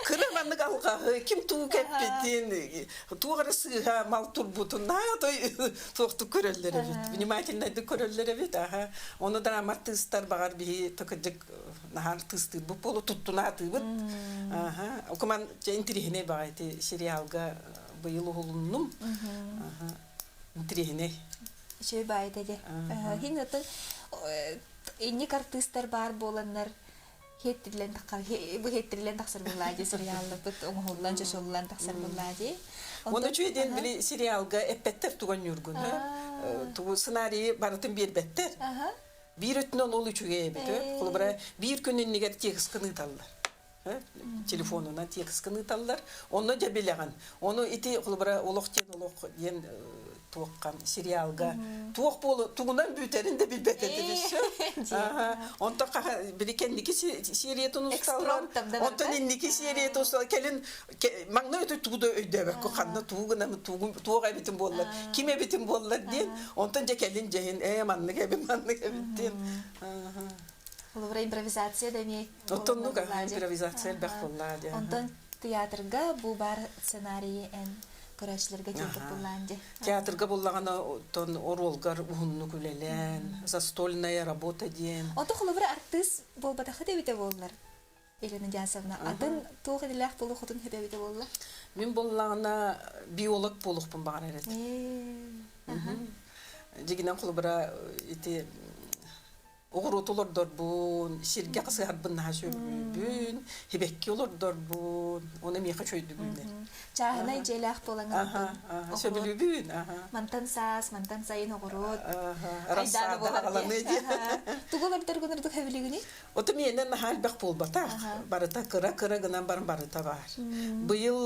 Кыра маннык алҕаһы ким туу кэппитин, туох эрэ сыыһа мал турбутун наһаа той туохтук көрөллөр эбит. Внимательнайдык көрөллөр эбит. Аха. Ону драма артыыстар баҕар биһи тыкыдьык наһаа артыыстыырбыт буолу туттунаатыыбыт. Аха. Окуман интириэһинэй баҕа ити сериалга быйыл уһулуннум. Аха. Интириэһинэй. Үчүгэй баайыта дьэ. Хин атын инник артыыстар баар буоланнар хеттирилен тахсар бу хеттирилен тахсар буоллаа дии сериалларбыт оҥоһуллан чочуллан тахсар буоллаа дии. Оны үчүгэй диэн били сериалга эппэттэр туган ньургун тугу сценарийы барытын биэрбэттэр. Биир өттүнэн ол үчүгэй эбит. Холобура биир күн иннигэр текст ыыталлар. Телефонунан текст ыыталлар. Онно дьэ билэҕин. Ону ити холобура олох диэн олох диэн туоххан сериалга туох буолу тугунан бүтэрин да билбэт этибит. Онтон хаха били кэнники сериятын усталлар. Онтон инники сериятын усталлар. Кэлин маҥнай өтө тугу да өйдөөбөккө ханна тугу гынан туох эбитин буоллар, ким эбитин буоллар диэн. Онтон дьэ кэлин дьэһин ээ маннык эбит маннык эбит диэн. Холобура импровизация да эмиэ Оттоннук импровизация элбэх буоллаа диэн. Онтон театрга бу бар сценарийы эн көрөөччүлэргэ тиэрдэр буоллаан дии. Театрга буллаҕына оттон оруолгар уһуннук үлэлээн, застольная работа диэн. Ото холобура артыыс буолбатаххыт эбитэ буоллар. Елена Дясовна, атын туох идэлээх буолуоххутун сөп эбитэ буолла? Мин буоллаҕына биолог буолуохпун баҕарар этим. Дьигинэн холобура ити оҕуруоту олордорбун, сиргэ хасыһарбын наһаа сөбүлүүбүн, хибэкки олордорбун, оны миэхэ чөйдүгүнэр. Чааһынай дьиэлээх буолаҥҥын Сөбүлүүбүн. Мантан саас, мантан сайын оҕуруот. Рассада аҕаланыы диэн. Тугу олордоргун ордук сөбүлүүгүнүй? Ото миэнэ наһаа элбэх буолбатах. Барыта кыра-кыра гынан баран барыта баар. Быйыл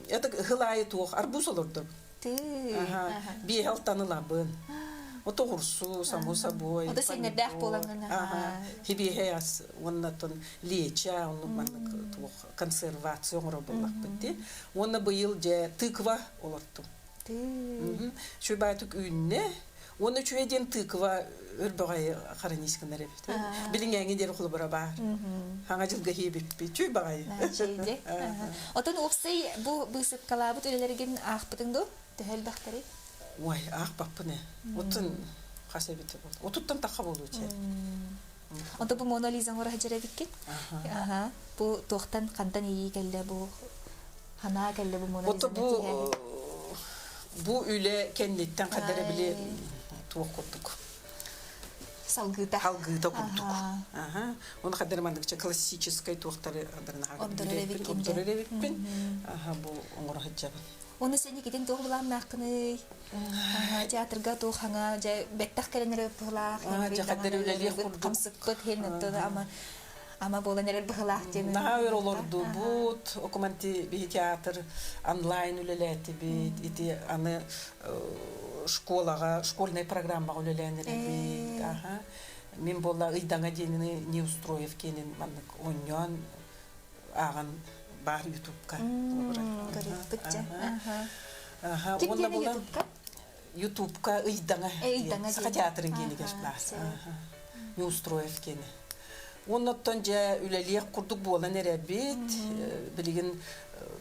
это ыһыл аайы туох арбуз олордум. Биэһэ алтан ылабын. Ото оҕурсу, само собой. Ото сиэннэрдээх буолаҥҥын. Хибиэһэй ас уонна оттон леча, оннук маннык туох консервация оҥорор буоллахпыт дии. Уонна быйыл дьэ тыква олортум. Үчүгэй баайтык үүннэ. Уонна үчүгэй диэн тыква өрбөҕөйү харанис гынар эбит. Билиҥээҥи диэн холобура баар. Хаҥа дьылга хиэбиппит. Үчүгэй баҕайы. Отон уопсай бу быысыпкалаабыт үлэлэргин аахпытыҥ дуу? Төһө элбэхтэрий? Ой, аахпаппын ээ. Отун хас эбит Отуттан тахха буолуо чэ. Онто бу Мона Лиза оҥоро сылдьар эбиккин. Аха. Бу туохтан хантан ийии кэллэ бу ханаа кэллэ бу Мона Ото бу бу үлэ кэнниттэн хадара били туох курдук. Салгыыта. Салгыыта курдук. Аха. Оны хадара мандыкча классическай туохтары ордорор эбиппин. Аха бу оҥоро сылдьабын. Оны сен икитин туох былааннааххыный? Театрга туох хаҥа дьэ бэттэх кэлэн эрэ быһылаах. Дьэ хаддар үлэлиэх курдук. Хамсыкпыт хин оттон ама ама буолан эрэр быһылаах диэн. Наһаа өр олордубут. Окуманти биһи театр онлайн үлэлээтибит. Ити аны школаҕа школьнай программаҕа үлэлээн эрэбит. Аха. Мин буолла ыйдаҥа диэнини Неустроев киэнин маннык оонньоон ааҕан баар ютубка. Көрүөхпүт дьэ. Ким диэни ютубка? Ютубка ыйдаҥа Ыйдаҥа Саха диэн. театрын киинигэр баар. Неустроев киэнэ. Оннуттан дьэ үлэлиэх курдук буолан эрэбит. Билигин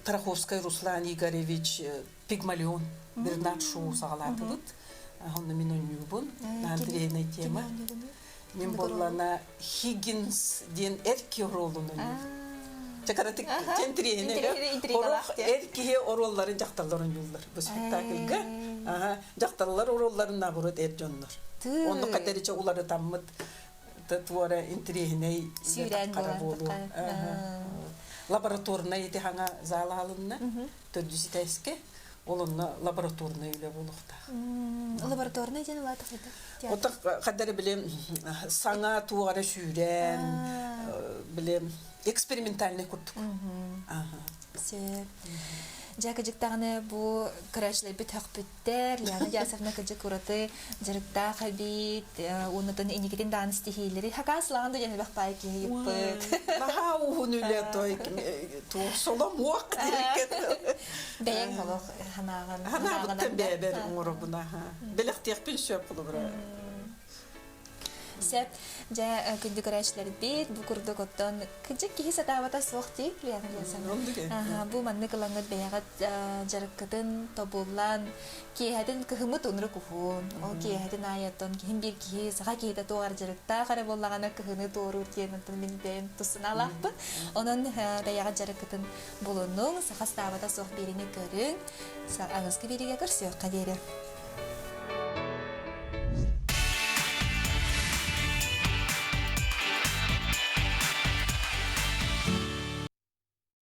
Тараховскай Руслан Игоревич Пигмалион Бернард Шоу саҕалаатыбыт. Онно мин онньуубун. Андреевна тема. Мин буоллана Хиггинс диэн эр киһи оруолун ойнуур. Чакаратык тентрihine Орох эр киһи оруолларын дьахталлар ойнууллар бу спектакльга. Дьахталлар оруолларын наоборот эр дьоннор. Онно катерича уларытаммыт твора интириэһинэй Сүүрэн хара буолуо. Лабораторнай ити хаҥа зал алынна. Төрдүс этээскэ. Ол онно лабораторнай үлэ буолуохтаах. Лабораторнай диэн улаатах ити. Ота хадары билем саҥа туора сүүрэн билем экспериментальный курдук. Сөп. Дьэ кыдьыктаҕына бу көрөөччүлэрбит хөхпүттэр, Лиана Дясовна кыдьык ураты дьарыктаах эбит, уоннутун инникитин даҕаны ситиһиилэри хакаас лаҕан да диэн элбэх баай киһи ыйыппыт. Наһаа уһун үлэ той туох соломуох Бэйэҥ олох ханаҕын Ханаабыттан бэйэбэр оҥоробун аха. Бэлэхтиэхпин сөп холобура. Сөп. Дьэ, күндү көрөөччүлэрбит, бу курдук оттон кыдьык киһи сатаабата суох дии, Лена Лесовна. Бу маннык ылаҥҥыт бэйэҕит дьарыккытын тобуллан, киэһэтин кыһыммыт унурук уһун. Ол киэһэтин аайы оттон киһим биир киһи, саха киһитэ туох эрэ дьарыктаах эрэ буоллаҕына кыһыны туоруур диэн оттон мин бэйэм тус санаалаахпын. Онон бэйэҕит дьарыккытын булунуҥ, саха сатаабата суох биэриини көрүҥ, аныгыскы биэриигэ көрсүөххэ диэри.